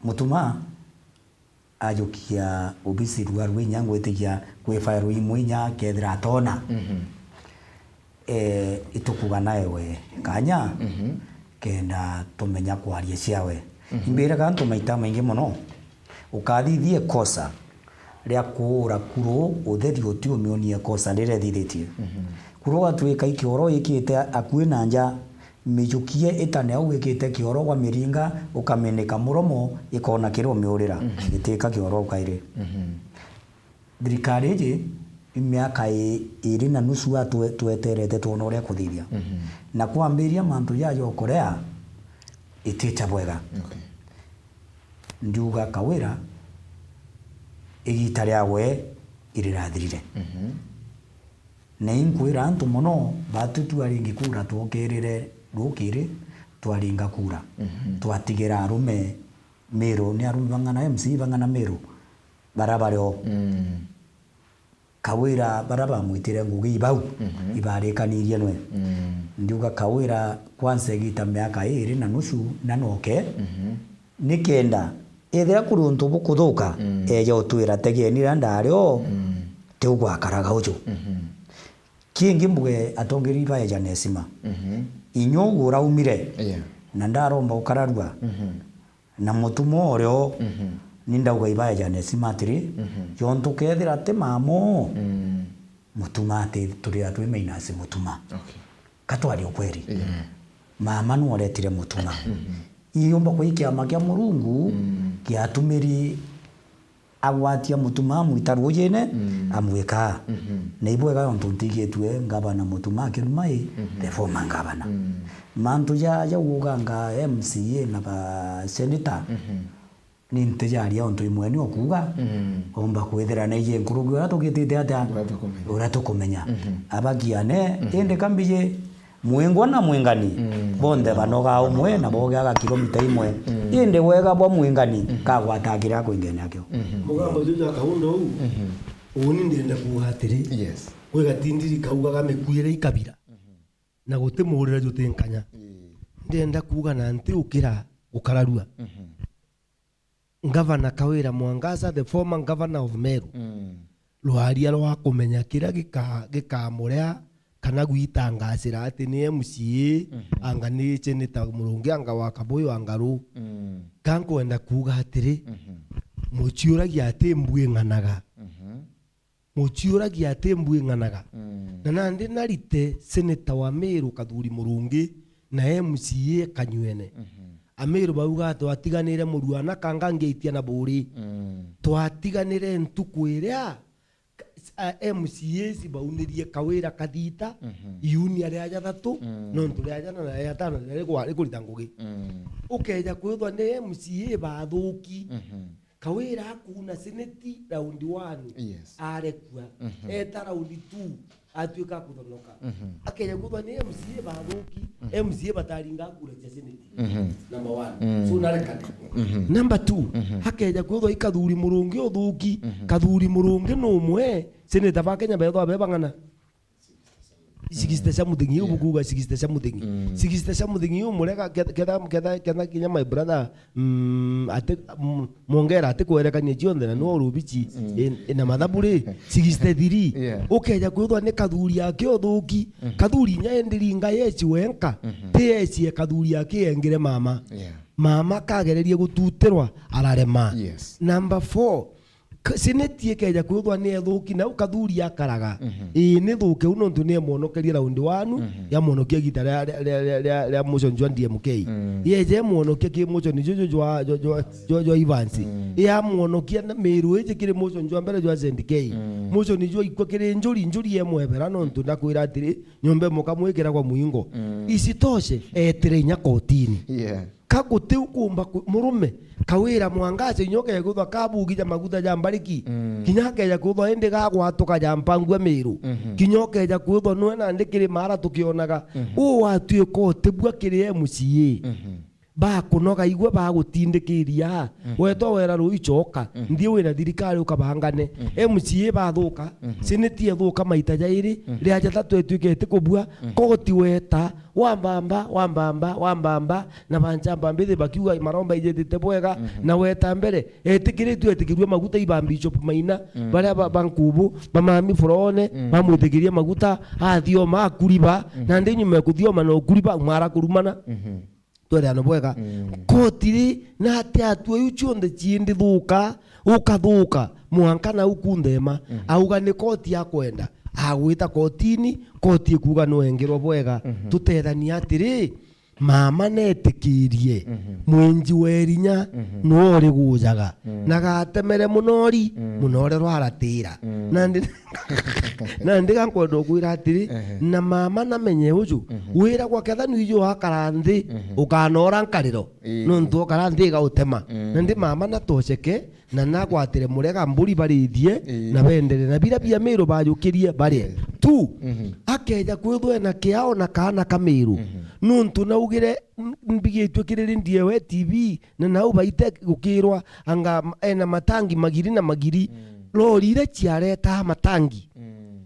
Mutuma ajukia obisi rua rwinya ngwitikia kwi file imwe inya kethira atona. Eh, itukuga naewe kanya kenda tumenya kwaria ciawe. Imbiraga antu maita maingi mono, ukathithia ikosa ria kuura kuru utheri uti umionie ikosa riria ethithitie. Kuru gatwika ikioro ikite akui na nja, mijukie itane au ikite kioro gwa miringa, ukaminika muromo, ikona kiria umiurira, itwika kioro au kairi. Thirikari iji, i miaka i-, iri na nusu atwe-, tweterete twona uria kuthithia. Na kwambiria mantu jaja ukurea, itija bwega. Okay. Ndiuga Kawira, igita riawe irirathirire. Na inkwira antu mono, batutua ringi kura twokirire rukiri, twaringa kura. Twatigira arume Meru, ni arume bang'ana M C A bang'ana Meru, bara bario. Kawira bara bamwitire ngugi ibau, ibarikanirie nwe. Ndiuga Kawira kwanza igita miaka iri na nusu na noke, nikenda ethira kuri untu bukuthuka, eja utwira tegeni riria ndari o, tiu gwakaraga uju. Kingi mbuge atongeri ibaeja nesima. Inya ugu uraumire, na ndaromba ukararua, na mutuma urio, ni ndauga ibaeja nesima atiri, jontu kethira ti mamo, mutuma ati turira twi mainasi mutuma. Okay. Katwari ukweri. Mama nuoretire mutuma. Iyumba kwi kiama kia Murungu kiatumiri agwatia mutuma amwita rujine, amwika. Na ibwega yontu ntigitue ngavana mutuma akiruma i, the former governor. Mantu ja, ja uganga M C A na ba senator, ni ntijaria ontu imwe ni okuga, omba kwithira naiji nkuruki uria tugitite atia? Uria tukumenya. Uria tukumenya. Abakiane, indi kambiji, Mwingwa na mwingani, bonthe banogaa umwe na bogeaga kilomita imwe. Indi wega bwa mwingani kagwataa kiria kwingene akio. Mugambo juu jwa kaunda uu, uuni ndienda kuuga atiri, Yes. Kwi gatindiri kaugaga mikuire ikabira, na guti muurire juti nkanya. Ndienda kuuga na nti ukira gukararua. Ngavana Kawira Mwangaza, the former governor of Meru, rwaria rwa kumenya kiria gika-, gikamurea kana gwitangacira ati ni M C A, anga ni Senator Murungi, anga wa Kabuyu, anga ru. Ka nkwenda kuuga atiri, muciuragia ati mbwing'anaga. Muciuragia ati mbwing'anaga. Na nandi narite seneta wa Meru Kathuri Murungi na M C A Kanyuene. Ameru bauga twatiganire muruana kanga ngeitia na buri. Twatiganire ntuku iria ka-, a, M C As baunirie Kawira kathita, Mhm. iuni aria jathatu, Mm. nontu ria jana na ria jatano riria rikurita ngugi. Mm. Ukeja kwithwa ni M C A bathuki, Mhm. Kawira akuuna seneti round one, Yes. arekua, Mhm. eta round two, atuika akuthonoka. Mhm. Akeja kwithwa ni M C A bathuki, Mhm. M C A bataringa kura cia seneti. Mhm. Number one. Mm. So, narekane. Mhm. Number two, Mhm. akeja kwithwa i Kathuri Murungi uthuki, Mhm. Kathuri Murungi ni umwe, seneta ba Kenya bethwa be bang'ana. Sixty something, iu Yeah. bukuuga sixty something. Mm. Sixty something iu murega, ketha, ketha, ketha, ketha kinya my brother, mm, ati, mm, Mwongera atikwerekania cionthe, na niwe urubici, Mm. in, ina mathabu ri, sixty three. Yeah. Ukeja kwithwa ni Kathuri ake uthuki. Mm. Kathuri inya endi ringa yeci wenka, Mhm. ti yeci e Kathuri ake engire mama. Yeah. Mama kagererie gututirwa, ararema. Yes. Number four, K-, seneti ikeja kwithwa ni ethuki, nau Kathuri akaraga. Mhm. Ii, ni thuke u nontu ni emwonokerie round one, Mhm. yamwonokia igita ria, ria, ria, ria, ria, ria motion jwa D M K. Mm. Yeje emwonokia ki motion juju jwa, jwa, jwa, jwa, jwa Evans. Mm. Yamwonokia na Miru iji kiri motion jwa mbere jwa Z K. Mm. Motion jwa ikwa kiri Njuri, Njuri emwebera nontu ndakwira atiri, nyomba imukamwikira kwa muingo. Mm. Isitoshe, etire inya kotini. Yeah. Ka guti ukumba ku-, murume, Kawira Mwangaza inya ukeja kwithwa kabugi ja maguta ja mbariki. Mm. Kinya akeja kwithwa indi gagwatuka ja mpangua Miru. Mhm. Kinya ukeja kwithwa nwe nandi kiri mara tukionaga. Mhm. U watuika utibua kiri M C A. Mhm. Bakunoga igwe bagutindikiria. Mhm. Wetwa wera rui coka. Mhm. Nthi wina thirikari ukabangane. Mhm. M C A bathuka. Mhm. Seneti ethuka maita jairi. Mhm. Ria jathatu etuika itikubua. Mhm. Koti weta. Wambamba, wambamba, wambamba, na banchamba mbithi bakiuga maromba ijitite bwega, Mhm. na weta mbere, etikiritue etikirue maguta iba Bishop Maina, Mm. baria ba, ba nkubu, ba mami Furone, Mm. bamwitikirie maguta, athioma, akuriba, Mhm. nandi nyuma ya kuthioma na ukuriba, mara kurumana. Mhm. Twereano bwega. Mm. Koti ri, na ati atua iu cionthe ciindi thuka, ukathuka, mwanka nau kunthema, Mhm. auga ni koti akwenda, agwita kotini, koti ikuuga nwengerwa bwega, Mhm. tutethanie atiri, mama netikirie, Mhm. mwinji wa irinya Mhm. nwe urigujaga, Mm. na gatemere munori, Mm. munore rwaratira. Mm. Nandi, nandi gankwenda ukwira atiri, Ehe. na mama namenye uju, Mhm. wira gwa ketha nwiji wakara nthi, Mhm. ukanora nkariro, Ii. nontu okara nthi igautema. Mm. Nandi mama natoceke, na nagwatire murega mburi barithie, Ii. na bendere na bira bia Miru bajukirie barie. Ii. Tu, Mhm. akeja kwithwa ena kiao na kaana ka Miru. Mhm. Nontu naugire, m-, mbigitue kiriri ndiewe T V, na nau baite gukirwa, anga m-, ena matangi magiri na magiri. Mm. Lori iria ciaretaa matangi. Mm.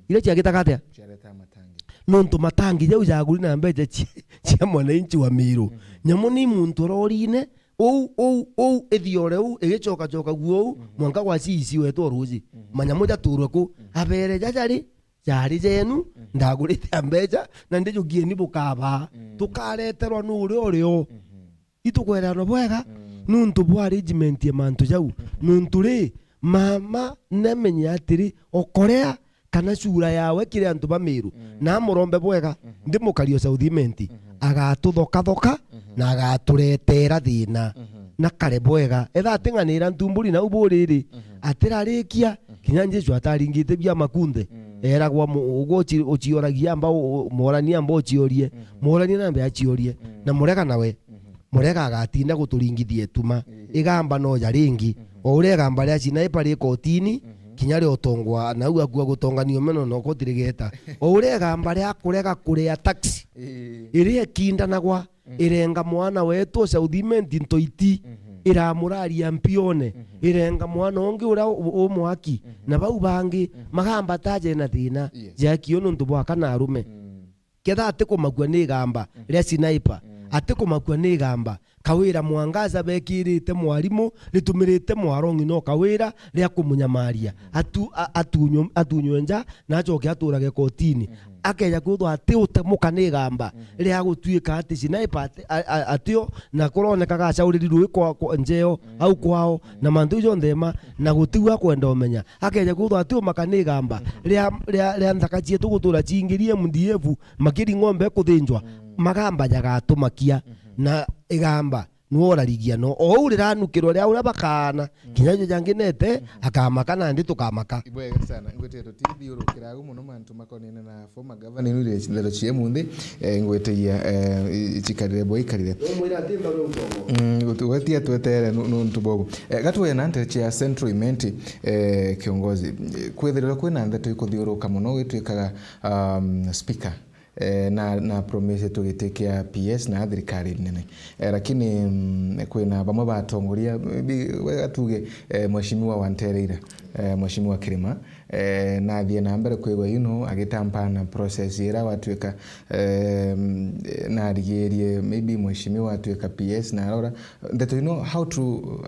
Iria ciagitaga atia? Ciaretaa matangi. Nontu matangi jau jaguri na mbeca ci-, cia mwananchi wa Miru. Mhm. Nyamu ni muntu rorine, ou, ou, ou, ithiore ou, igicokacoka guo ou, Mhm. mwanka gwa C E C wetwa ruji. Mhm. Manyamu jaturwe ku, Mhm. abere jaja ri, jari jenu, Mhm. ndagurite a mbeca, na ndijukieni bukabaa. Mhm. Tukareterwa nuria urio. Mhm. Itukwerano bwega, Mhm. nuntu bwa arrangement ya mantu jau. Mhm. Nuntu ri, mama nemenye atiri, okorea kana cura yawe kiri antu ba Miru, Mm. na amurombe bwega, Mhm. ndimukario South Imenti, Mhm. agatuthokathoka Mhm. na agaturetera thina. Mhm. Na kare bwega, etha ating'anira ntumburi nau buriri, Mhm. atirarikia, Mhm. kinya Jesu ataringite bia makunthe. Mm. Eragwa mu-, ugwe uci-, ucioragia amba u-, u-, morania amba uciorie, Mhm. morania nambe aciorie, Mm. na murega nawe. Mhm. Murega agatinda guturingithia ituma. Ii. Igamba no ja ringi. Mhm. O uria igamba ria Sinaipa ri kotini, Mhm. kinya ria utongwa nau akua gutongania umeno no koti rigeta. O uria igamba ria kurega kuria tax, Ii. iria ikindanagwa, Mhm. irenga mwana wetu South Imenti ntoiti, Mhm. iramuraria mpione, Mhm. irenga mwana ungi uria u-, u-, umwaki, Mhm. na bau bangi, Mhm. magamba ta jena thina, Yes. jakio nuntu bwa kana arume. Mm. Ketha atikumakua ni igamba Mm. ria Sinaipa, Mm. atikumakua ni igamba Kawira Mwangaza bekirite mwarimu, ritumirite mwarongi no Kawira ria kumunyamaria. Mm. Atu-, a-, atunyo-, atunywe nja, na acoke aturage kotini. Mm. Akeja kwithwa ati utemuka ni igamba Mm. ria gutuika ati Sinaipa ati-, a-, a-, atio, na kuronekaga acauriri rui kwa, kwa njeo, Mm. au kwao, Mm. na mantu jonthe ma, na gutigwa kwenda umenya. Akeja kwithwa ati umaka ni igamba Mm. ria, ria, ria nthaka cietu gutura ciingirie M D F, makiri ng'ombe kuthinjwa, Mm. magamba jagatumakia, Mhm. na igamba Nwe urarigia no. O uu riranukirwa ria uria bakaana, kinya jo jangi nete, akamaka nandi tukamaka. Ibwega sana. Ngwetire tutithiurukira au muno mantu makonene na former governor, nuri ndeto cia munthi, eh, ngwetiria, eh, i-, ichikarire bwa ikarire. Umwira ati mbaru nkongo. Mm, utu-, wetia twetere nu-, nuntu bobu. Eh, gatwena nte cia Central Imenti, eh, kiongozi. Eh, kwithirwa kwina ndeto ikuthiuruka muno, gwitwikaga, um, speaker. Eh, na, na promise tu giti kia P S na thirikari nene. Eh, lakini, mm, kwina bamwe ba atongoria, maybe, wega tuge, eh, Mheshimiwa Wantereira, eh, Mheshimiwa Kirima, eh, nathie na mbere kwigwa, you know, agitampa na process ira watwika, eh, mm, narigirie, maybe Mheshimiwa atwika P S na arora. Ndeto ino, how to, uh,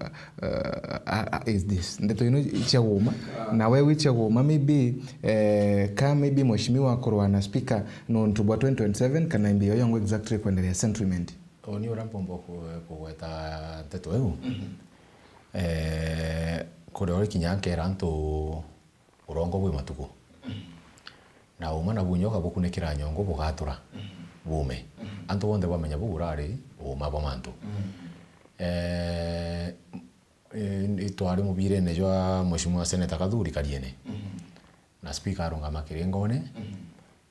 uh, uh, is this? Ndeto ino cia guma, na we wi cia guma, maybe, eh, ka maybe Mheshimiwa akorwa na speaker nontu bwa twenty twenty-seven, kana mbio yongo exactly kwenderea Central Imenti? Uni uria mpomba ku-, kugweta nteto iu, eh, kuria uri kinya nkera antu urongo bwi matuku. Na uma na bunyuka bukunikira nyongo bugatura, buume. Antu bonthe bamenya buu urari uuma bwa mantu. Eh, eh, itwari mubirene jwa Mheshimiwa Senator Kathuri Kariene. Na speaker arungama kiringone,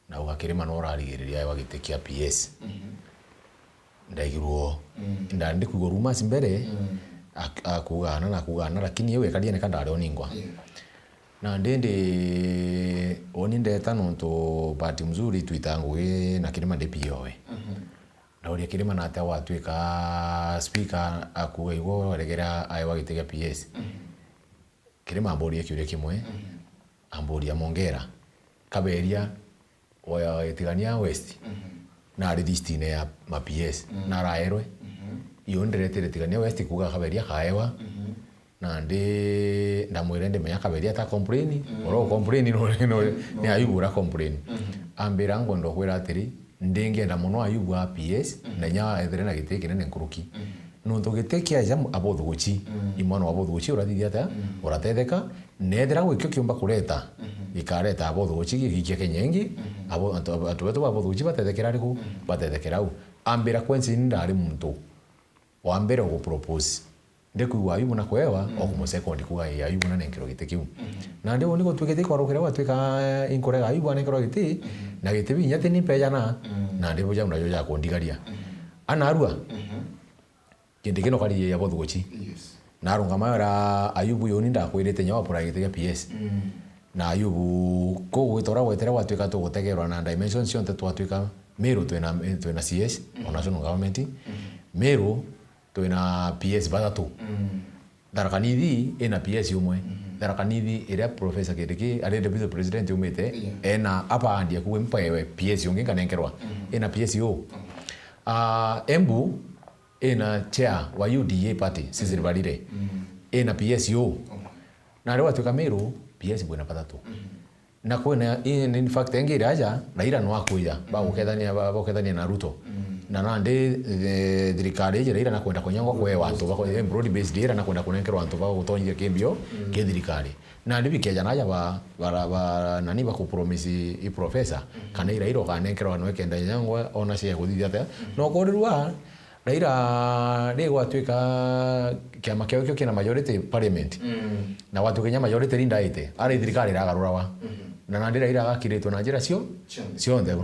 na uga Kirima no urarigiriria ewa giti kia P S. Ndaigirwo, ndari ndikwigua rumors mbere, ak-, akuga ana na akuga ana, lakini iu ekariene ka ndari oningwa. Na ndindi, uni ndeta nontu bahati mzuri twita ngugi na Kirima ndi P O we. Ndauria Kirima natia watwika speaker akuga igwe uregera aewa giti gia P S. Kirima amburia kiuria kimwe, amburia Mongera, Kaberia wa Itigania West, nari listine ya ma P S, naraerwe. Iyo ndiretire Itigania West kuga Kaberia kaewa, nandi ndamwira ndimenya Kaberia ta complain, oro complain no, no, ni Ayubu ura complain. Ambira, ngwenda kwira atiri, ndingienda mono Ayubu a P S, na inya ethire na giti kinene nkuruki. Nontu giti kiaja abothuguchi, imwana wa bothuguchi urathithia atia? Uratetheka, na ethira gwikio kiumba kureta, gikareta abothuguchi gigikia Kenya ingi, abo-, antu, antu betu ba bothuguchi batethekera ariku? Batethekera au. Ambira, kwensi ni ndari muntu wa mbere ugupropose. Ndikwigua Ayubu na kwewa, o kumusekondi kuga, "Ii, Ayubu nanenkerwa giti kiu." Nandi uni gutwikite ikwarukira gwatwika, eh, inkurega Ayubu anenkerwa giti, na giti binya ti ni mpejana, nandi bujau najo jakundigaria. Anarua, kintu kino kariria bothuguchi. Narungama era Ayubu, yuni ndakwirite nya wapura giti gia P S. Na Ayubu, kugwita uria gwetere gwatwika tugutegerwa na dimensions cionthe, twatwika Meru twina, twina C S, o national government. Meru twina P S bathatu. Tharaka Nithi ina P S umwe. Tharaka Nithi iria Professor Kindiki ari deputy president umite, ena abaandi akuwe mpaewe P S ungi nkanenkerwa. Ina P S u. Ah, Embu ina chair wa U D A party, Cecily Mbarire. Ina P S u. Na riu atwika Meru, P S bwina bathatu. Na kwina, in, in fact, engi iri aja, Raila no akwija, bagukethania, ba-, bagukethania na Ruto. Na nandi, eh, thirikari iji Raila nakwenda kunyangwa kwewa antu bako-, eh, broad based, Raila nakwenda kunenkerwa antu ba gutonyithia kimbio ki thirikari. Nandi bikeja naja ba, ba, ba, nani bakupromise i professor, kana i Raila ukanenkerwa no ikenda nyangwa, ona cia kuthithia atia. No kurirwa, Raila ri gwatwika kiama kiao kio kina majority parliament, na gwatwika kinya majority leader aite, ari thirikari iragarurawa. Na nandi Raila agakiritwe na njira cio cionthe.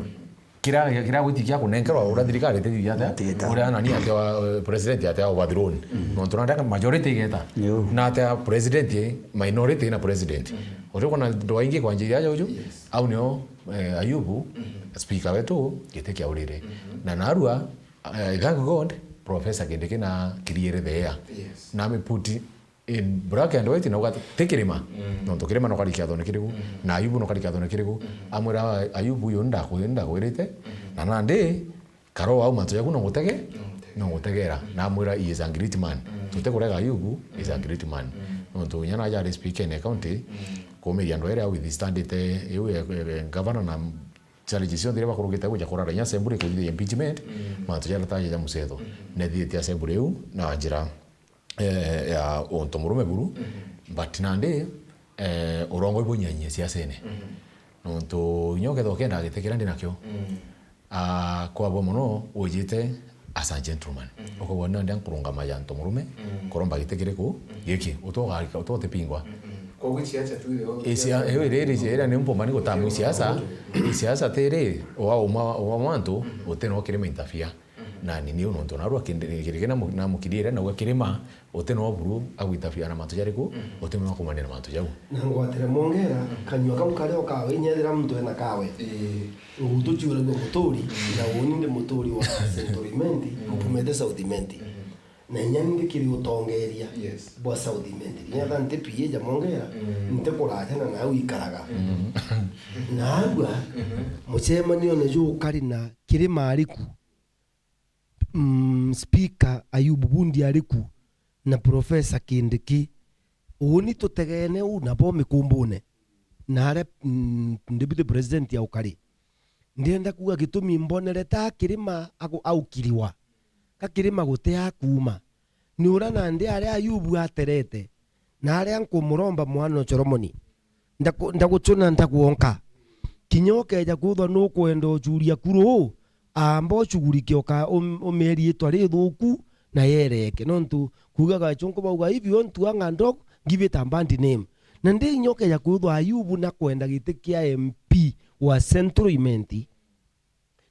Kira, kira gwiti kia kunenkerwa uria thirikari itithithia atia, uria nani atia wa, eh, president atia overthrown. Nontu nandi majority igeta. Na atia president, minority na president. Ucio kuna ndwa ingi kwanjiria aja uju, au nio, eh, Ayubu, speaker wetu, giti kia urire. Na narua, I thank God, Professor Kindiki na clear the air. Na ame put in black and white, na uga ti Kirima. Nontu Kirima no kari kiathone kiriku, na Ayubu no kari kiathone kiriku. Amwira, "Ayubu, uyu ndaku-, ndakwirite, na nandi, karo au mantu jaku no ngutege, no ngutegera." Na amwira, "He is a great man." Tutikurega Ayubu, he is a great man. Nontu inya naja ari speaker in a county, kumiria andu ere au withstandite iu ya, ya, ya governor na challenges cionthe iria bakurugite guja kurara inya assembly kuthithia impeachment, mantu jaria taja ja mucetho. Nethithite assembly iu na njira, eh, ya untu murume buru, but nandi, eh, urongo ibunyanyie siasene. Nontu inya ukethwa ukenda giti kiria ndi nakio, ah, kwabwa mono ujite as a gentleman. Ukaigua nandi nkurungama ja ntu murume, nkoromba giti kiriku giki, utogarika, utotipingwa. Koguo siasa tu iri o Isia-, iyo iri, iri, ira ni mpumani gutamu siasa, siasa tiri, wa uma, wa mantu, uti no kirima interfere. Na ni niu nontu narua kindi, kiri kina mu-, na mukirire, nauga kirima, uti no buru agwitafia na mantu jariku, uti no kumania na mantu jau. Na ngwatire mwongera, kanyua kau kario kawe, inyethira muntu ena kawe. Ii. Ngutu ciuragua muturi, na uni ndi muturi wa Central Imenti, mpumite South Imenti. Na inya ndi kiri utongeria Yes. bwa South Imenti. Kinya tha nti P A ja mwongera, nti kuraja na nau ikaraga. Na agua, mucemanione jukari na kirima ariku. Mm, Speaker Ayubu Bundi ari ku na Professor Kindiki, uni tutegene u nabo mikumbune, na aria, mm, Deputy President aukari. Ndienda kuuga gitumi mbonere ta kirima aku-, aukiriwa, ka kirima guti akuuma. Ni uria nandi aria Ayubu aterete, na aria nkumuromba mwana o Solomoni, ndaku-, ndagucuna ntaguonka. Kinya ukeeja kwithwa nukwenda ucuria kuru, amba ucugurike uka-, um-, umie riitwa rithuku na yereeke. Nontu kuugaga achunku bauga, "If you want to hang a dog, give it a bad name." Na ndi inya ukeeja kwithwa Ayubu nakwenda giti kia M P wa Central Imenti,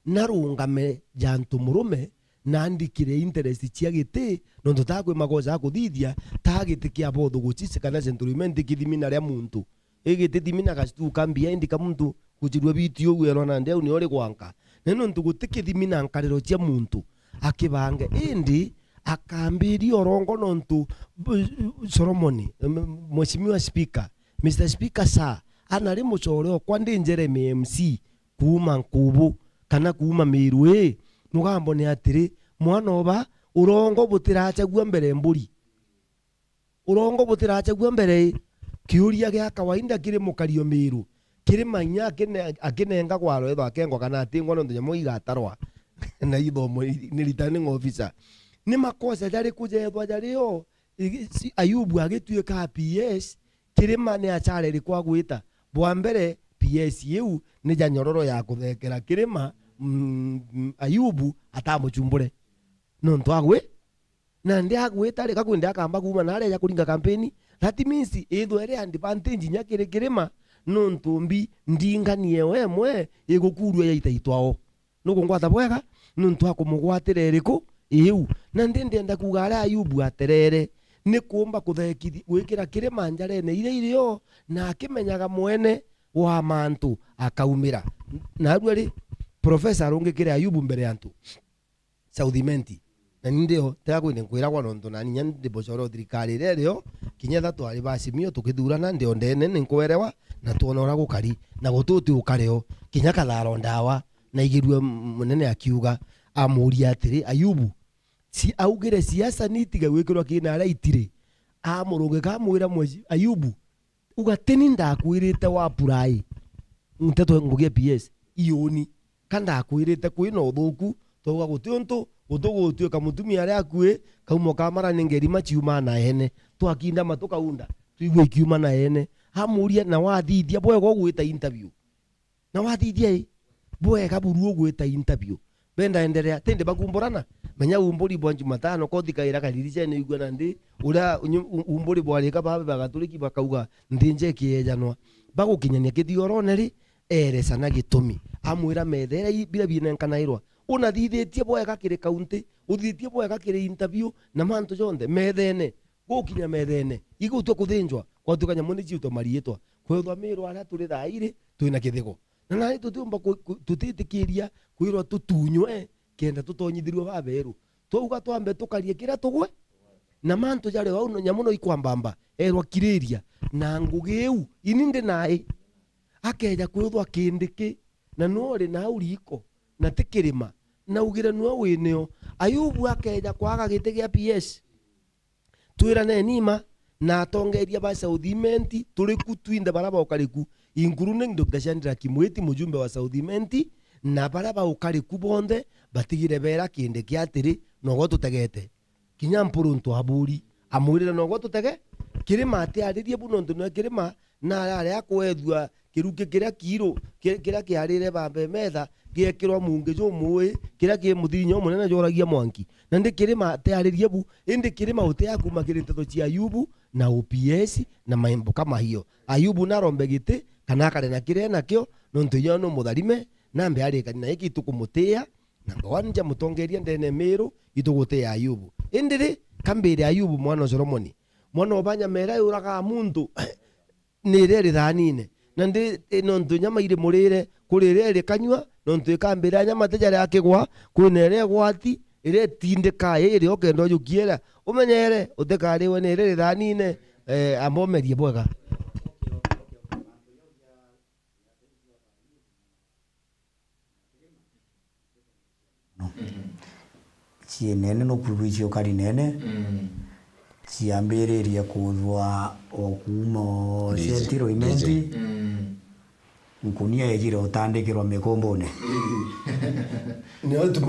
narungame ja ntu murume, na andikire interest cia giti, nontu taa kwi magoca akuthithia, taa giti kia botho gucici kana Central Imenti kithimina ria muntu. Igiti thimina gacutu ka behind ka muntu gucirua biti uguo erwa nandi au nio ri gwanka. Na nontu guti kithimina nkariro cia muntu akibange, indi akambiria urongo nontu, bu-, Solomoni, m-, Mheshimiwa Speaker, Mister Speaker, sir, ana ri mucore okwa ndi Jeremy M C, kuuma Nkubu, kana kuuma Miru ii, mugambone atiri, mwana oba, urongo butiracagua mbere mburi. Urongo butiracagua mbere ii. Kiuria gia kawaida kiri mukari o Miru, kirima inya akine-, akinenga gwaro ethwa akengwa kana atingwa nontu nyamu igatarwa na ithomo i-, ni returning officer. Ni makosa jariku jethwa jario? Igi-, si-, Ayubu agituika P S, kirima ni achara iriku agwita? Bwa mbere, P S iu ni ja nyororo ya kuthekera kirima, mm, mm, Ayubu atamucumbure. Nontu agwi-, nandi agwita ri, gakwindi akamba kuuma na aria aja kuringa kampeni. That means, ithwa iri advantage inya kiri kirima, nontu mbi ndinganie we mwe igukurua yaita itwao. Nukungwata bwega nontu akumugwatira iriku iu? Na ndi ndienda kuuga aria Ayubu aterere, ni kuumba kuthekithi-, gwikira kirima njarene iria irio, na akimenyaga mwene wa mantu akaumira. Narua ri, profesa arungikire Ayubu mbere ya antu South Imenti. Na ni ndio, tiga kwine nkwiragwa nontu nani inya ndi mucore o thirikari iria irio, kinya etha twari ba Simio tukithurana, ndio ndene ni nkwerewa, na twona uria gukari, na guti uti ukareo, kinya katharo ndawa, na igirue m-, munene akiuga, amuria atiri, "Ayubu, si augire siasa ni itiga gwikirwa kina aria itiri?" Amurungika amwira, "Mweshi-, Ayubu, uga tini ndakwirite wa apply nteto ngugi ya P S, iuni, ka ndakwirite kwina uthuku, twauga guti untu utugutuika mutumia aria akui, kaumo ka mara ni ngerima ciumaa na ene, twakinda matu kaunda, twigua ikiuma na ene." Amuria, "Na wathithia bwega ugwita interview? Na wathithia i, bwega buru ugwita interview?" Benda endelea, tindi bakumburana. Menya umburi bwa Jumatano, kothi kaira kariricene igua nandi, uria unyu-, u-, umburi bwarika babe bagaturiki bakauga, "Nthinje ikiejanwa." Bagukinyania kithiorone ri, eresana gitumi. Amwira, "Methere i-, biria binenkanairwa. Unathithitie bwega kiri kaunti, uthithitie bwega kiri interview, na mantu jonthe, methene. Gukinya methene, igutua kuthinjwa, gwatuika nyamu ni ciitwa mariitwa. Kwethwa Miru aria turi thaa iri, twina kithigo. Na nani tutiumba ku-, ku-, tutitikiria kwirwa tutunywe kenda tutonyithirue baberu. Twauga twambe tukarie kiria tugwe, na mantu jari au, nyamu no ikwambamba, erwa kiriria, na ngugi iu, ini ndi nai. Akeja kwithwa Kindiki, na nwe uri nau riko, na ti kirima, na ugire nwe winio. Ayubu akeja kwaga giti gia P S. Twiraneni mma, na atongeria ba South Imenti, turi ku twinthe bara baukari ku, including Doctor Shadrack Mwiti, mujumbe wa South Imenti, na bara baukari ku bonthe, batigire beera Kindiki atiri, "Nogwe tutegete." Kinya Mpuruntu aburi, amwirire, "Nogwe tutege?" Kirima atiaririe bu nontu nwe Kirima narari akwethua kiruki kiria kiiru, ki-, kiria kiarire bambe metha, giekirwa mungi jumuui, kiria ki muthirinya umunene jworagia mwanki. Na ndi kirima tiaririe bu, indi kirima uti akuma kiri nteto cia Ayubu na O P S na maimbo kama hiyo. Ayubu narombe giti, kana akare na kiria enakio, nontu inya ni mutharime, nambe arikani na iki itukumutia, namba one nja mutongeria ndene Miru, itugutia Ayubu. Indi ri, kambire Ayubu mwana o Solomoni, mwana o banyamera yuraga muntu, ni iria rithanine. Na ndi, i, nontu nyama iri murire, kuri iria irikanyua, nontu ikambira nyama ti jaria akigwa, kwina iria igwati, iria itindika, iri okenda ujukiera. Umenyere, utikariwe ni iria rithanine, eh, amba umerie bwega. Cienene no kwigua iciokari nene, mm, ciambiririe kuthwa o kuuma o Central Imenti. Mm. Nkunia ejire utandikirwa mikumbune.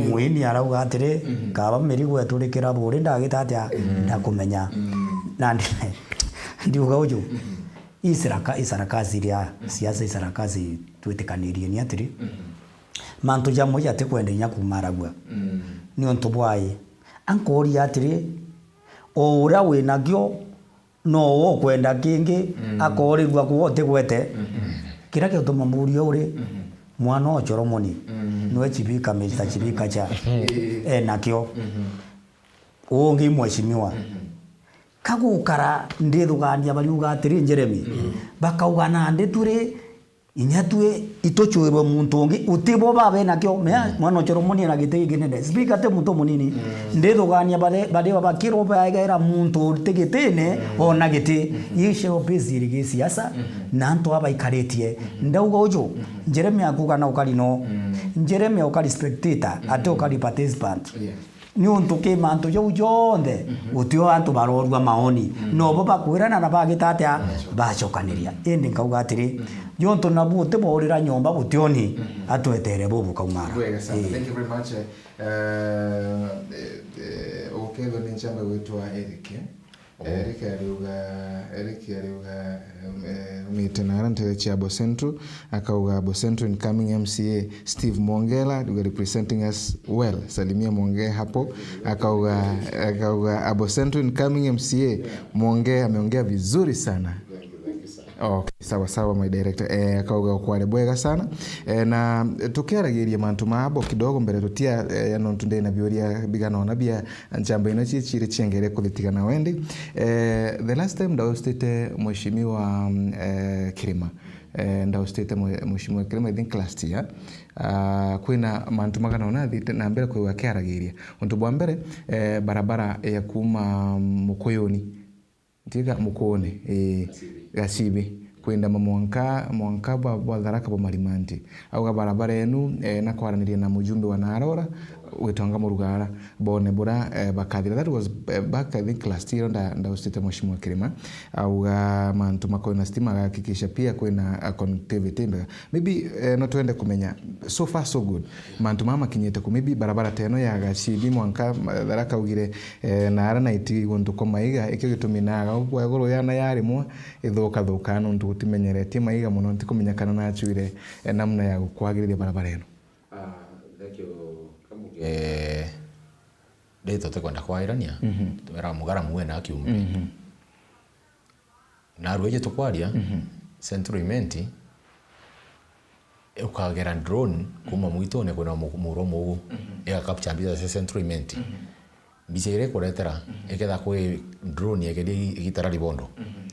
Mwini arauga atiri, mm, kaba mirigo eturikira buri ndagita atia, mm, ndakumenya. Mm. Na ndi-, ndiuga uju. Mm. Isaraka-, isarakasi iria, mm, siasa isarakasi twitikanirie ni atiri, mm, mantu jamwe jatikwenda inya kumaragua. Mm. Niuntu bwai? Ankoria atiri, o uria winakio no ukwenda kingi, mm, akorirua kuo utigwete. Mm-hmm. Kiria giutuma muria uri, mm-hmm, mwana o Solomoni, mm-hmm, niwe chibika, Mister Chibika cha, mm-hmm, enakio. Mm-hmm. Ungi mheshimiwa. Mm-hmm. Kagukara ndithugania bariuga atiri, Jeremy, mm, bakauga nandi turi inya twi ituchwirwe muntu ungi, uti bo babe nakio. Mea, mm, mwana o Solomoni ena giti gikinene. Speaker ti muntu munini. Mm. Ndithugania bare-, bariba bakirwo baegera muntu uti gitine, mm, ona giti. Mm-hmm. Ii showbiz iri gisiasa, mm-hmm, na antu aba baikaritie. Mm-hmm. Ndauga uju, mm-hmm, Jeremy akuga na ukari no. Mm. Jeremy ukari spectator, ati, mm-hmm, ukari participant. Yeah. Niuntu ki mantu jau jonthe, mhm, gutio antu barorua maoni. Mm. Nobo bakwirana na bagita atia? Bacoka. Bacokaniria. Indi nkauga atiri, mhm, jontu nabu utiboorira nyomba butioni, mhm, atwetere bubu kaumara. Bwega sana. Ii. Thank you very much. Eh, eh, eh, ukethwa ni nchamba gwitwa Eric. Eh. Eric ariuga, Eric ariuga, em, eh, umite nara ntere cia Abo Central, akauga, "Abo Central incoming M C A, Steve Mwongela, you are representing us well. Salimia Mwongea hapo." Akauga, akauga, "Abo Central incoming M C A, Mwongea ameongea vizuri sana." Thank you, thank you, sir. Okay, sawa sawa, my director. Eh, akauga, "Kware bwega sana." Eh, na tukiaragiria mantu ma Abo kidogo mbere tutia, eh, nontu ndina biuria bigana ona bia nchamba ino cie chiri chiengere kuthitiga na wendi. Eh, the last time ndahostite Mheshimiwa, mm, eh, Kirima. Eh, ndahostite mwe-, Mheshimiwa Kirima, I think last year. Ah, kwina mantu magana ona athite na mbere kwigua akiaragiria. Untu bwa mbere, eh, barabara ya kuma Mukuyuni. Ntiga Mukuyuni, ii, Gacibi. Gacibi. Kwindama mwanka, mwanka bwa, bwa Tharaka bwa Marimanti. Auga barabara enu, eh, na kwaraniria na mujumbe wa Narora, witwanga Murugara, bone bura, eh, bakathira. That was, eh, back, I think, last year, nda, ndahostite Mheshimiwa Kirima. Auga mantu makoina stima, agahakikisha pia kwina, uh, connectivity mbega. Maybe, eh, no twende kumenya, so far so good. Mantu mama makinyite ku, maybe barabara teno ya Gacibi mwanka, ma-, Tharaka augire, eh, na ara na iti guntu kwa maiga, ikio gitumi naga gwa iguru yana yarimwa, ithuka thuka nontu gutimenyeretie maiga muno, ntikumenya kana nachuire, eh, namna ya gukwagiriria barabara ino. Ah, thank you. Kamuge, rito tukwenda kwairania, mhm, tumera mugara muwe na kiumbe. Mhm. Narua iji tukwaria, mhm, Central Imenti, ukagera drone kuma mwitune kwina mu-, muro mugu, mhm, iga capture mbica cia Central Imenti. Mhm. Mbica iria ikuretera, mhm, iketha kwi drone yegeria igi-, igitara Ribondo. Mhm.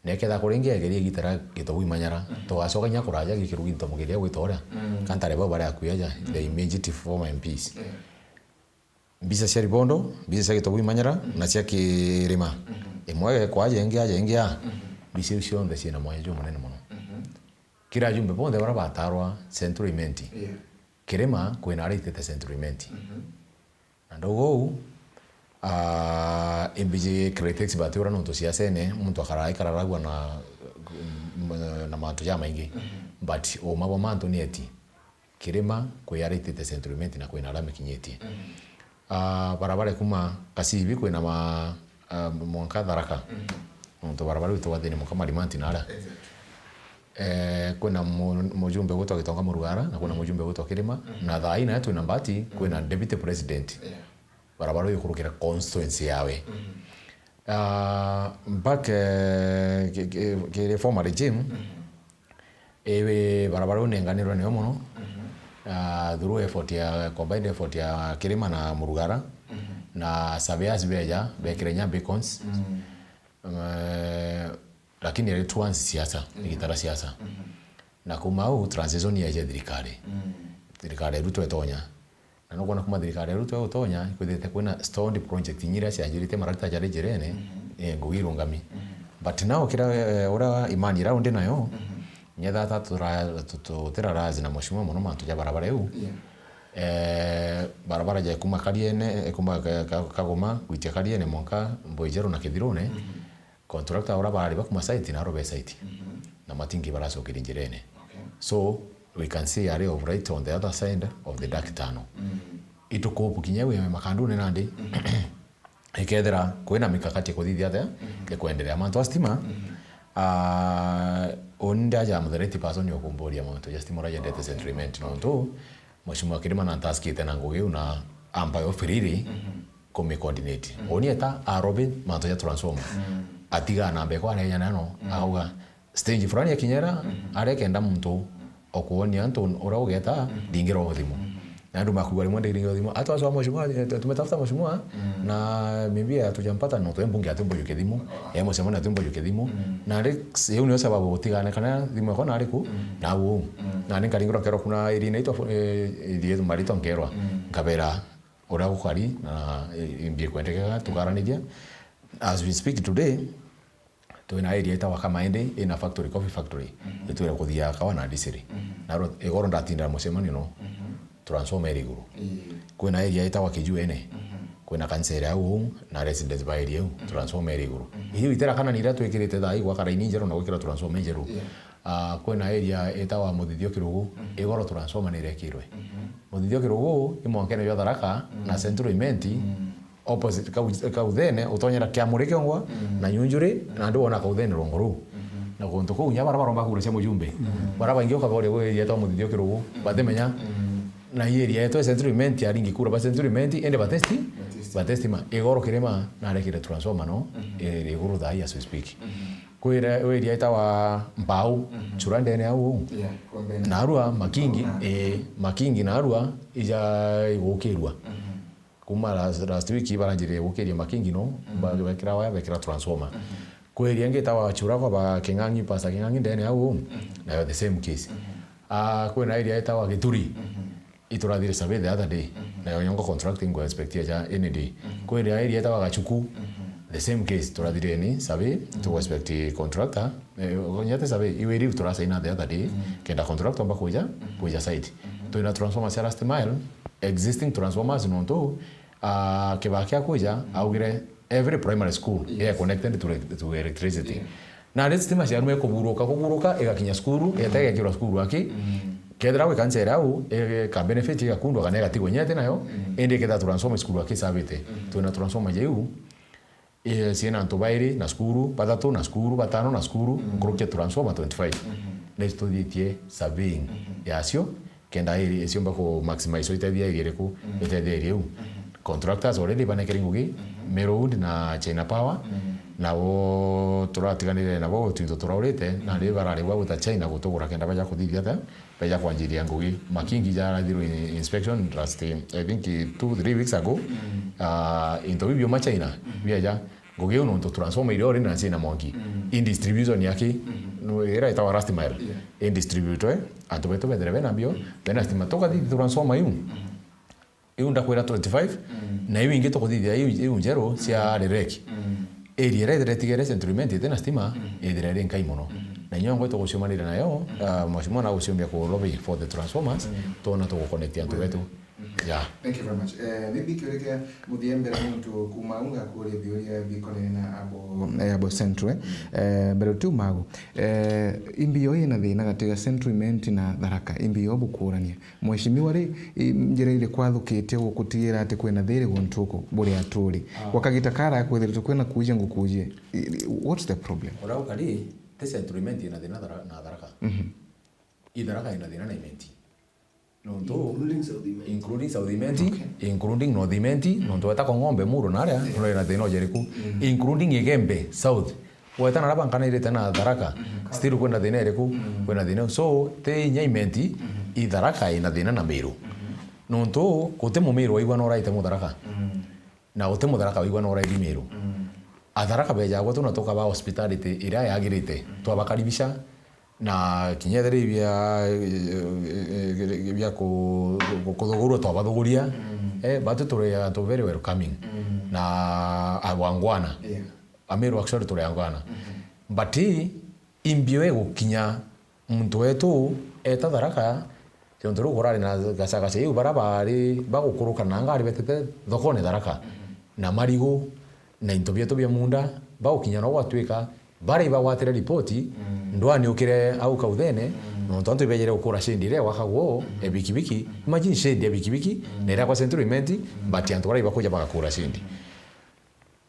Na iketha kuri ingi yegeria igitara Gitobu Imanyara, mhm, tugacoka inya kuraja gikirugi ntomugiria gwita uria. Mhm. Kantare bau bari akui aja, the, mhm, immediate former M Ps. Yeah. Mbica cia Ribondo, mbica cia Gitobu Imanyara, mhm, na cia Kirima. Mhm. Imwe gekwa aja, ingi aja, ingi a. Mhm. Mbica iu cionthe ciina mwanya jumunene muno. Mhm. Kira ajumbe bonthe bara batarwa Central Imenti. Yeah. Kirima kwina ara itite Central Imenti. Mhm. Na ndauga uu, ah, imbiji critics bati uria nontu siasene, muntu akara-, ikararagwa na, na mantu jamaingi. Mhm. But uma bwa mantu ni eti. Kirima kwi ara itite Central Imenti na kwina ara mikinyitie. Mhm. Ah, barabara kuma Gacibi kwina ma-, ah, mwanka Tharaka. Mhm. Nontu barabara witagwa thini mwanka Marimanti na ara. Exactly. eh, kwina mu-, mujumbe ugwitwa Gitonga Murugara, na kwina mujumbe ugwitwa Kirima, na thaa ii nayo twina mbati, kwina deputy president. Yeah. Barabara uyu ikurukira constituency yawe. Ah, back, eh, ki-, ki-, kiri former regime, iwi barabara iu nenganirwe niyo mono, ah, through effort ya, combined effort ya Kirima na Murugara, na surveyors beja, bekire nya beacons. Eh, lakini iri towards siasa, igitara siasa. Na kuma au transition yaje thirikari. Thirikari ya Ruto itonya. Na nukwona kuma thirikari ya Ruto igutonya, ikwithirite kwina stalled project inya iria cianjirite, maragita jari njirene, eh, ngugi irungami. But now kira, eh, uria imani iria ndi nayo, nyethata tura-, tu-, tu-, tutira razi na mheshimiwa mono mantu ja barabara iu. Yeah. Eh, barabara ja kuma Kariene, eh, kuma Ka-, Ka-, Kagoma, gwitia Kariene mwanka Mboijeru na Kithirune, contractor uria barari bakuma site na arobe site. Na matingi baracokeria njirene. Okay. So, we can see a ray of light on the other side of the dark tunnel. Itukupu kinya we makandune nandi. Ikethira kwina mikakati ya kuthithia atia, ya kwenderea mantu a stima. Ah, uni ndaja the right person ya kumburia mantu ja stima uria jendete Central Imenti, nontu Mheshimiwa Kirima na ntaskite na ngugi iu na ampa yo freely kumi coordinate. Uni eta arobe mantu ja transformer. Atiga namba ikwa areja nano, akauga, stage fulani yakinyera, arekenda muntu okuonia antu uria ugeta ndingira uthimu. Na andu makuga rimwe ndingira uthimu. Hata wasi wa mheshimiwa, eh, tumetafuta mheshimiwa, na maybe hatujampata, no twe mbunge atumbujukithimu. Eh, mheshimiwa atumbujukithimu. Na ri, iu nio sababu gutigane kana thimu yako nari ku, na au. Na ni nkaringirwa kerwa kuna area inaitwa, eh, area maritwa nkerwa. Nkabera uria gukari na, eh, imbi kwendekeka tukaraniria. As we speak today, twina area itawa Kamaende, ina factory, coffee factory. Itwire kuthia kawa na ndiciri. Na ro-, igoro ndatindira mucemanio no. Transformer iri iguru. Kwina area itawa Kijuene. Kwina kanisa iri au, na residents ba area au, transformer iri iguru. Iu itera kana ni iria twikirite thaa ii gwaka raini njeru na gwikira transformer njeru. Ah, kwina area itawa Muthithio Kirugu, igoro transformer ni irekirwe. Muthithio Kirugu, i mwankene jwa Tharaka, na Central Imenti, opposite kau, kau thene, utonyera Kiamuri kiongwa, na Nyunjuri, na andu bona kau thene rwongo ruu. Na guntu kuu, nya bara baromba kura cia mujumbe. Bara baingi ukaboria gwe area etwa Muthithio Kirugu, batimenya. Na i area etwa Central Imenti, aringi kura ba Central Imenti, indi batesti, batesti ma. Igoro Kirima, narekire transformer no, iri iguru thaa ii as we speak. Kwira, area itawa Mbau, chura ndene au. Yeah, kwa mbere. Narua, Makingi, eh, Makingi narua, ija igukirua. Kuma last, last week baranjirie gukiria Makingi no, ba-, bekira waya, bekira transformer. Kwi area ingi itawa Churagwa ba King'ang'i, Pastor King'ang'i ndene au, nayo the same case. Ah, kwina area itawa Gituri, iturathire survey the other day, nayo yongo contract ingo inspect ya any day. Kwi area itawa Gachuku, the same case, turathire ni survey, tu expect contractor, eh, nyete survey, iwe riu turasaina the other day, kenda contractor omba kuja, kuja site. Twina transformer cia last mile, existing transformers nontu, ah, kibaa kia kuja, augire every primary school, yes, iri connected to elec-, to electricity. Yeah. Na ri stima ciaruma ikuburuka, kuburuka igakinya cukuru, igeta igekirwa cukuru aki. Kethira gwi kancere au, ika benefit igakundwa kana igatigwa inya iti nayo, indi ikethira transformer cukuru aki isavite. Twina transformer jeu, eh, ciina antu bairi na cukuru, bathatu na cukuru, batano na cukuru, nkuruki ya transformer twenty-five. Ni tuthitie surveying yacio, kenda iri, ciumba ku maximize itethia iri iriku, itethia iri iu. Contractors already banekere ngugi, Mirowood na China Power, nabo turatiganire nabo twinto turaurite, na ri barari bwa gwita China gutugura kenda baja kuthithia ata, baja kwanjiria ngugi. Makingi jarathirwe in-, inspection last, I think, two, three weeks ago. Ah, into biu biuma China, biaja, ngugi iu nontu transformer iria already na China mwanki. In distribution yaki, no, ira itawa last mile. Yeah. In distributwe, antu betu bethire bena bio, bena stima. Tukathi transformer iu. Iu ndakwira twenty-five, na iu ingi tukuthithia iu, iu njeru cia Rereki. Area iria ithire itigere Central Imenti itina stima, ithire iri nkai mono. Na inya ngwe tuguciumanira nayo, ah, mheshimiwa na guciumbia ku lobby for the transformers, twona tuguconnect antu betu. Yeah. Thank you very much. Eh, maybe kiuria kia muthia mbere muntu kuma au ngakuria biuria bikonene na abo, eh, abo Central, eh. Eh, mbere tu magu. Eh, imbi yo ina thina gati ga Central Imenti na Tharaka, imbi yo bukurania. Mheshimiwa ri, i, njira iri kwathukite gukutigirira ati kwina thiri guntu uku buri aturi. Ah. Gwa kagita kara kwithiritwe kwina kuuja ngukujie. I, i, what's the problem? Urauga ri, Ti Central Imenti ina thina Thara-, na Tharaka. Mhm. I Tharaka ina thina na Imenti. Nontu including South Imenti. Including South Imenti, okay, including North Imenti, mm, nontu weta kwa Ng'ombe Muru na aria, yeah, no ina thina ujeriku. Mm. Including Igembe South. Weta na aria bankanairite na Tharaka, mm, still kwina thina iriku? Mm. Kwina thina. So, ti inya Imenti, mm, i Tharaka ina thina na Miru. Mm. Nontu, guti Mumiru waigua no uraite Mutharaka. Mm. Na guti Mutharaka waigua no urairi Miru. Mm. Atharaka bejaga gwetu na tukaba hospitality iria yagirite. Mm. Twabakaribisha, na kinya ethira bia, bia ku-, ku-, kuthugurua twabathuguria. Mm. Eh, batu turi antu very welcoming. Mm. Na a-, wangwana. Yeah. Amiru actually turi angwana. Mm-hmm. But imbio igukinya muntu wetu eta Tharaka, tontu riu kurari na gacagaca iu, bara bari bagukuruka na ngari betete thokone Tharaka. Mm-hmm. Na marigu, na into bietu bia munda, bagukinya no gwatwika, baria ibagwatire ripoti, mm, ndwani ukire au kauthene, mm, nontu antu ibejere gukura shade iria gwakagwo, mm, e bikibiki. Mm. Imagine shade ya bikibiki, mm, na iria kwa Central Imenti, mm, but antu baria ibakuja bagakura shade. Mm.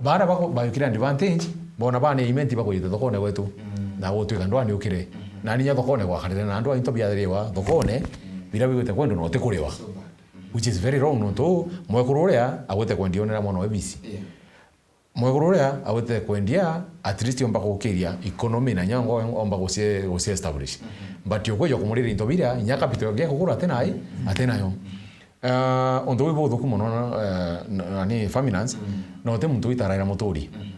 Bara bako-, bayukire advantage, bona bane Imenti bakujite thokone gwetu, mm, na gutwika ndwani ukire. Mm. Na ninya thokone gwakarire na ndwani into biathiriwa thokone, mm, biria bigwite kwendwa na utikuriwa. So bad. Mm. Which is very wrong, nontu mwekuru uria agwite kwendia onera mwana wa bisi. Yeah. Mwekuru uria awite kwendia, at least omba gukiria economy na nyongo omba gucie-, gucie establish. Mhm. But ukwija kumurira into biria, inya capital yake kugura ati nai, mhm, ati nayo. Ah, untu bwi buthuku mono, eh, na, na ni finance, mm, no uti muntu witaraira muturi. Mm.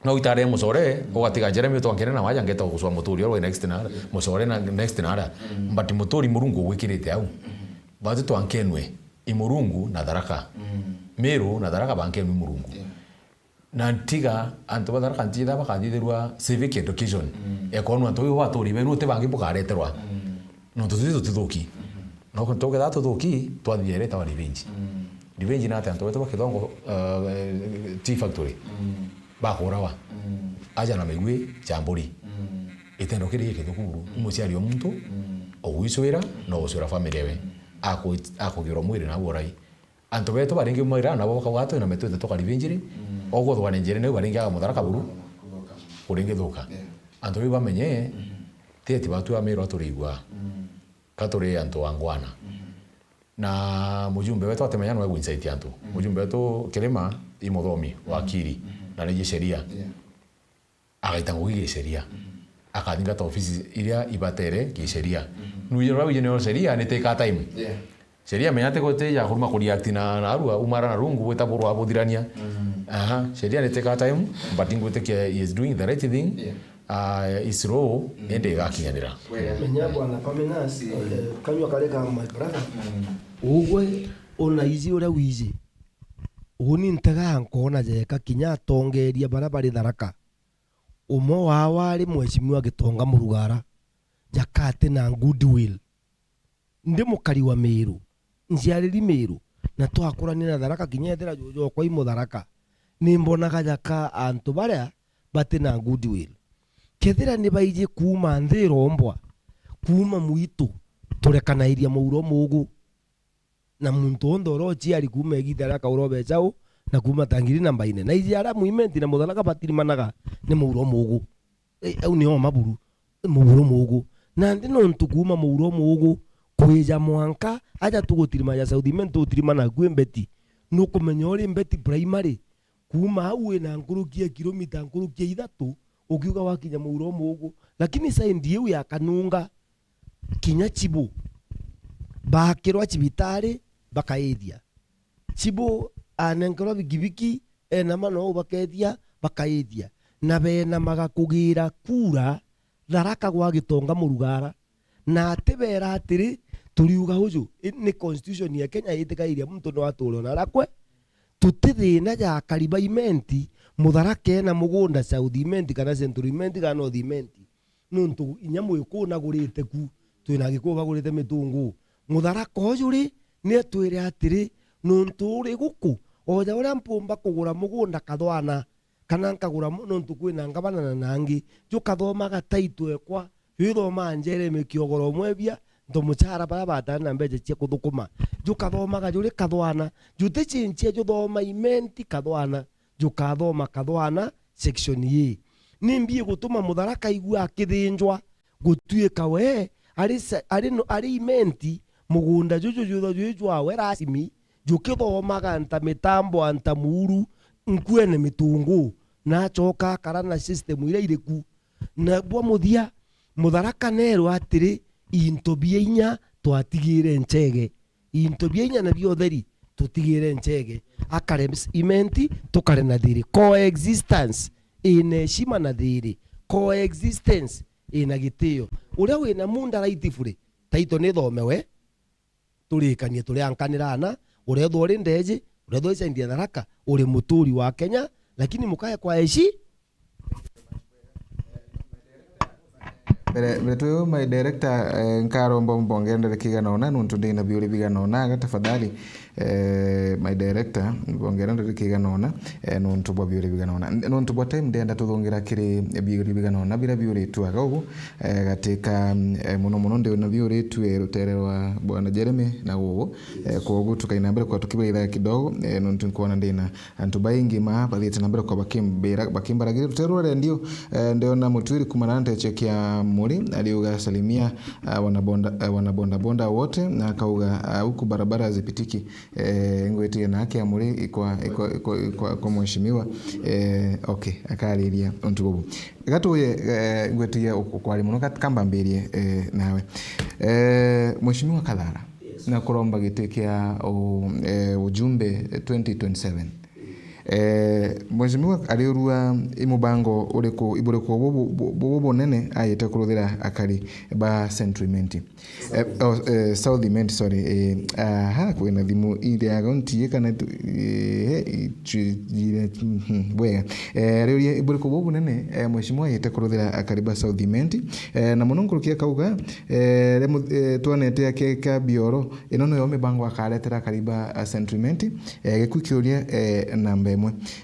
No witare mucore, mm, ugatiga Jeremy twankene na waja ngeta gucwa muturi orwe next na, yeah, mucore na next na ara. Mm. But muturi Murungu ugwikirite au. Mm. Batu twankenwe i Murungu na Tharaka. Mm. Miru na Tharaka bankenwe i Murungu. Yeah. Na ntiga antu ba Tharaka ntitha bakathithirua civic education. Mm. Ekonwa antu ibo baturi benu uti bangi bukareterwa. Mm. Nontu tuti tutithuki. Mm-hmm. No tuketha tuthuki, twathithia iria itawa revenge. Mm. Revenge ni ati antu betu ba Kithongo, uh, tea factory, mm, bakurawa. Mm. Aja na migui cha mburi. Mm. Itendo kiria gikithuku buru. Mm. Ni muciari o muntu, mm, ugwicwira, mm, na ugwicwira family ewe. Mm. Aku-, akugirwa mwiri na urai. Antu betu baringi maira nabo bakauga twina mitwite tukaringi njiri, mm, oguthugania njiri niu baringi aga Mutharaka buru, kuringithuka. Yeah. Antu biu bamenye, mm-hmm, ti eti batu a Miru turigua. Mm. Ka turi antu a ngwana. Mm-hmm. Na mujumbe wetu atimenya no egwinsaiti antu. Mm. Mujumbe wetu Kirima i muthomi, mm, wakiri, mm-hmm, na ni sheria. Yeah. Agaita ngugi gisheria. Mhm. Akathingata ofisi iria ibatere gisheria. Mhm. Nuijire uria wijire nayo sheria ni take her time. Yeah. Sheria menya ati guti ya kuruma ku react na, na arua, umara na rungu gwita burwa buthirania. Mhm. Aha, sheria ni take her time, but ngwitikia he is doing the right thing. Yeah. Ah, is slow, mhm, indi igakinyanira. Wega. Menya bwana Pamenasi, eh, kanyua kari ka my brother. Mhm. Ugwe unaiji uria wiji. Uni ntega nkona jeka kinya atongeria baria bari Tharaka. Umwe wao ari Mheshimiwa Gitonga Murugara, jaka ati na goodwill. Ndi mukari wa Miru, nciariri Miru, na twakurania na Tharaka kinya ethira juju okwa i Mutharaka. Ni mbonaga jaka antu baria bati na goodwill. Kethira ni baiji kuuma nthi irombwa, kuuma mwitu, turekanairia muuro mugu. Na muntu onthe uria uciari kuuma igiita riria akaura ubeca u, na kuuma tangiri na mbaine. Na iji aria Mwimenti na Mutharaka batirimanaga ni muuro mugu. E, au ni oma buru, ni muuro mugu. Nandi nontu kuuma muuro mugu kwija mwanka, aja tugutirima ja South Imenti tutirimana kwi Mbeti. Nukumenya uri Mbeti primary, kuuma au wina nkuruki ya kilomita nkuruki ya ithatu, ukiuga wakinya muuro mugu. Lakini side iu ya Kanunga, kinya chibu baakirwa cibitari, bakaithia. Chibu anenkerwa bikibiki, enama nou bakethia, bakaithia. Na beenamaga kugira kura Tharaka gwa Gitonga Murugara. Na atibeera atiri, turiuga uju, i, ni constitution ya Kenya itikairia muntu no ature ona arakwe. Tuti thina ja akari ba Imenti, Mutharaka ena mugunda South Imenti kana Central Imenti kana North Imenti. Nontu inya Mwikuu nagurite ku, twina Agikuu bagurite mitungu. Mutharaka uju ri, ni atwire atiri, nontu uri guku, oja uria mpumba kugura mugunda Kathwana, kana nkagura mu-, nontu kwina ngabana na nangi, jukathomaga title ekwa, jwithomaa Jeremy Kiogoro Mwebia, nto muchara baria batari na mbeca cia kuthukuma, jukathomaga juri Kathwana, jutichinchia juthoma Imenti Kathwana, jukathoma Kathwana section A. Nimbi igutuma Mutharaka aigua akithinjwa? Gutuika we ari sa-, ari no-, ari Imenti, mugunda juju jutha juju jwawe rasmi, jukithomaga nta mitambo, nta muuru, nkuene mitungu, na acoka akara na system iria iri ku. Na bwa muthia, Mutharaka neerwa atiri, into bia inya twatigire Nchege. Into bia inya na bia utheri tutigire Nchege. Akare Imenti, tukare na thiri. Coexistence ina heshima na thiri. Coexistence ina gitio. Uria wina munda rightfully, title ni thomewe, turikanie turi ankanira ana, uria ethwa uri Ndeji, uria ethwa uri Saint Tharaka, uri muturi wa Kenya, lakini mukae kwa heshi-, Mbere, mbere twi my director, eh, nkaromba mbongere ndereke igana ona, nuntu ndina biuri bigana ona, aga tafadhali, eh, my director, mbongere ndereke igana ona, eh, nuntu bwa biuri bigana ona. N-, nuntu bwa time, ndenda tuthungira kiri biuri bigana ona, bira biuritwe aga ugu, eh, gatika, mm, eh, muno muno ndi na biuritwe rutere rwa Bwana Jeremy na gugu, eh, koguo tukaina mbere kwa tukibwira kidogo, eh, nuntu nkwona ndina antu baingi maa bathiite na mbere kwa bakimbira-, bakimbaragiria rutere rwa rendio. Eh, ndiona mutwiri kumana na nteche kia muri, ariuga, "Salimia, ah, wanaboda, eh, wanabodaboda wote," na akauga, ah, "Huku barabara hazipitiki." Eh, ngwitie na kia muri ikwa, ikwa, ikwa, ikwa, kwa mheshimiwa. Eh, okay, akariria untu bubu. Gatuye, eh, ngwitie ukwari muno, kat-, kambambirie, eh, nawe. Eh, Mheshimiwa Kathara, na kuromba giti kia u-, eh, ujumbe twenty twenty-seven. Eh, Mheshimiwa ariurua i mubango uriku, iburiku bubu, bu-, bubu bunene ayite kuruthira akari ba Central Imenti? Eh, oh, eh, South Imenti, sorry. Eh, aha, kwina thimu iriaga ntiye kana tu-, eh, he, ichu-, jire, mhm, bwega. Eh, ariuria iburiku bubu bunene, eh, Mheshimiwa ayite kuruthira akari ba South Imenti? Eh, na muno nkuruki akauga, eh, remu-, eh, twanete ake ka bioro, ino niyo mibango akaretera akari ba, ah, Central Imenti, eh, giku kiuria, eh, namba imwe.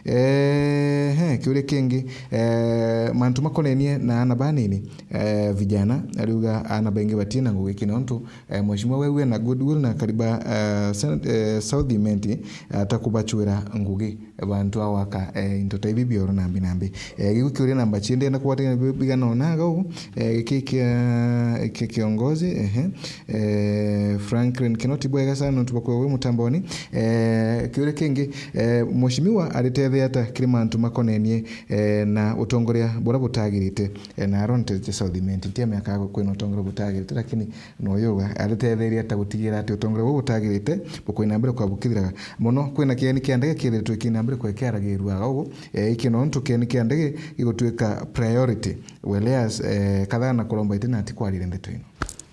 Eh, he, kiuria kingi, eh, mantu makonenie na ana banini, eh, vijana, ariuga ana baingi batina ngugi kinontu, eh, mheshimiwa wewe na goodwill na akari ba, eh, Sen-, eh, South Imenti, atakubachwira ngugi bantu a gwaka, eh, into ta ibi bioro nambi nambi. Eh, giku kiuria namba chinde na kugwatania bi-, bigana ona gau, eh, giki kia, kia kiongozi, ehe. Eh, Franklin Kinoti, bwega sana nontu bwa kwigwa wi mutamboni. Eh, kiuria kingi, eh, mheshimiwa aritethia ata kiri mantu makonenie, eh, na utongoria buria butagirite, eh, na aronete South Imenti? Ntiamenya kana kwina utongoria butagirite, lakini no yuga aritetheria ata gutigira ati utongoria buu butagirite bukoina mbere kwa bukithiraga? Muno kwina kieni kia ndege kithiritwe kiina mbere kwa kiaragirua ugu, eh, iki nontu kieni kia ndege gigutwika priority. Weleas, eh, Kathara na kuromba iti na ati kwarire ndeto ino.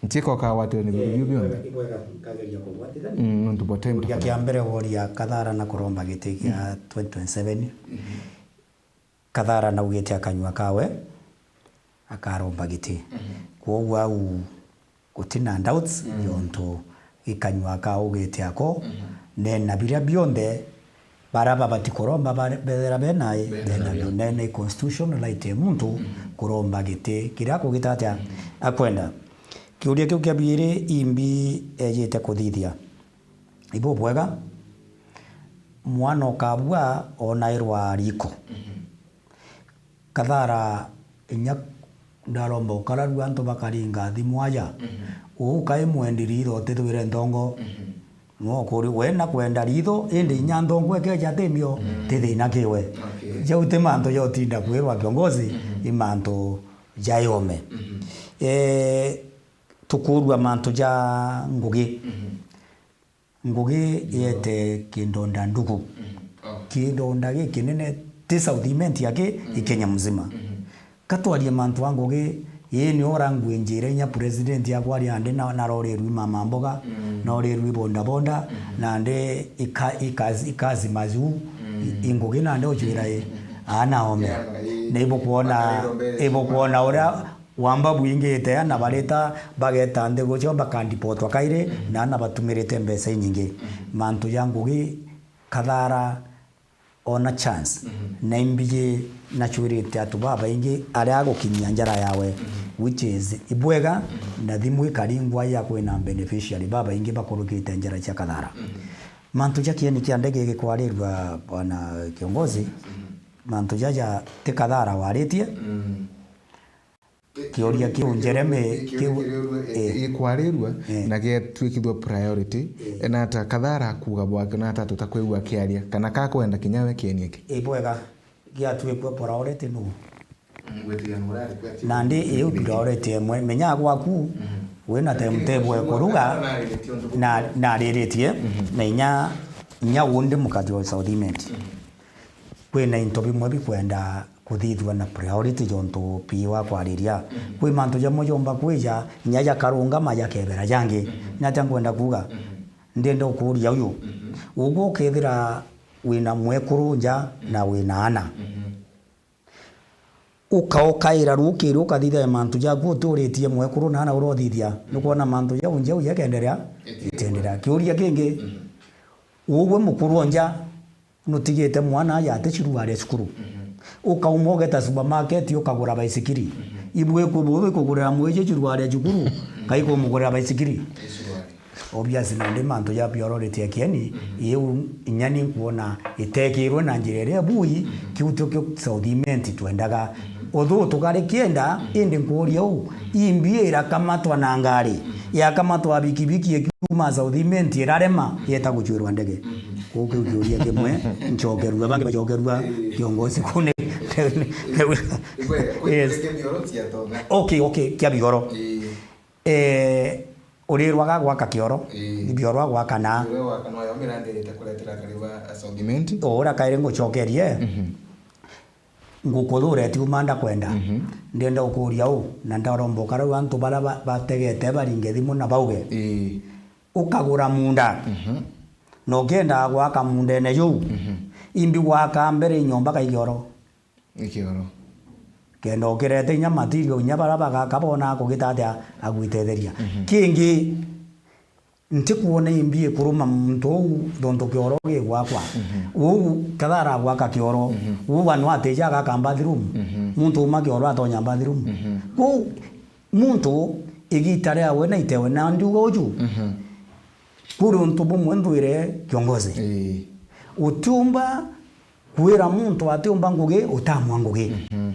Ntiika ukagwatira ni biu bionthe. Ibwega, nkageria kugwatithania. Mm, nontu bwa time. Kiuria kia mbere woria Kathara na kuromba giti kia twenty twenty-seven. Kathara naugite akanyua kawe akaromba giti. Kwoguo au gutina doubts yontu gikanyua kaugite ako, nena biria bionthe bara babati kuromba bare-, bethira benae, benabio. Nena i constitutional right ya muntu kuromba giti kiria akugita atia akwenda. Kiuria kiu kia biiri, imbi ejite kuthithia? Ibubwega, mwana ukabua onairwa riko. Kathara inya ndaromba ukararua antu bakaringa thimu aja. Uu kai mwendi ritho utithwire nthongo. No kuri we na kwenda ritho, indi inya nthongo ekeja timio, ti thina kiwe. Okay. Jau ti mantu ja utinda kwirwa kiongozi, i mantu ja yome. Eh, tukurua mantu ja ngugi. Ngugi yete kidonda ndugu. Kidonda gikinene ti South Imenti aki, i Kenya mzima. Katwarie mantu a ngugi, ii nio uranguinjire inya president akwa ari andi na, narorirwi mama mboga, norirwi bonda bonda, nandi ika-, ikazi-, ikazi mazu, i, i ngugi nandi ujwira i, ana ome. Na ibukwona, ibukwona uria wamba bwingite, ana barita bageta nthiguru ciao bakandipotwa kairi, na ana batumirite mbeca inyingi. Mantu ja ngugi Kathara ona chance. Na imbiji nachwirite antu babaingi aria agukinyia njara yawe, which is ibwega, na thimu ikaringwa ya kwina beneficiary babaingi bakurukite njara cia Kathara. Mantu ja kieni kia ndege gikwarirua, bwana kiongozi, Mantu jaja ti Kathara waritie. Mm. Kiuria kiu Jeremy, kiu, eh, gikwarirua, eh, na gietwikithua priority, eh, na ata Kathara akuuga bwake, na ata tutakwigua akiaria, kana kakwenda kinya we kienie ki? Ibwega, giatwikua priority nu? Mm, gwitikia nu urari kwati. Nandi iu priority imwe, menya gwaku, mhm, wina timetable e kuruga, na, nariritie, mhm, na inya, inya undi mukati wa South Imenti. Mhm. Kwina into bimwe bikwenda kuthithua na priority, jontu pi wa kwariria. Mhm. Kwi mantu jamwe jomba kwija, inya jakarungama jakebera jangi. Mhm. Ni atia nkwenda kuuga? Mhm. Ndienda ukuuria uyu. Mhm. Ugwe ukethira wina mwekuru nja na wina ana. Mhm. Uka-, ukaira rukiri ukathithia mantu jaku utiuritie mwekuru na ana urothithia. Mhm. Nukwona mantu jau njau jakenderea? Itienderea. Itienderea. Kiuria kingi, mhm, ugwe mukuru o nja, nutigite mwana aja ati curuari ya cukuru. Mhm. Ukauma ugeta supermarket ukagura baisikiri. Mhm. Ibu iku-, bu-, ikugurira mwiji curuari ya cukuru, mhm, kai kumugurira baisikiri? Ni curuari. Obvious, nandi mantu ja priority ya kieni, mhm, iu inya ni nkuona itekirwe na njira iria bui, mhm, kiu tio kio South Imenti twendaga. Mhm. Although tukari kienda, mhm, indi nkuuria uu, mhm, imbi irakamatwa na ngari, mhm, yakamatwa bikibiki ikiuma South Imenti irarema, yeta gucwirwa ndege. Mhm. Kuu kiu kiuria kimwe, ncokerua, bangi bacokerua, eh, kiongozi kune. Igwe, kwi, yes, kwi kia bioro cia tonga. Okay, okay, kia bioro. Eh. Eh, urirwaga gwaka kioro, ii, ni bioro gwaka na. Bioro gwaka no yo mirandi irite kuretera akari ba South Imenti. Ura kairi ngucokerie. Mhm. Ngukuthure tiuma ndakwenda. Mhm. Ndienda ukuria u, na ndaromba ukara riu antu baria ba-, bategete baringe thimu na bauge. Ii. Ukagura munda. Mhm. Na ukienda gwaka mundene juu, mhm, imbi gwaka mbere inyomba kai kioro? Ni kioro. Kenda ukirete inya material, inya baria bagaka bona akugita atia agwitetheria. Mhm. Kingi, ntikwona imbi ikuruma muntu uu, tontu kioro gigwakwa. Mhm. Uu Kathara agwaka kioro, mhm, uu anu atija agaka bathroom. Mhm. Muntu uma kioro atonya bathroom. Mhm. Kwou muntu igita riawe na itewe na ndiuga uju. Mhm. Kuri untu bumwe nthwire kiongozi. Ii. Utiumba kwira muntu atiumba ngugi utamwa ngugi. Mhm.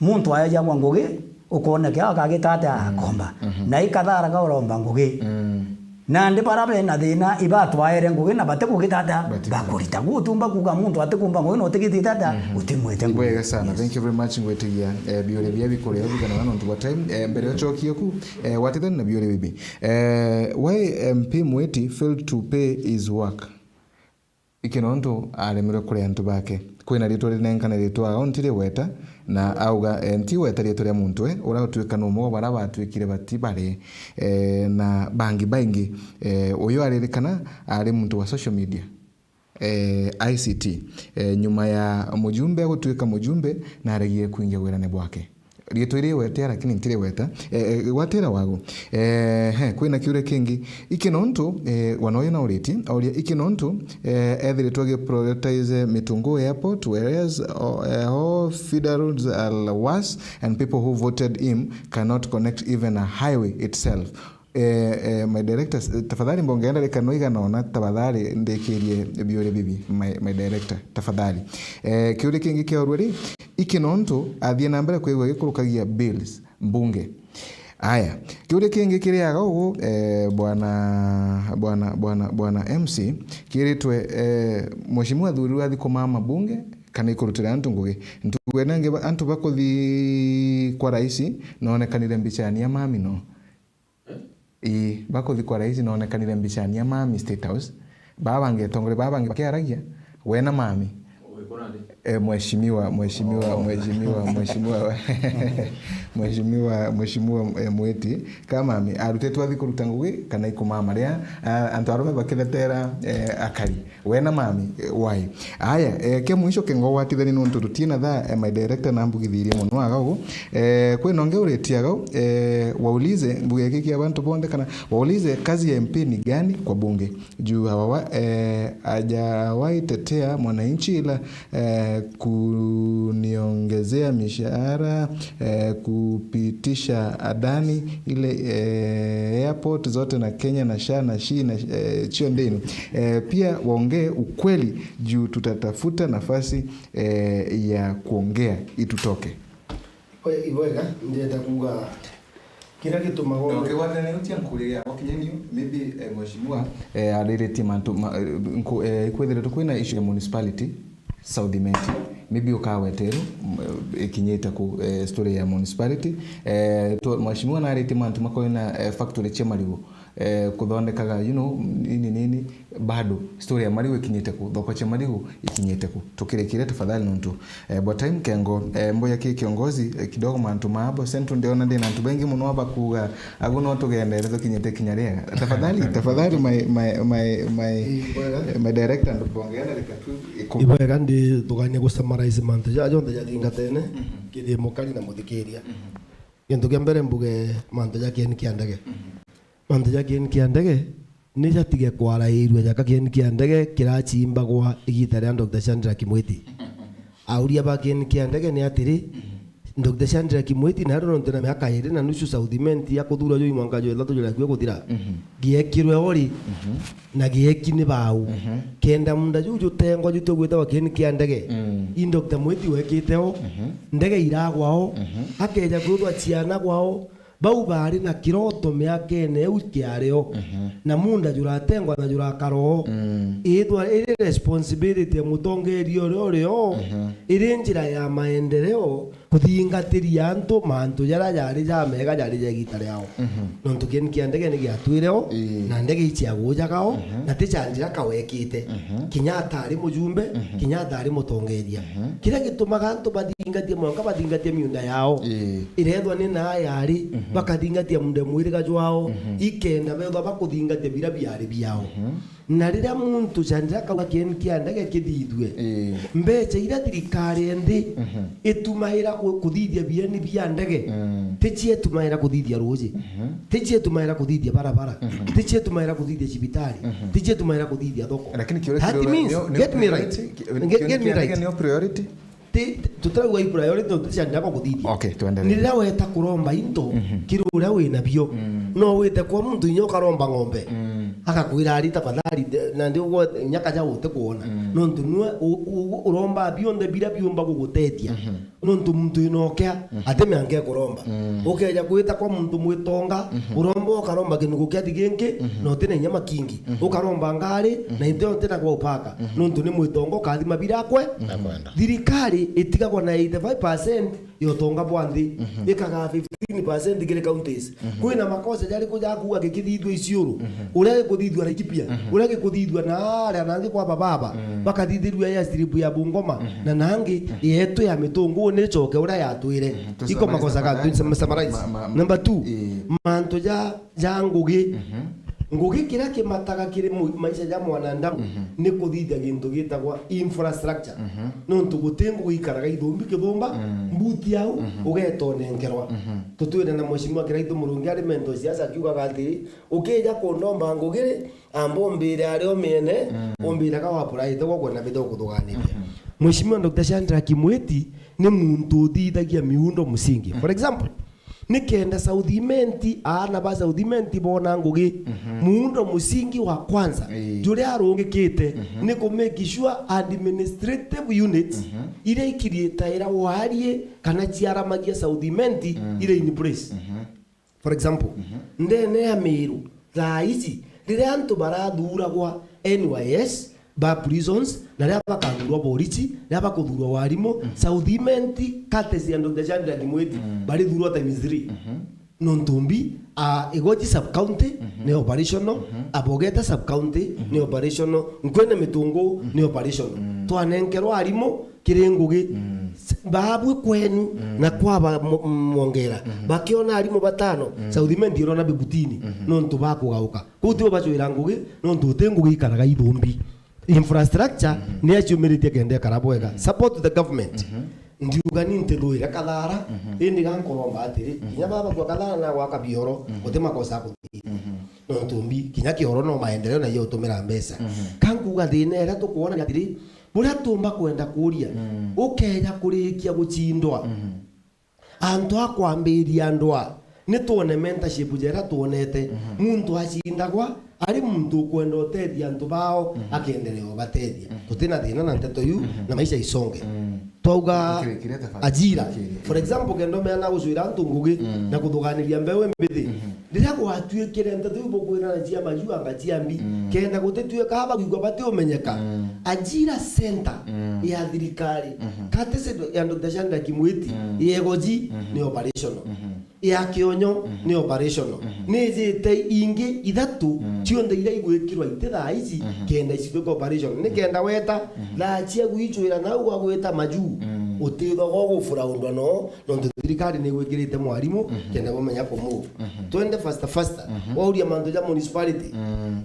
Muntu ayajagwa ngugi, ukoonekea akagita atia, mhm, akomba. Mhm. Na ikathara ka uromba ngugi. Mm. Nandi bara bena thina ibatwaere ngugi na batikugita atia, bakurita. Bakurita. Gu utiumba kuuga muntu atikumba ngugi na utigitite atia, mhm, utimwite ngugi. Ibwega sana. Yes. Thank you very much, ngwitigia, eh, biuria bia bikuria bigana na nontu bwa time. Eh, mbere ucokie ku, eh, watithani na biuria bibi. Eh, why M P Mwiti failed to pay his work? Iki nontu aremirwe kuria antu bake. Kwina ritwa rinenkane ritwa ao ntirigweta, na auga, eh, ntigweta ritwa ria muntu, eh, uria utuika ni umwe wa baria batwikire bati bari, eh, na bangi baingi. Eh, uyu aririkana ari muntu wa social media, eh, I C T. Eh, nyuma ya mujumbe gutuika mujumbe, naregire kuingia wirane bwake. Riitwa iri igwetea, lakini ntirigweta. Eh, eh, gwatira wagu. Eh, he, kwina kiuria kingi. Iki nontu, eh, wana uyu nauritie, auria, iki nontu, eh, ethiritwe agi prioritize Mitungu Airport, whereas, oh, eh, all feeder roads are worse and people who voted him cannot connect even a highway itself. Eh, eh, my director, eh, tafadhali mbongeera ndarika no igana ona, tafadhali ndikirie biuria bibi, my, my director, tafadhali. Eh, kiuria kingi kia urua ri, iki nontu athie na mbere kwigua gikurukagia bills mbunge. Aya, kiuria kingi kiriaga ugu, eh, bwana, bwana, bwana, bwana M C, kiritwe, eh, mheshimiwa athurirwe athi kumama bunge kana ikurutira antu ngugi? Ntugu ena ngi ba-, antu bakuthi kwa raisi nonekanire mbichani ya mami no? Ii, bakuthi kwa raisi nonekanire mbichani ya mami State House. Baa bangi atongoria baa bangi bakiaragia, we na mami. Eh, mheshimiwa, mheshimiwa, mheshimiwa, mheshimiwa, mheshimiwa, mheshimiwa, eh, Mwiti, ka mami arutetwe athi kuruta ngugi kana ikumama ria, ah, antu arume bakithetera, eh, akari. We na mami, eh, why? Aya, eh, kia mwisho kengogwatithani nontu tutina thaa, eh, my director nambugithirie mono aga ugu. Eh, kwina ungi uritie aga u, eh, waulize, mbuge giki kia bantu bonthe kana waulize kazi ya M P ni gani kwa bunge? Juu hawawa, eh, hajawahi tetea mwananchi ila, eh, kunionge kuongezea mishahara, eh, kupitisha Adani, ile, eh, airport zote na Kenya na SHA na SHI na, eh, cio ndeni. Eh, pia waongee ukweli juu tutatafuta nafasi, eh, ya kuongea itutoke. Ibwe-, ibwega, ndienda kuuga kiria gitumaga. Na ukigwatania utia nkuri ya wakinyaniu, maybe, eh, mheshimiwa, eh, ariritie mantu ma-, eh, nku-, eh, ikwithiritwe kwina issue ya municipality, South Imenti, maybe ukaweterwa, mm, eh, ikinyite ku, eh, story ya municipality. Eh, tu-, mheshimiwa naritie mantu makoina, eh, factory cia marigu, eh, kuthondekaga, you know, nini nini, bado story ya marigu ikinyite ku, thoko cia marigu ikinyite ku. Tukirikire tafadhali nontu, eh, bwa time kengo, eh, mboya ki kiongozi, eh, kidogo mantu ma abo Central ndiona ndina antu baingi muno abakuga, agu no tugendere tukinyite kinya riega. Tafadhali, tafadhali, my, my, my, my, eh, my director, ndubongere na rika tu ikumi. Ibwega ndithugania gu summarize mantu ja jonthe jathingatene, mhm, kiri mukari na muthikiria. Mhm. Gintu kia mbere mbuge mantu ja kieni kia ndege. Mhm. Mantu ja kieni kia ndege ni jatige kwarairua jaka kieni kia ndege kirachimbagwa igita ria Doctor Shadrack Mwiti. Auria ba kieni kia ndege ni atiri, Doctor Shadrack Mwiti na ronte na miaka iri na nusu South Imenti ya kuthura juu mwanka jwa ithatu jwa kua kuthira. Mhm. Giekirwe ori, mhm, na gieki ni bau. Mhm. Kenda munda juu jutengwa jutwe gwitagwa kieni kia ndege. Mm. I Doctor Mwiti wekite o, mhm, ndege iragwa o, mhm, akeja kwithwa ciana gwao, bau baari na kiroto miakene iu kiari o, mhm, na munda juratengwa na jurakara o. Mm. Ithwa iri responsibility ya mutongeria uria uri o, mhm, iri njira ya maendeleo kuthingatiria antu mantu jaria jari jamega jari ja igita riao. Mhm. Nontu kieni kia ndege ni giatwire o, ii, na ndege iciagujaga o, mhm, na ti cha njira kawekite. Mhm. Kinya atari mujumbe, mhm, kinya atari mutongeria. Mhm. Kiria gitumaga antu bathingatie mwanka bathingatie miunda yao, ii, irethwa ni naa yari, mhm, bakathingatia munda mwiriga jwao, mhm, ikenda bethwa bakuthingatia bira biari biao. Mhm. Na riria muntu Shadrack akauga kieni kia ndege kithithue, ii, mbecha iria thirikari ya nthi, mhm, itumaira ku-, kuthithia bieni bia ndege, mm, ti cio itumaira kuthithia ruuji, mhm, ti cio itumaira kuthithia barabara, mhm, ti cio itumaira kuthithia cibitari, mhm, ti cio itumaira kuthithia thoko. Lakini kiuria That kiria means, nio, nio get me right. Priority, ki-, Get, kiuria get me kia ndege right. Nio priority? Ti, ti, tutirauga i priority, nontu ti cia ndako kuthithia. Okay, tuendelee. Ni riria weta kuromba into, mhm, kiri uria wina bio. Mm. No wite kwa muntu inya ukaromba ng'ombe. Mm. Agakwira, "Ari tafadhali, de-, na ndi ugwe nyaka ja uti kuona." Mm. Nontu nwe u-, u-, uromba bionthe biria biumba gugutethia. Mhm. Nontu muntu inokea, mhm, ati mianka ekuromba. Mm. Ukeja kwita kwa muntu mwitonga, mhm, uromba ukaromba kinugu kia thiginki, mhm, na uti na inya makingi. Mhm. Ukaromba ngari, mhm, na inte uti na gwa upaka. Mhm. Nontu ni mwitonga ukathima birakwe. Nakwenda. Thirikari itigagwa na eighty-five percent ya utonga bwa nthi, mhm, ikagaa fifteen percent kiri counties. Mhm. Kwina makosa jariku jakuga gikithithua Isiolo, mhm, uria gikuthithua Laikipia, mhm, uria gikuthithua na aria nangi kwa bababa, mhm, bakathithirua airstrip ya Bungoma, mhm, na nangi, mhm, yetu ya Mitungu ni icoke uria yatwire. Mhm. Iko makosa ga, summarize. Ma-, ma-, number two, ii, mantu ja ja ngugi. Mhm. Ngugi kiria kimataga kiri mu-, maisha ja mwanadamu, mhm, ni kuthithia gintu gitagwa infrastructure. Mhm. Nontu guti ngugi ikaraga ithumbi kithumba, mm, mbuti au, mhm, ugetonenkerwa. Mhm. Tutwire na Mheshimiwa Kiraitu Murungi ari mento siasa akiugaga atiri, "Ukija kundomba ngugi ri, amba umbire aria umiene, mm, umbire ka wapuraite gwa kwenda mbite ukuthuganiria." Mhm. Mheshimiwa Doctor Shadrack Mwiti ni muntu uthithagia miundo msingi. For example, nikenda South Imenti, aana ba South Imenti bona ngugi. Mhm. Muundo musingi wa kwanza, ii, juria arungikite, mhm, ni ku make sure administrative units, mhm, iria ikirietaira warie kana ciaramagia South Imenti, mm, iria in place. Mhm. For example, mhm, ndene ya Miru, thaa ici, riria antu barathuragwa N Y S, ba prisons, na riria bakathurwa borichi, riria bakuthurwa warimu, mhm, South Imenti, courtesy ya Doctor Shadrack Mwiti, mm, barithurwa times three. Mhm. Nontu mbi, a, Igoji sub county, mhm, ni operational, mhm, Abogeta sub county, mhm, ni operational, Nkwene Mitungu, mhm, ni operational. Mm. Twanenkerwa arimu kiri ngugi. Mm. S-, baabwi kwenu, mm, na kwaba mo-, mwongera. Mhm. Bakiona arimu batano, mm, South Imenti irona bibutini, mhm, nontu bakugauka. Kuu tio bacwira ngugi, nontu uti ngugi ikaraga ithumbi. Infrastructure, mhm, ni aciumiritie kenda ikara bwega. Mhm. Support the government. Mhm. Ndiuga ni ntithuire Kathara, mhm, indi ga nkuromba atiri, mhm, kinya baba kwa Kathara na gwaka bioro, mhm, guti makosa akuthithia. Mhm. Nontu mbi, kinya kioro no maendeleo na iyo utumira mbeca. Mhm. Ka nkuga thina iria tukwona ni atiri, Buria tuumba kwenda kuuria, ukeeja kurikia gucindwa, antu a kwambiria ndwaa, ni twone mentorship jera twonete, muntu acindagwa ari muntu ukwenda utethia antu bao, akendelea ubatethia. Tutina thina na nteto iu, na maisha isonge. Twauga ajira. For example, kenda umeana gucwira antu ngugi na kuthuganiria mbeu imbithi, riria gwatuikire nteto iu bukwirana cia majuu anga cia mbi, kenda gutituika bagwigua batiumenyeka. Ajira center ya thirikari, courtesy ya Doctor Shadrack Mwiti, ya Igoji ni operational, ya Kionyo ni operational, ni ijite ingi ithatu cionthe iria igwikirwa iti thaa ici, kenda icituika operational, ni kenda weta thaa cia gwicwira nau gwa gwita majuu, utithagwa gufuraundwa no nontu thirikari ni igwikirite mwarimu kenda bumenya kumove. Twende faster faster. Wauria mantu ja municipality,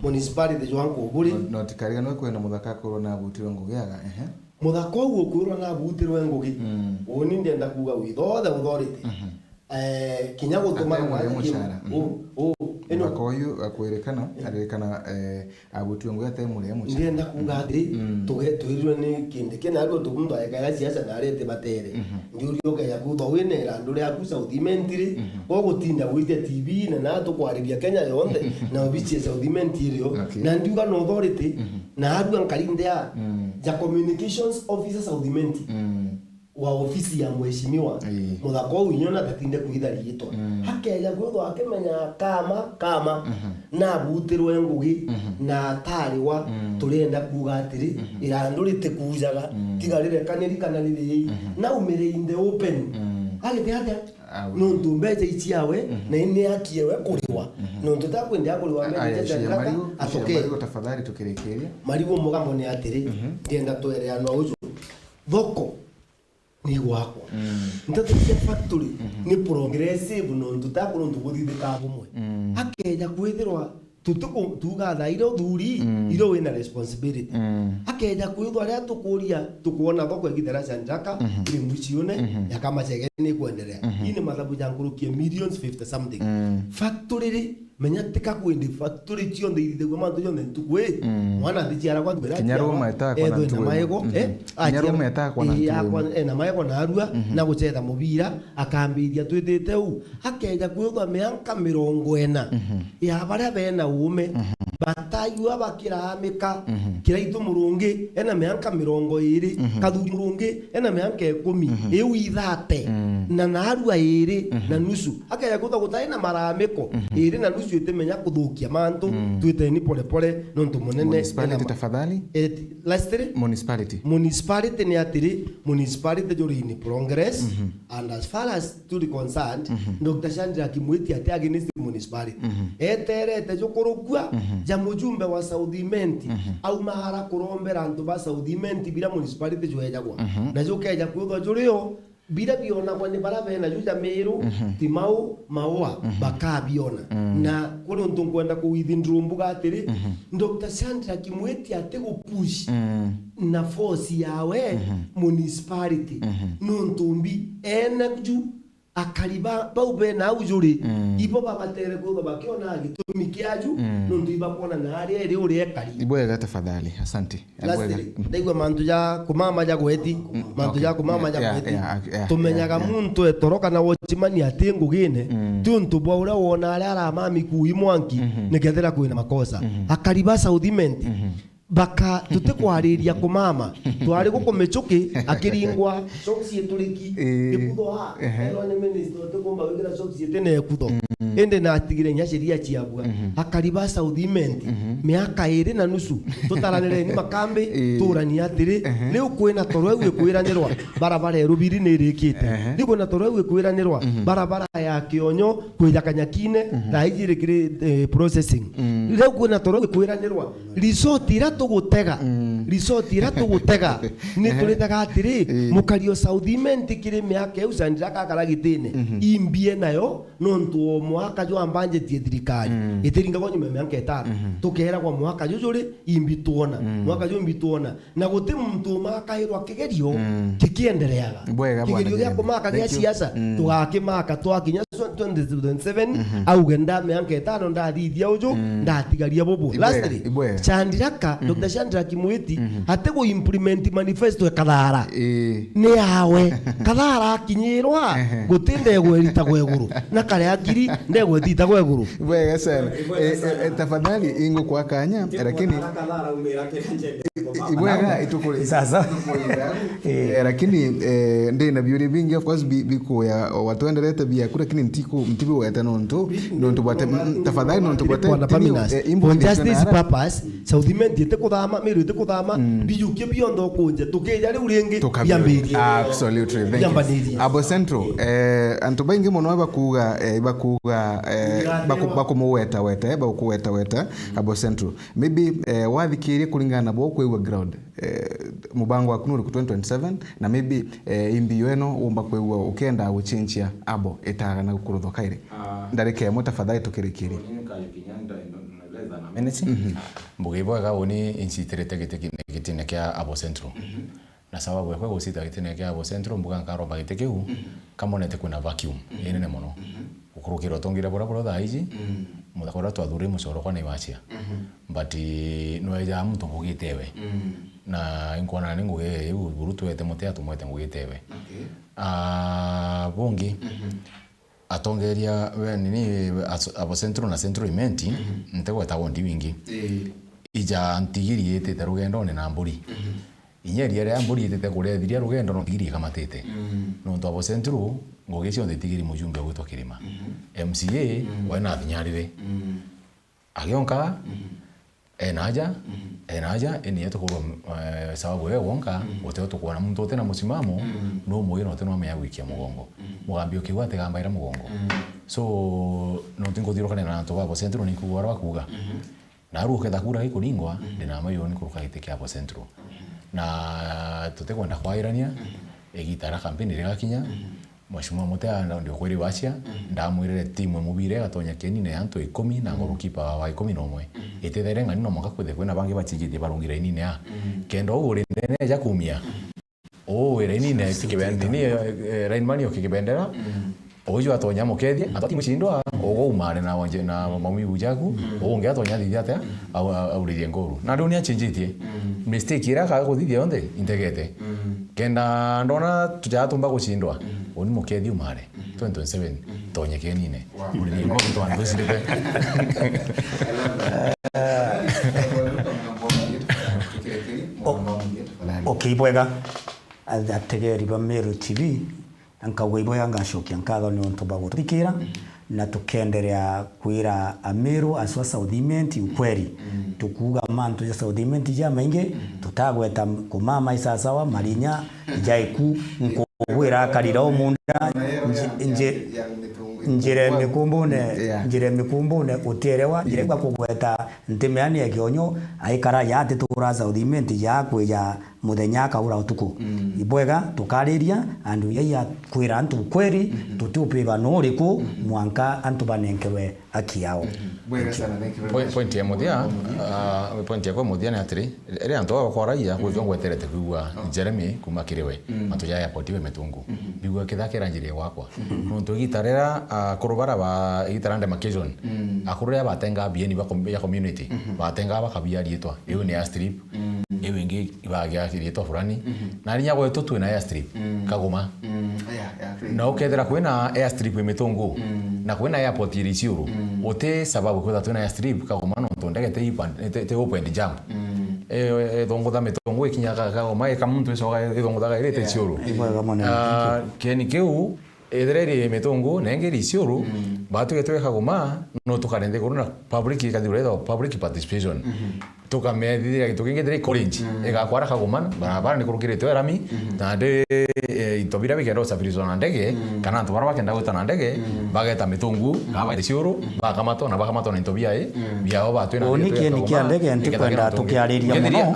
municipality jwa Nkuburi. No, no tikariganwe kwina muthaka akorwo na abutirwe ngugi aga, ehe. Muthaka uu ukwirwa na abutirwe ngugi. Uni ndienda kuuga with all the authority. Eh, kinya gutuma Ate muria mucara. U, u, ino. Muthaka uyu akwirikana, aririkana, eh, Abutue ngugi ate muria mucha. Ndienda kuuga atiri, tuge-, twirirwe ni kindi kina, arua tu muntu aekaga siasa na arete batere. Ndiuria ukeja kuthwa wina irandu riaku South Imenti ri, ugutinda gwitia T V na na tukwariria Kenya yonthe, na obici ya South Imenti irio. Okay. Na ndiuga na authority, na arua nkari ndia, ja communications officer South Imenti. Wa ofisi ya mheshimiwa, ii, muthaka uu inya ona tatinde kwitha riitwa. Akeja kwithwa akimenya kama, kama, nabutirwe ngugi, na atariwa, turienda kuuga atiri, irandu ritikujaga, tiga rirekaniri kana riri, naumire in the open. Agite atia? Awe. Nontu mbeca iciawe, na ini akiewe kuriwa. Nontu takwende akuriwa mbeca cia Shadraka, atuke. Marigo, tafadhali tukirikiria. Marigo mugambo ni atiri, ndienda twereanwa uju. Thoko ni gwakwa. Nteto cia factory ni progressive nontu ta kuruntu buthithikaa bumwe. Akeja kwithirwa tutiku-, tuuga thaa iria uthuri, irio wina responsibility. Akeja kwithwa aria tukuria, tukwona thoko igithera cia njaka, iri mwiciune, ya kama cege ni kwenderea. Ii ni mathabu ja nkuruki ya millions fifty something. Factory ri, menya tika kwindi factory cionthe ithithagua mantu jonthe ntuku ii. Mwana athiciaragwa ntuku iria aciarwa, ethwe na maego, eh, aciarwa, ena maego na arua, na gucetha mubira, akambiria twitite uu. Akeja kwithwa mianka mirongo ina ya baria bena uume, batayua bakiraamika, kiraitu murungi, ena mianka mirongo iri, kathuri murungi, ena mianka ikumi, iu ithate, na naarua iri na nusu. Akeja kwithwa gutai na maramiko, iri na nusu itimenya kuthukia mantu, twiteni pole pole, nontu munene. Municipality, tafadhali. Lastly? Municipality. Municipality ni atiri, municipality juri in progress, and as far as turi concerned, Doctor Shadrack Mwiti ati against municipality. Eterete jukurukua ja mujumbe wa South Imenti, auma ara kurombera antu ba South Imenti bira municipality jwejagwa. Na jukeja kwithwa jurio, bira bionagwa ni bara bena ju ja Miru, Timau, Maua, bakabiona. Na kuri untu nkwenda ku withdraw mbuga atiri, Doctor Shadrack Mwiti ati gupush na force yawe municipality. Nontu mbi ene ju akari ba, bau bena au juri, ibo babatere kwithwa bakiona gitumi kiaju, nontu ibakwona na aria iri uri ekari. Ibwega, tafadhali. Asante. Lastly, ndaigua mantu ja kumama ja gweti, mantu ja kumama ja gweti. Tumenyaga muntu etoro kana wochimani ati ngugine, ti untu bwa uria wona aria aramami kui mwanki, nikethira kwina makosa. Akari ba South Imenti, baka, tutikwariria kumama. Twari guku Michuki, akiringwa, socks ituriki, ikutho ha, erwa ni minister, utikumba gwikira socks itine ikutho. Indi natigire inya sheria ciabua. Akari ba South Imenti, miaka iri na nusu, tutaranire ni makambi, turani atiri, riu kwina toro iu ikwiranirwa, barabara ya Rubiri ni irikite. Riu kwina toro iu ikwiranirwa, barabara ya Kionyo, kwija Kanyakine, thaa iji iri kiri, eh, processing. Riu kwina toro ikwiranirwa, resort ira tugutega, resort ira tugutega, ni turitega atiri, mukari o South Imenti kiri miaka iu Shadrack akara gitine, imbie nayo, nontu o mwaka jwa budget ya thirikari, itiringagwa nyuma ya miaka itano. Tukeragwa mwaka juju ri, imbi twona, mwaka ju imbi twona. Na guti muntu umakairwa kigerio kikiendereaga. Bwega, bwana Kigerio gia Kigeni. Kumaka gia siasa, tugakimaka twakinya twenty twenty-seven, auge nda miaka itano ndathithia uju, ndatigaria bubu. Ibwega, Lastly, ibwega. Chandiraka, Doctor Chandiraki Mwiti, ati gu implement manifesto ya Kathara. Ii. Ni yawe. Kathara akinyirwa, ehe, guti ndegwa iritagwa iguru. Na karia ngiri, ndegwa ititagwa iguru. Ibwega sana. Ibwega sana. Eh, eh, tafadhali, ingukwa kanya, lakini Kathara umira kiria njende. Ibwega, itukuri. Sasa. Eh, lakini, eh, ndi na biuria bingi, of course, bi-, bikuya, o, watwenderete biaku, lakini ntiku-, ntibigwete nontu, nontu bwate, mm, tafadhali, nontu bwate, Bwana tini, Paminas, eh, imbo for justice purpose, South Imenti itikuthama, Meru itikuthama, mm, bijukie bionthe ukunje, tukija riu ringi, tukabio-, biambirie. Absolutely, thank you. Biambanirie. Abo Central, eh, antu baingi mono bakuga, eh, bakuga, eh, baku-, bakumugweta weta, eh, bakumugweta weta, Abo Central. Maybe, eh, wathikiria kuringana na bo kwigua ground, eh, mubango waku nuriku twenty twenty-seven, na maybe, eh, imbiu eno umba kwigua ukenda guchenchia abo itagana gukuruthuka iri. Ah. Ndarika imwe tafadhali tukirikirie. Uni nkajukinya nda-, nda-, nda-, less than a minute. Mhm. Mbuge ibwega uni incitirite giti ki-, gitine kia Abo Central. Mhm. Na sababu ekwe gucita gitine kia Abo Central, mbuga nkaromba giti kiu, mhm, kamonete kwina vacuum, mhm, inene mono. Mhm. Gukurukira utongire buria burio thaa iji, mm, muthaka uria twathurire mucoro kwa Naivasha. Mhm. But, eh, nweja muntu ngugi itewe. Mm. Na inkwona ni ngugi iu buru twete mutia tumwete ngugi itewe. Okay. Ah, bungi, mhm, atongeria we nini, aso-, abo Central na Central Imenti, mhm, ntegweta wondi wingi. Ii. Ija ntigiri itite rugendone na mburi. Mhm. Inya iria ria mburi itite kuria ithiria rugendo no ntigiri ikamatite. Mm. Nontu abo Central, ngugi cionthe itigiri mujumbe ugwitwa Kirima. Mhm. M C A, mm, we nathinyarire. Mm. Agionka, mhm, enaja, mhm, enaja, eni yetukurwa, eh, sababu we wonka, mm, uteo tukwona muntu utina musimamo, mm, no muyo no utina wamenya gwikia mugongo. Mm. Mugambio kiu atigambaira mugongo. Mm. So, nontu nkuthirukana na antu babo Central ni kuuga uria bakuuga. Mhm. Naru uketha kura gikuringwa, mm, ndina ma yo ni kuruka giti kia Abo Central. Mm. Na tutikwenda kwairania, mm, igita ria kampeni rigakinya, mm, Mheshimiwa Mutea ndio kwiri wacia, mm, ndamwirire timu imubire igatonya kienine ya antu ikumi na, mm, goalkeeper wa ikumi na umwe. Mm. Itithere ng'ani no mwanka kwithe kwina bangi bacijitie barungi rainine ya. Mm. Kenda uu uri ndene eja kumia. Mm. Uu wi rainine kibendera, ni, eh, eh, lineman yo kibendera. Mm. Uju atonya mukethia, atati mucindwa, ugo umare na wanje, na maumivu jaku, mm, ungi atonya thithia atia, mm, au-, au-, auririe nguru. Na riu ni achinjitie. Mm. Mistake iria akaga kuthithia yonthe, integete. Mm. Kenda ndona tujaga tumba gucindwa, mm, uni mukethia umare. Mm. Twenty twenty-seven, mm, tonye kienine. Wow. Uri ni nguru twandu cirite. I love that. O-, okay, bwega. Ategeri ba Meru T V, na nkauga iboya ngacokia nkatho ni untu bwa gututhikira, na tukenderea kwira Ameru aswa South Imenti ukweri. Mm. Tukuuga mantu ja South Imenti jamaingi, mm, tutagweta kumama isasawa, marinya jaiku, nkugwira akarira umunda, nji-, nji-, njire mikumbune, yeah, njire mikumbune utierewa, njire, yeah, kugweta ntimeani ya kionyo, aikara ya atitura South Imenti ya kwija muthenya akaura utuku. Mm. Ibwega, tukariria, andu ya kwira antu ukweri, mm-hmm, tutiupiva nu uriku, mm-hmm, mwanka antu banenkerwe haki yao. Mm-hmm. Bwega sana, thank you very much. Point, point ya muthia, ah, point yakwa muthia ni atiri, riria antu baba bakwaragia, mm-hmm, gwithwa ngweterete kwigua, oh, Jeremy kuma kiri we, mm, mantu ja airport we mitungu. Mm-hmm. Mbigua kithakira njiri gwakwa. Mm-hmm. Nontu igita riria, ah, akuru bara ba, igita ria demarcation, mm, akuru riria batengaa bieni ba com-, ya community, mm-hmm, batengaa bakabia riitwa, iu ni airstrip. Mm. Iu ingi ibagia riitwa fulani. Mhm. Na rinya gwetu twina airstrip, mm, Kagoma. Mm, yeah, yeah, great. Na ukethira kwina airstrip i Mitungu, mm, na kwina airport iri Isiolo, mm, uti sababu kwithira twina airstrip Kagoma nontu ndege ti open, ti, ti open jump. Mm. E, e, thungutha Mitungu ikinya Ka-, Kagoma, ika muntu icoka ithunguthaga irite, yeah, Isiolo. Ibwega mono. Ah, thank you. Kieni kiu, ethira iri Mitungu, na ingi iri Isiolo, mm, batuge twe Kagoma, no tukare nthiguru na public ikathirwa ithwa public participation. Mhm. Tukamethithia gitu kingi thira college, mm, igakwara Kagoma, barabara ni kurukirite rami, mhm, na ndi, eh, into bira bikenda usafirishwa na ndege, mm, kana antu bara bakenda gwita na ndege, mm, bageta Mitungu, mm, kana baita Isiolo, mm, bakamatwa na bakamatwa na into biai, mm, biao batwi na uni kieni kia ndege ntikwenda tukiariria muno.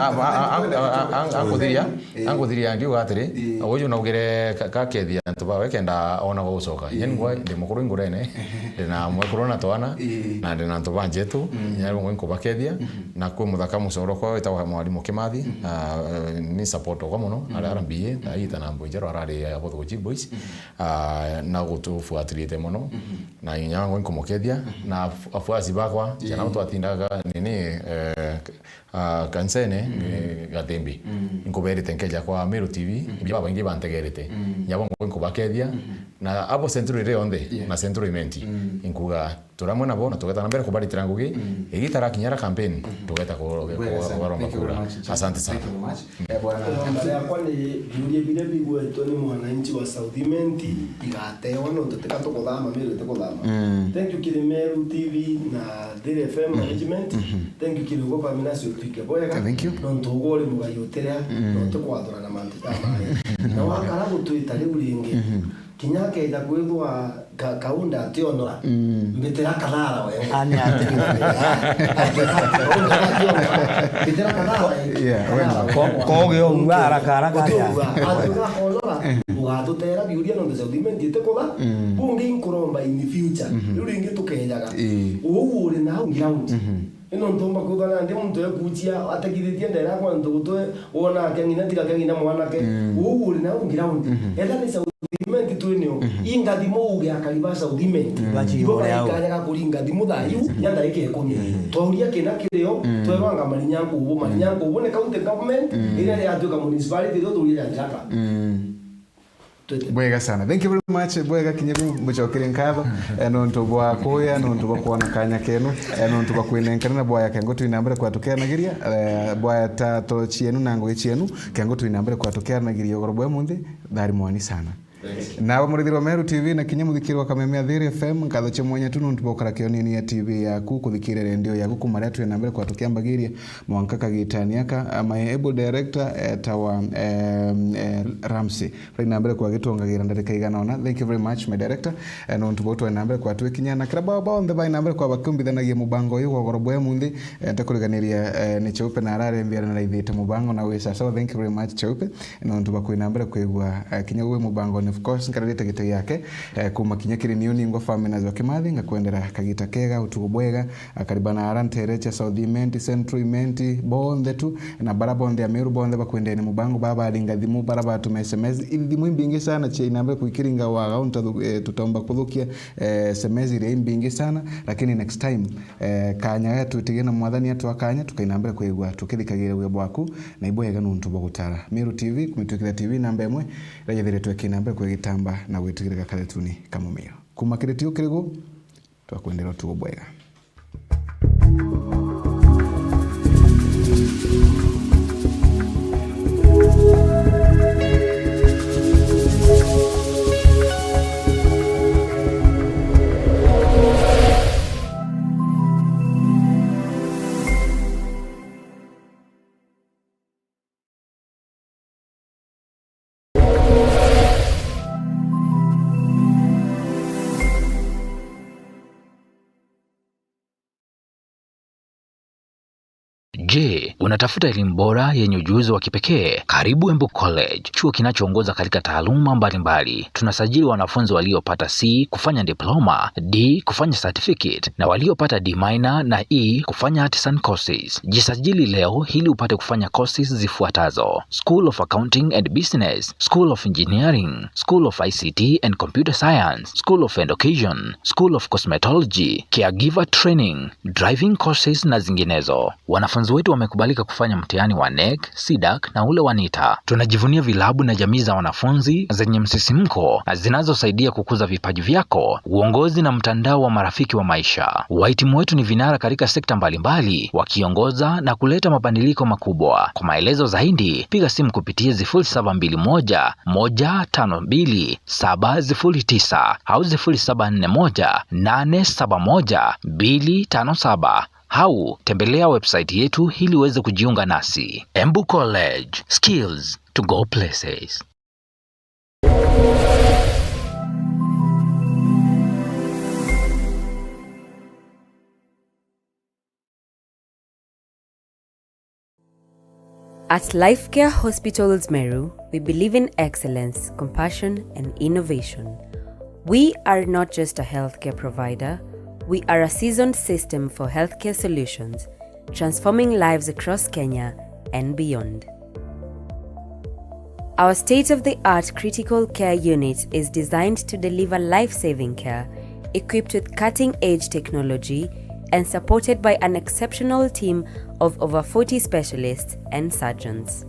Anguthiria, ii, anguthiria ndiuga atiri, ii, uju naugire ka-, kakethia antu bawe kenda ona gucoka. Ii. Nyeni ngwa ndi mukuru ingurene, ehe, ndi na mwekuru na twana, ii, na ndi na antu ba njetu, mm, nyarungu nkubakethia, mhm, na kwi Baka mucoro kwa witagwa Mwalimu Kimathi, ah, ni support okwa mono, ari, ari R B A, na aita na Mboijero arari abothoji boys, ah, na gutufuatirite mono. Na inya wangu nkumukethia, na afu-, afuasi bakwa, ciana twatindaga nini, eh, ah, kansene, eh, Gatimbi. Nkuberite nkeja kwa Meru T V, bia babaingi bantegerete. Nyabo nkubakeethia, na abo Central iri yonthe, na Central Imenti. Inkuga, turi amwe nabo, na tugeta na mbere kubaritira ngugi, igita rakinya ra campaign, tugeta ku-, ku-, kugaromba kura. Asante sana. Thank you very much. Eh, bwana. Namba yakwa ni biuria biria bigwetwe ni mwananchi wa South Imenti igatewa, nontu tika tukuthama, Meru itikuthama. Thank you kiri Meru T V na Thiiri F M management. Thank you kiri ugo Pamina Siotwike bwega. Thank you. Nontu ugo uri mugai utiria, na utikwathura na mantu ja mai. Na wakara gutwita riu ringi, kinya akeja kwithwa ka-, kaunda ationora, mbitira kathara we. Ani ati. Mbitira kathara we. Yeah, wena. Ko-, koge ogua haraka haraka. Uti ogua. Atuga akonora, ugatutera biuria nontu South Imenti itikutha. Bungi inkuromba in future. Riu ringi tukejaga. Ii. Uu uri nau ground. Ino ntomba kwithwa nandi muntu ekuchia ategithitie ndera kwa ntu gutwe wona akia ng'ina tiga kia ng'ina mwanake. Uu uri nau ground. Etha ni South Imenti twinio. Ingathimo uge akari ba South Imenti. Ibo baikajaga kuringa thimu thayu ya ndaika ikumi. Twauria kina kirio, twerwanga Marinyankubu. Marinyankubu ni county government, iria riatuika municipality, rio turia ja Njaka. Twite. Bwega sana. Thank you very much. Bwega kinya riu mucokere nkatho, eh, nontu bwa kuya, nontu bwa kwona kanya kenu, eh, nontu bwa kwinenkana na bwaya kengo twina mbere kwa tukiaranagiria, eh, bwaya ta to cienu na ngugi cienu, kengo twina mbere kwa tukiaranagiria ugoro bwa munthi, thari mwani sana. Nawe murithirwa Meru T V na kinya muthikiri wa Kameme ya Thiiri F M, nkatho cia mwanya tu nontu bwa gukara kionini ya T V yaku, kuthikiria redio yaku kuma riria twina mbere kwa tukiambagiria mwanka kagitani aka, ah, my able director, eh, tawa, eh, eh, Ramsey. Rai na mbere kwa gitongagira ndarika igana ona. Thank you very much, my director. Eh, nontu bwa utwari na mbere kwa twikinya na kira bao bonthe bai na mbere kwa bakiumbithanagia mubango uyu gwa ugoro bwa munthi. Eh, ntakuriganiria, eh, ni Cheupe na ararembia na raithite mubango na wisa. So, thank you very much, Cheupe. Nontu bwa kwina mbere kwigua, eh, kinya gwi mubango. And of course, nkararite giti giake, eh, kuma kinya kiri niu ningwa family na Kimathi, ngakwendera kagita kega, utugo bwega, akariba na ara ntere cia South Imenti, Central Imenti, bonthe tu, na bara bonthe Ameru bonthe bakwendene mubango, bara baringa thimu, bara batuma S M S, ithimu imbingi sana cia inambe kwikiringa waga, untu, eh, tutomba kuthukia, eh, S M S iria imbingi sana, lakini next time, eh, kanya gaya twitigie na Mwathani atwa kanya, tukaina mbere kwigua tukithikagira wia bwaku, na ibwega nuntu bwa gutara. Meru T V, kumitwikira T V namba imwe, iria yethiritwe ikina mbere kwigitamba na gwitigirika karetuni ka mumio. Kuma kiri tiu kirigu, twakwendera utugo bwega. Je, unatafuta elimu bora yenye ujuzi wa kipekee? Karibu Embu College, chuo kinachoongoza katika taaluma mbalimbali. Tunasajili wanafunzi waliopata C kufanya diploma, D kufanya certificate, na waliopata D minor na E kufanya artisan courses. Jisajili leo ili upate kufanya courses zifuatazo: School of Accounting and Business, School of Engineering, School of I C T and Computer Science, School of Education, School of Cosmetology, Caregiver Training, driving courses na zinginezo. Wanafunzi wetu wamekubalika kufanya mtihani wa NEC, CDAC na ule wa NITA. Tunajivunia vilabu na jamii za wanafunzi zenye msisimko na zinazosaidia kukuza vipaji vyako. Uongozi na mtandao wa marafiki wa maisha. Wahitimu wetu ni vinara katika sekta mbalimbali, wakiongoza na kuleta mabadiliko makubwa. Kwa maelezo zaidi, piga simu kupitia sifuri saba mbili moja, moja tano mbili, saba sifuri tisa au sifuri saba nne moja, nane saba moja, mbili tano saba. Au tembelea website yetu ili uweze kujiunga nasi. Embu College, skills to go places. At Life Care Hospitals Meru, we believe in excellence, compassion, and innovation. We are not just a healthcare provider, we are a seasoned system for healthcare solutions, transforming lives across Kenya and beyond. Our state-of-the-art critical care unit is designed to deliver life-saving care, equipped with cutting-edge technology and supported by an exceptional team of over forty specialists and surgeons.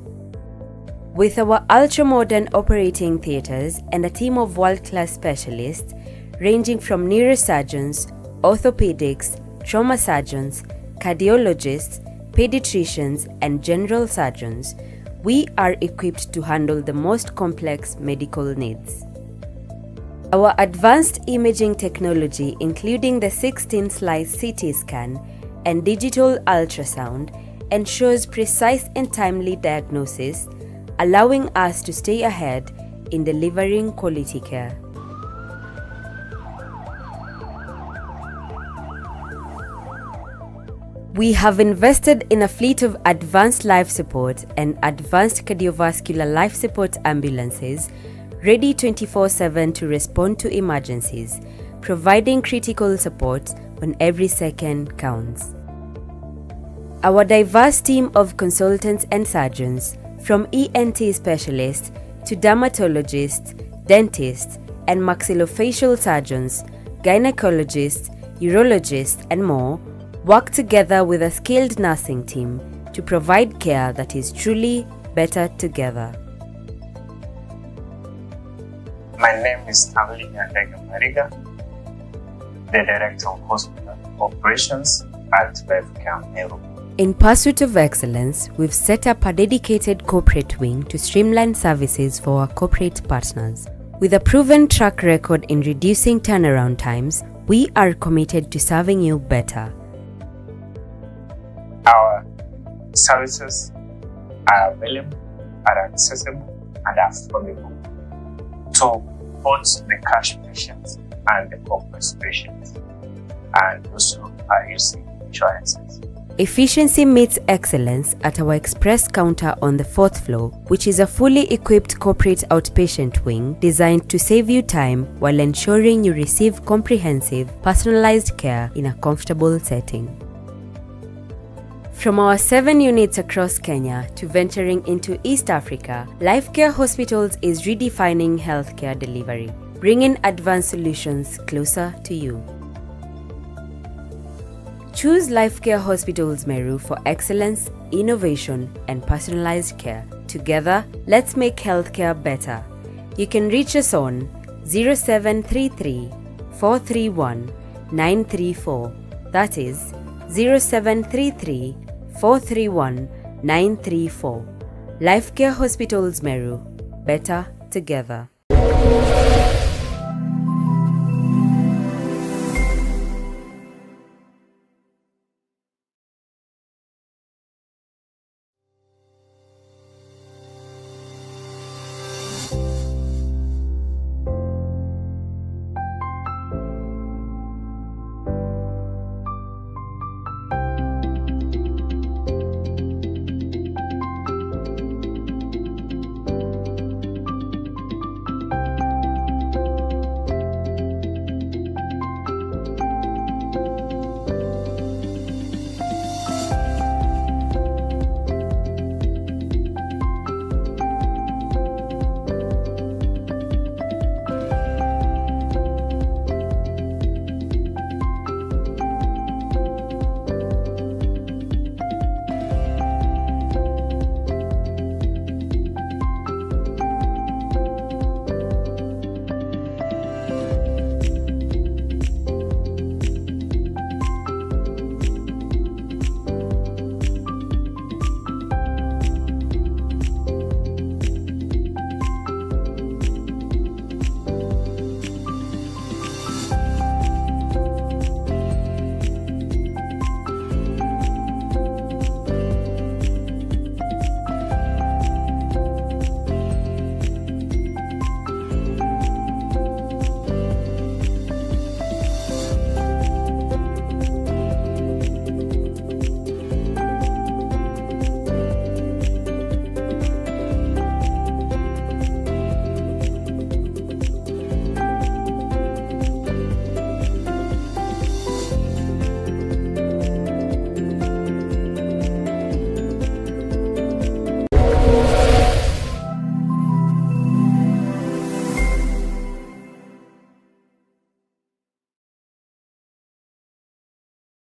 With our ultra-modern operating theatres and a team of world-class specialists, ranging from neurosurgeons, orthopedics, trauma surgeons, cardiologists, pediatricians, and general surgeons, we are equipped to handle the most complex medical needs. Our advanced imaging technology, including the sixteen slice C T scan and digital ultrasound, ensures precise and timely diagnosis, allowing us to stay ahead in delivering quality care. We have invested in a fleet of advanced life support and advanced cardiovascular life support ambulances, ready twenty-four seven to respond to emergencies, providing critical support when every second counts. Our diverse team of consultants and surgeons, from E N T specialists to dermatologists, dentists, and maxillofacial surgeons, gynecologists, urologists, and more, work together with a skilled nursing team to provide care that is truly better together. My name is Stanley Nyandega Mariga, the Director of Hospital Operations at Life Care Meru. In pursuit of excellence, we've set up a dedicated corporate wing to streamline services for our corporate partners. With a proven track record in reducing turnaround times, we are committed to serving you better. Our services are available, are accessible, and affordable to both the cash patients and the corporate patients, and also are using insurances. Efficiency meets excellence at our express counter on the fourth floor, which is a fully equipped corporate outpatient wing designed to save you time while ensuring you receive comprehensive, personalized care in a comfortable setting. From our seven units across Kenya to venturing into East Africa, Life Care Hospitals is redefining healthcare delivery, bringing advanced solutions closer to you. Choose Life Care Hospitals Meru for excellence, innovation, and personalized care. Together, let's make healthcare better. You can reach us on zero seven three three, four three one, nine three four. That is zero seven three three, four three one, nine three four. Life Care Hospitals Meru. Better together.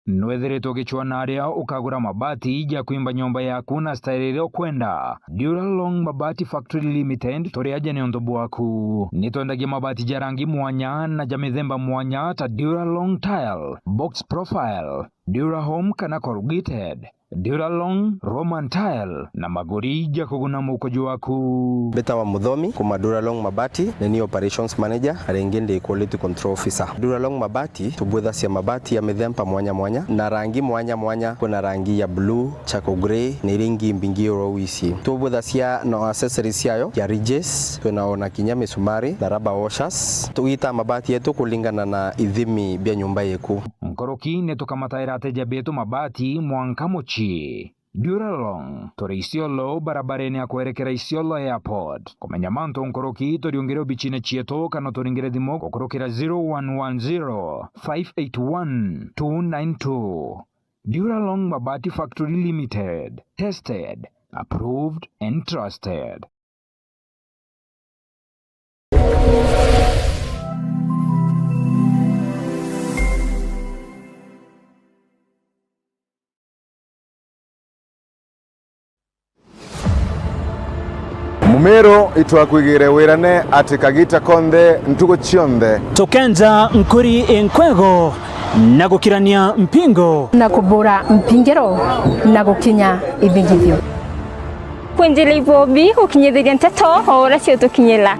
Nwethiritwe ugicwaa na aria ukagura mabati ja kwimba nyomba yaku na style iria ukwenda. Duralong Mabati Factory Limited, turi aja ni untu bwaku. Ni twendagia mabati ja rangi mwanya na ja mithemba mwanya ta Duralong Tile, Box Profile, Durahome kana Corrugated, Duralong, Roman Tile na maguri ja kuguna mukojo waku. Mbitawa Muthomi, kuma Duralong Mabati, ni ni operations manager, na ringi ndi quality control officer. Duralong Mabati, tubwithacia mabati ya mithemba mwanya mwanya, na rangi mwanya mwanya. Kwina rangi ya blue, charcoal grey, na iria ingi mbingi oro wisi. Tubwithacia na accessories ciayo, ya ridges, twina ona kinya misumari, na rubber washers. Tugitaa mabati yetu kulingana na ithimi bia nyumba yeku. Nkuruki ni tukamataira ateja betu mabati mwanka mucii. Duralong, turi Isiolo, barabarene ya kwerekera Isiolo Airport. Kumenya mantu nkuruki, turiungire obicine cietu kana turingire thimu gukurukira zero one one zero, five eight one, two nine two. Duralong Mabati Factory Limited. Tested, approved and trusted. Mumiru, itwakwigire wirane ati kagita konthe, ntuku cionthe. Tukenja nkuri inkwego na gukirania mpingo. Na kubura mpingiro na gukinya ithingithio. Kwinjira ibobi gukinyithiria nteto o uria ciutukinyira.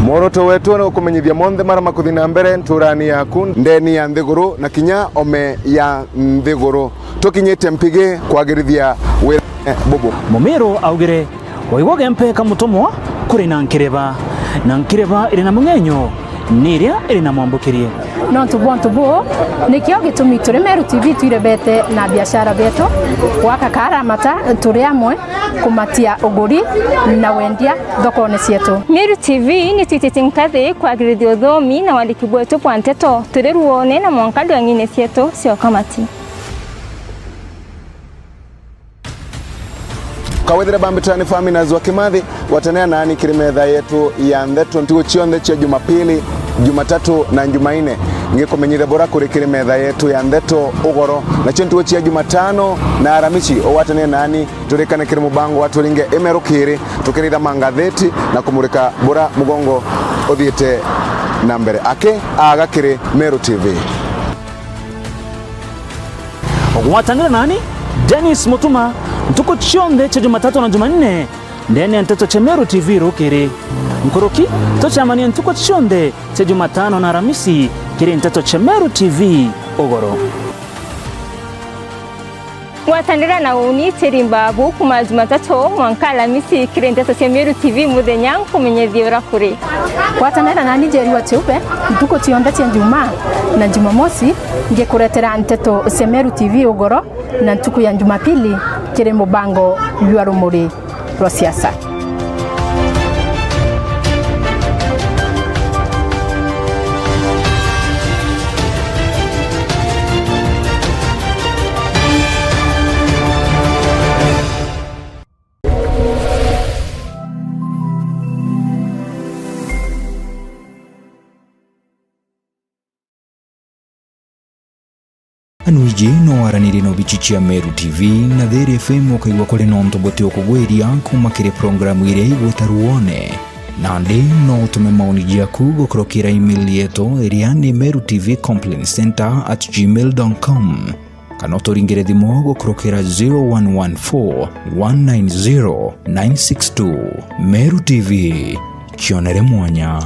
Mworoto wetu ni gukumenyithia monthe maria makuthi na mbere nturani yaku, ndeni ya nthiguru na kinya ome ya nthiguru. Tukinyite mpigi kwagirithia wira bubu. Mumiru augire, waigua gempe ka mutumwa kuri na nkireba, na nkireba iri na mung'enyo ni iria iri na mwambukirie. Nontu bwa untu buu, nikio gitumi turi Meru T V twirebete na biashara bietu, gwaka karamata turi amwe, kumatia uguri na wendia thokone cietu. Meru T V ni twititie nkathi kwagirithia uthomi na wandiki bwetu bwa nteto turi ruone na mwanka ndwang'ine cietu cia ukamati. Kawethire bambitani Faminas wa Kimathi, gwatanira nani kiri metha yetu ya ntheto ntuku cionthe cia Jumapili, Jumatatu na Jumaine. Ngikumenyithia bura kuri kiri metha yetu ya ntheto ugoro. Nacio ntuku cia Jumatano na Aramisi, ugwatanire nani turikane kiri mubango wa Turinge Imeru Kiri, tukiritha mangatheti na kumurika bura mugongo uthiite na mbere. Aki aga kiri Meru T V. Ugwatanire nani, Dennis Mutuma, ntuku cionthe cia Jumatatu na Jumanne, ndene ya nteto cia Meru T V rukiri. Nkuruki, tucemanie ntuku cionthe cia Jumatano na Aramisi kiri nteto cia Meru T V ugoro. Gwatanira na uni Teri Mbabu kuma Jumatatu mwanka Aramisi kiri nteto cia Meru T V muthenya, nkumenyithia uria kuri. Gwatanira nani Njeri wa Chiube ntuku cionthe cia Njumaa na Jumamosi, ngikuretera nteto cia Meru T V ugoro, na ntuku ya Jumapili kiri mubango jwa Rumuri rwa Siasa. Anuiji no waranirie na obici cia Meru T V na Thiri F M, ukaigua kuri na untu buti ukugwiria kuuma kiri programu iria igwita Ruone. Nandi no utume maoni jaku gukurukira email yetu iria ni meru T V complaint center at gmail dot com, kana uturingire thimu gukurukira zero one one four, one nine zero, nine six two. Meru T V, kionere mwanya.